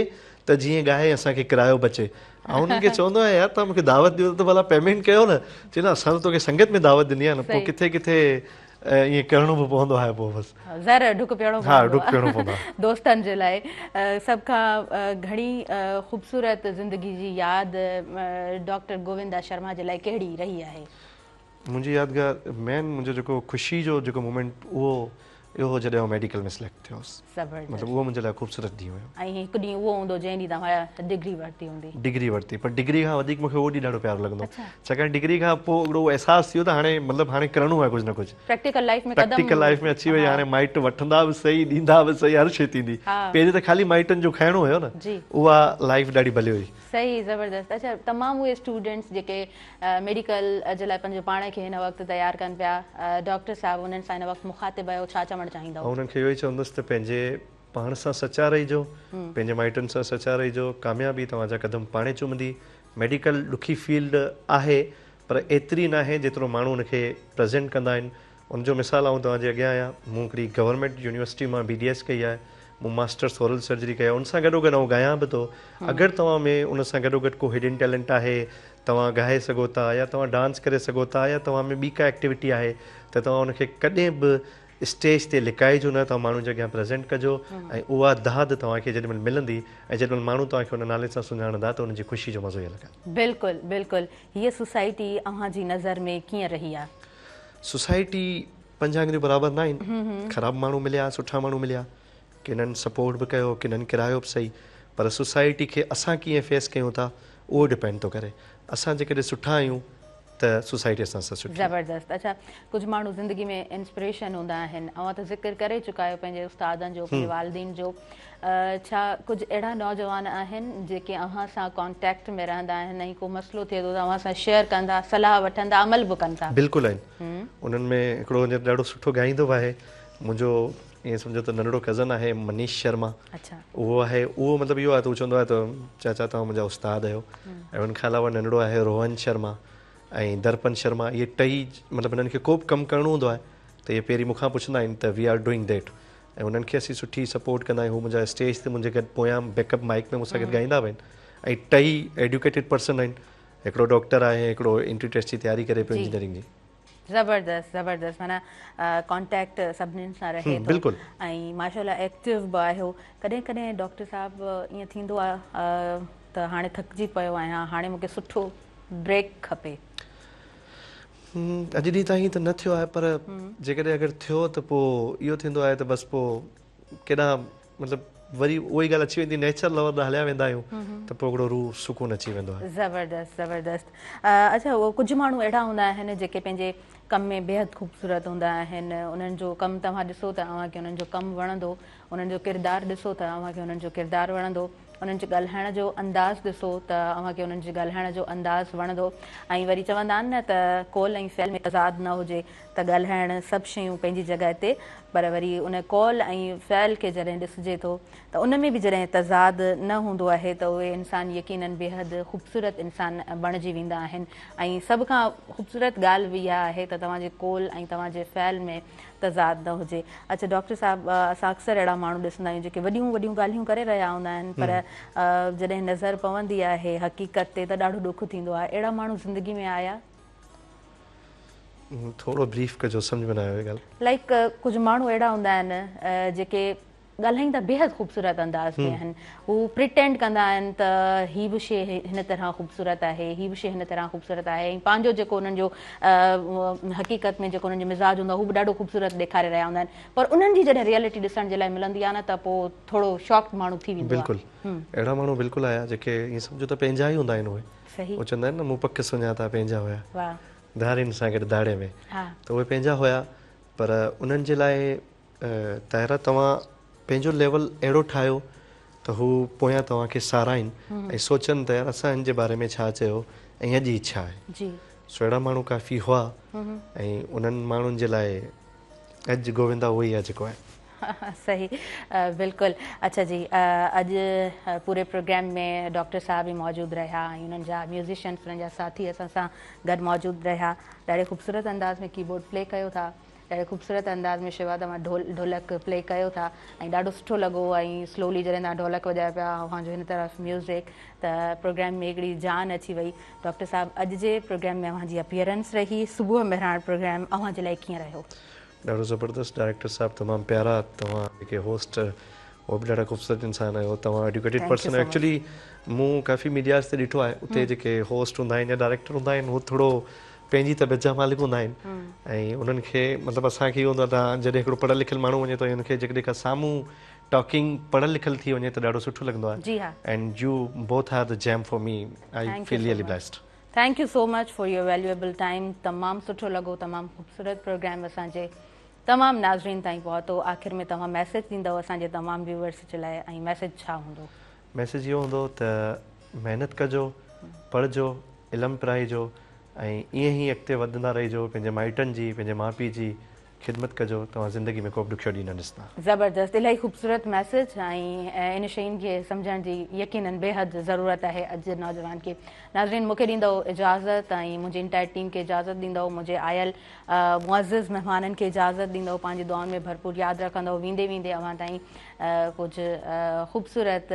ته جيئن ڳائي اسان کي ڪرايو بچي آئون انهن کي چوندو آهيان يار توهان مونکي دعوت ڏيو ته ڀلا پيمينٽ ڪيو نه چي نه اسان ته توکي سنگت ۾ دعوت ڏني آهي نه پوء ڪٿي ڪٿي ائين ڪرڻو به پوندو آهي پوء بس. زهر ڍڪ پيئڻو پوندو آهي دوستن جي لاء. سڀ کان گهڻي خوبصورت زندگي جي ياد ڊاڪٽر گووندا شرما جي لاء ڪهڙي رهي آهي؟ منهنجي يادگار مين منهنجو جيڪو خوشي جو جيڪو مومينٽ اهو اهو هو جڏهن آئون ميڊيڪل ۾ سليڪٽ ٿيو هوس. زبردست. مطلب اهو منهنجي لاء خوبصورت ڏينهن هيو. ۽ هڪ ڏينهن اهو هوندو جنهن ڏينهن توهان ڊگري ورتي هوندي. ڊگري ورتي پر ڊگري کان وڌيڪ مون کي اهو ڏينهن ڏاڍو پيارو لڳندو هو. ڇاڪاڻ ڊگري کان پوء هڪڙو اهو احساس ٿيو ته هاڻي مطلب هاڻي ڪرڻو آهي ڪجهه نه ڪجهه. پريڪٽيڪل لائيف ۾ قدم. پريڪٽيڪل لائيف ۾ اچي وئي هاڻي مائٽ وٺندا به سهي ڏيندا به سهي هر شيء ٿيندي. پهرين ته خالي مائٽن جو کائڻو هيو نه. اها لائيف ڏاڍي ڀلي هئي. صحيح زبردست اڇا تمام اهي اسٽوڊنٽس جيڪي ميڊيڪل جي لاء پنهنجو پاڻ کي هن وقت تيار ڪن پيا ڊاڪٽر صاحب انهن سان هن وقت مخاطب آهيو ڇا چوڻ چاهيندؤ؟ آئون انهن کي اهو ئي چوندس ته پنهنجي پاڻ سان سچا رهجو پنهنجي مائٽن سان سچا رهجو ڪاميابي توهان جا قدم پاڻهي چمندي ميڊيڪل ڏکي فيلڊ آهي پر ايتري ناهي جيترو ماڻهو ان کي پريزنٽ ڪندا آهن ان جو مثال آئون توهان جي اڳيان آهيان. مون هڪڙي گورنمينٽ يونيورسٽي مان بي ڊي ايس ڪئي آهي. مون ماسٽرس اورل سرجري ڪئي آهي. ان سان گڏوگڏ آئون ڳايان به ٿو. اگر توهان ۾ ان سان گڏوگڏ ڪو هڊن ٽيلنٽ آهي، توهان ڳائي سگهو ٿا يا توهان ڊانس ڪري سگهو ٿا يا توهان ۾ ٻي ڪا ايڪٽيوٽي آهي ته توهان ان کي ڪڏهن به اسٽيج تي لڪائجو نه، توهان ماڻهن جي اڳيان پريزنٽ ڪجو ۽ اها داد توهان کي جيڏي مهل ملندي ۽ جيڏي مهل ماڻهو توهان کي ان نالي سان سڃاڻندا ته ان جي خوشي جو مزو ئي الڳ آهي. بلڪل بلڪل هيء سوسائٽي اوهان جي نظر ۾ ڪيئن رهي آهي؟ سوسائٽي پنج آڱريون برابر نه آهن خراب ماڻهو مليا سٺا ماڻهو مليا ڪنن سپورٽ به ڪيو ڪنن ڪرايو به سهي پر سوسائٽي کي اسان ڪيئن فيس ڪيون ٿا اهو ڊپينڊ ٿو ڪري اسان جيڪڏهن سٺا آهيون ته سوسائٽي اسان سان سٺي. زبردست اڇا ڪجهه ماڻهو زندگي ۾ انسپريشن هوندا آهن اوهان ته ذڪر ڪري چڪا آهيو پنهنجي استادن جو پنهنجي والدين جو ڇا ڪجهه اهڙا نوجوان آهن جيڪي اوهان سان ڪانٽيڪٽ ۾ رهندا آهن ۽ ڪو مسئلو ٿئي ٿو ته اوهان سان شيئر ڪن ٿا صلاح وٺن ٿا عمل به ڪن ٿا؟ بلڪل آهن انهن ۾ هڪڙو هينئر ڏاڍو سٺو ڳائيندو به آهي منهنجو ائين سمجهو ته ننڍڙو ڪزن آهي منيش شرما اهو آهي اهو مطلب اهو آهي ته هو چوندو آهي ته چاچا توهان منهنجا استاد آهيو ۽ ان کان علاوه ننڍڙو آهي روهن شرما ۽ درپن شرما اهي ٽئي مطلب هنن کي ڪو به ڪم ڪرڻو هوندو آهي ته اهي پهرين مون کان پڇندا آهن ته وي آر ڊوئنگ that ۽ انهن کي اسين سٺي سپورٽ ڪندا آهيون هو منهنجا اسٽيج تي منهنجي گڏ پويان بيڪ اپ مائيڪ ۾ مون سان گڏ ڳائيندا به آهن ۽ ٽئي ايڊيوڪيٽيڊ پرسن آهن هڪڙو ڊاڪٽر آهي هڪڙو انٽري ٽيسٽ جي تياري ڪري پيو انجنيئرنگ جي. زبردست زبردست معنيٰ ڪانٽيڪٽ سڀنين سان رهي ٿو بلڪل ۽ ماشاء الله ايڪٽو به آهيو ڪڏهن ڪڏهن ڊاڪٽر صاحب ائين ٿيندو آهي ته هاڻي ٿڪجي پيو آهيان هاڻي مونکي سٺو بريڪ کپي. اڄ ڏينهن تائين ته نه ٿيو آهي پر جيڪڏهن اگر ٿيو ته پوء اهو ٿيندو آهي ته بس پوء ڪيڏانهن مطلب وري اها ئي ڳالهه اچي ويندي نيچر لور ڏانهن هليا ويندا آهيون ته پوء هڪڙو روح سڪون اچي ويندو آهي. زبردست زبردست اڇا اهو ڪجهه ماڻهو اهڙا هوندا آهن جيڪي پنهنجي ڪم ۾ بيحد خوبصورت هوندا آهن انهن جو ڪم توهان ڏسو ته اوهان کي انهن جو ڪم وڻندو انهن جو ڪردار ڏسو ته اوهان کي انهن جو ڪردار وڻندو. انهن جي ڳالهائڻ جو انداز ڏسو ته اوهان کي انهن جي ڳالهائڻ جو انداز وڻندو ۽ وري چوندا آهن نه ته قول ۽ فعل ۾ تضاد نه هجي ته ڳالهائڻ سڀ شيون پنهنجي جڳهه تي پر وري ان قول ۽ فعل کي جڏهن ڏسجي ٿو ته ان ۾ به جڏهن تضاد نه هوندو آهي ته اهي انسان يقينن بيحد خوبصورت انسان بڻجي ويندا آهن ۽ سڀ کان خوبصورت ڳالهه به اها آهي ته توهان جي قول ۽ توهان جي فعل ۾ تضاد نه هجي. اڇا ڊاڪٽر صاحب اسان اڪثر اهڙا ماڻهو ڏسندا آهيون جيڪي وڏيون وڏيون ڳالهيون ڪري رهيا هوندا آهن پر جڏهن نظر پوندي آهي حقيقت تي ته ڏاڍو ڏک ٿيندو آهي اهڙا ماڻهو زندگي ۾ آيا؟ ٿورو بريف ڪجو سمجهه ۾ نه آيو هي ڳالهه. لائيڪ ڪجهه ماڻهو اهڙا هوندا آهن جيڪي ڳالهائيندا بيحد خوبصورت انداز ۾ آهن هو پريٽينڊ ڪندا آهن ته هي به شي هن طرح خوبصورت آهي هي به شي هن طرح خوبصورت آهي ۽ پنهنجو جيڪو انهن جو حقيقت ۾ جيڪو انهن جو مزاج هوندو آهي هو به ڏاڍو خوبصورت ڏيکاري رهيا هوندا آهن پر انهن جي جڏهن ريئلٽي ڏسڻ جي لاء ملندي آهي نه ته پوء ٿورو شاڪڊ ماڻهو ٿي ويندو آهي. بلڪل اهڙا ماڻهو بلڪل آيا جيڪي ائين سمجهو ته پنهنجا ئي هوندا آهن اهي اهي چوندا آهن نه مون پڪ سڃاتا پنهنجا هيا ڌارين سان گڏ ڌاڙي ۾ ته اهي پنهنجا هيا پر انهن جي لاء طاهره توهان پنهنجو ليول اهڙو ٺاهيو ته هو پويان توهان کي ساراهين ۽ سوچن ته يار اسان هن جي باري ۾ ڇا چيو ۽ اڄ هي ڇا آهي. سو اهڙا ماڻهو ڪافي هئا ۽ انهن ماڻهن جي لاء اڄ گووندا اهو ئي آهي جيڪو آهي. صحيح بلڪل اڇا جي اڄ پوري پروگرام ۾ ڊاڪٽر صاحب به موجود رهيا ۽ انهن جا ميوزيشنس انهن جا ساٿي اسان سان گڏ موجود رهيا ڏاڍي خوبصورت انداز ۾ ڪيبورڊ پلي ڪيو ٿا ڏاڍي خوبصورت انداز ۾ شيوا توهان ڍول ڍولڪ پلي ڪيو ٿا ۽ ڏاڍو سٺو لڳو ۽ سلولي جڏهن توهان ڍولڪ وڄايو پيا اوهان جو هن طرف ميوزڪ ته پروگرام ۾ هڪڙي جان اچي وئي ڊاڪٽر صاحب اڄ جي پروگرام ۾ اوهان جي اپيئرنس رهي صبح مهراڻ پروگرام اوهان جي لاء ڪيئن رهيو؟ ڏاڍو زبردست ڊائريڪٽر صاحب تمام پيارا توهان جيڪي هوسٽ اهي به ڏاڍا خوبصورت انسان آهيو توهان ايڊيوڪيٽيڊ پرسن آهيو ايڪچولي مون ڪافي ميڊياز تي ڏٺو آهي اتي جيڪي هوسٽ هوندا آهن يا ڊائريڪٽر هوندا آهن هو ٿورو پنهنجي طبيعت جا مالڪ هوندا آهن ۽ انهن کي مطلب اسان کي اهو هوندو آهي ته جڏهن هڪڙو پڙهيل لکيل ماڻهو وڃي ٿو ۽ ان کي جيڪڏهن ڪا سامهون ٽاڪنگ پڙهيل لکيل ٿي وڃي ته ڏاڍو سٺو لڳندو آهي and you both are the gem for me I feel really blessed. Thank you so much for your valuable time تمام سٺو لڳو تمام خوبصورت پروگرام اسان جي تمام ناظرين تائين پهتو آخر ۾ توهان ميسيج ڏيندؤ اسان جي تمام ويوئرس جي لاء ۽ ميسيج ڇا هوندو؟ ميسيج اهو هوندو ته محنت ڪجو پڙهجو علم پرائجو ۽ ائين ئي اڳتي وڌندا رهجو پنهنجي مائٽن جي پنهنجي ماء پيء جي خدمت ڪجو توهان زندگي ۾ ڪو به ڏکيو ڏينهن نه ڏسندا. زبردست الاهي خوبصورت ميسيج ۽ ان شين کي سمجهڻ جي يقينن بيحد ضرورت آهي اڄ جي نوجوان کي ناظرين مونکي ڏيندؤ اجازت ۽ منهنجي انٽائر ٽيم کي اجازت ڏيندؤ منهنجي آيل معزز مهمانن کي اجازت ڏيندؤ پنهنجي دعائن ۾ ڀرپور ياد رکندؤ ويندي ويندي اوهان تائين ڪجهه خوبصورت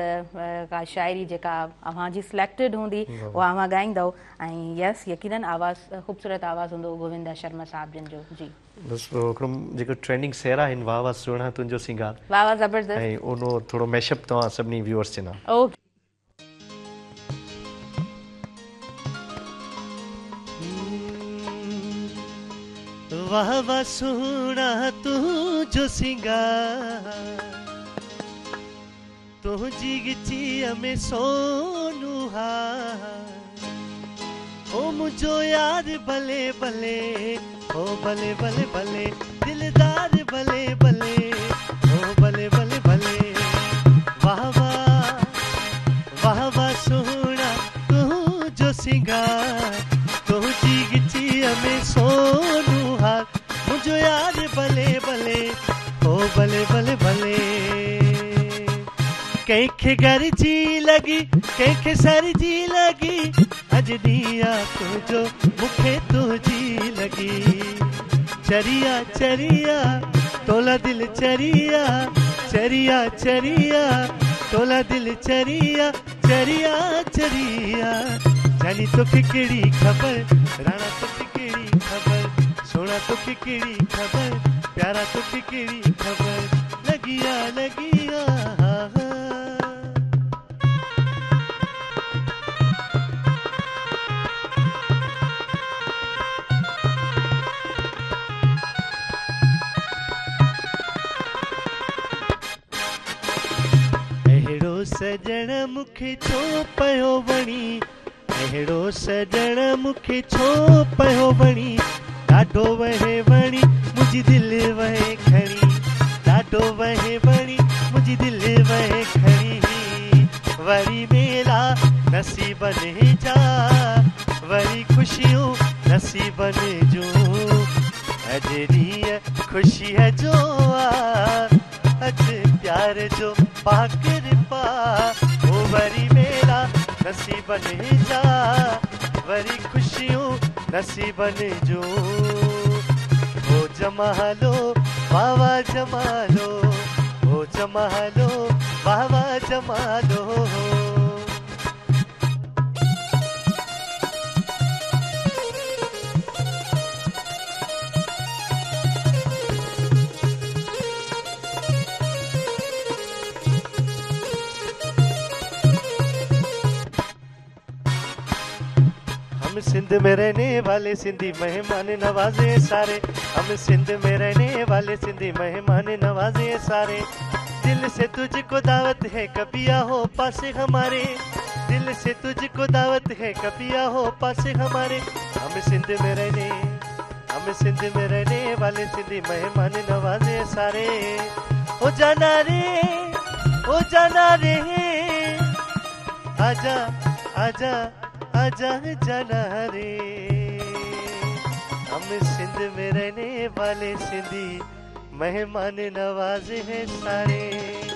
ڪا شاعري جيڪا اوهان جي سليڪٽيڊ هوندي اها اوهان ڳائيندؤ ۽ يس يقينن آواز خوبصورت آواز هوندو گووندا شرما صاحب جن جو جي. بس هڪڙو جيڪو ٽرينڊنگ سهرا آهن واه واه سهڻا تنهنجو سينگار واه واه زبردست ۽ اونو ٿورو ميش اپ توهان سڀني ويوئرس جي نام. اوڪي. واه واه سهڻا تنهنجو سينگار تنهنجي ڳچيء ۾ سونو هار او منهنجو يار بلي بلي او بلي بلي بلي دلدار بلي بلي او بلي بلي بلي واه واه واه واه سهڻا تنهنجو سينگار تنهنجي ڳچيء ۾ سونو هار منهنجو يار بلي بلي او بلي بلي بلي ڪنهن کي گهر جي لڳي ڪنهن کي سر جي لڳي اڄ ڏينهن آ تنهنجو مون کي تنهنجي لڳي چريا چريا تولا دل چريا چريا چريا تولا دل چريا چريا چريا جاني توکي ڪهڙي خبر راڻا توکي ڪهڙي خبر سهڻا توکي ڪهڙي خبر پيارا توکي ڪهڙي خبر لڳي آ لڳي آ. اهڙو سڄڻ مون کي ڇو پيو وڻي اهڙو سڄڻ مون کي ڇو پيو وڻي ڏاڍو وهي وڻي منهنجي دل وهي کڻي ڏاڍو وهي وڻي منهنجي دل وهي کڻي वरी मेला नसीबनि जा, वरी ख़ुशियूं नसीबनि जूं। अॼु ॾींहुं ख़ुशीअ जो आ, अॼु प्यार जो पाकर पा। ओ वरी मेला नसीबनि जा, वरी ख़ुशियूं नसीबनि जूं। ओ जमालो बाबा जमालो, ओ जमालो बाबा जमालो। हम सिंध में रहने वाले सिंधी मेहमान नवाजे सारे, हम सिंध में रहने वाले सिंधी मेहमान नवाजे सारे। दिल से तुझको दावत है कभी आओ पास हमारे, दिल से तुझको दावत है कभी आओ पास हमारे। हम सिंध में रहने, हम सिंध में रहने वाले सिंधी मेहमान नवाजे सारे। ओ जाना रे, ओ जाना रे, आजा आजा आजा जाना रे। हम सिंध में रहने वाले सिंधी मेहमान नवाजे हैं सारे।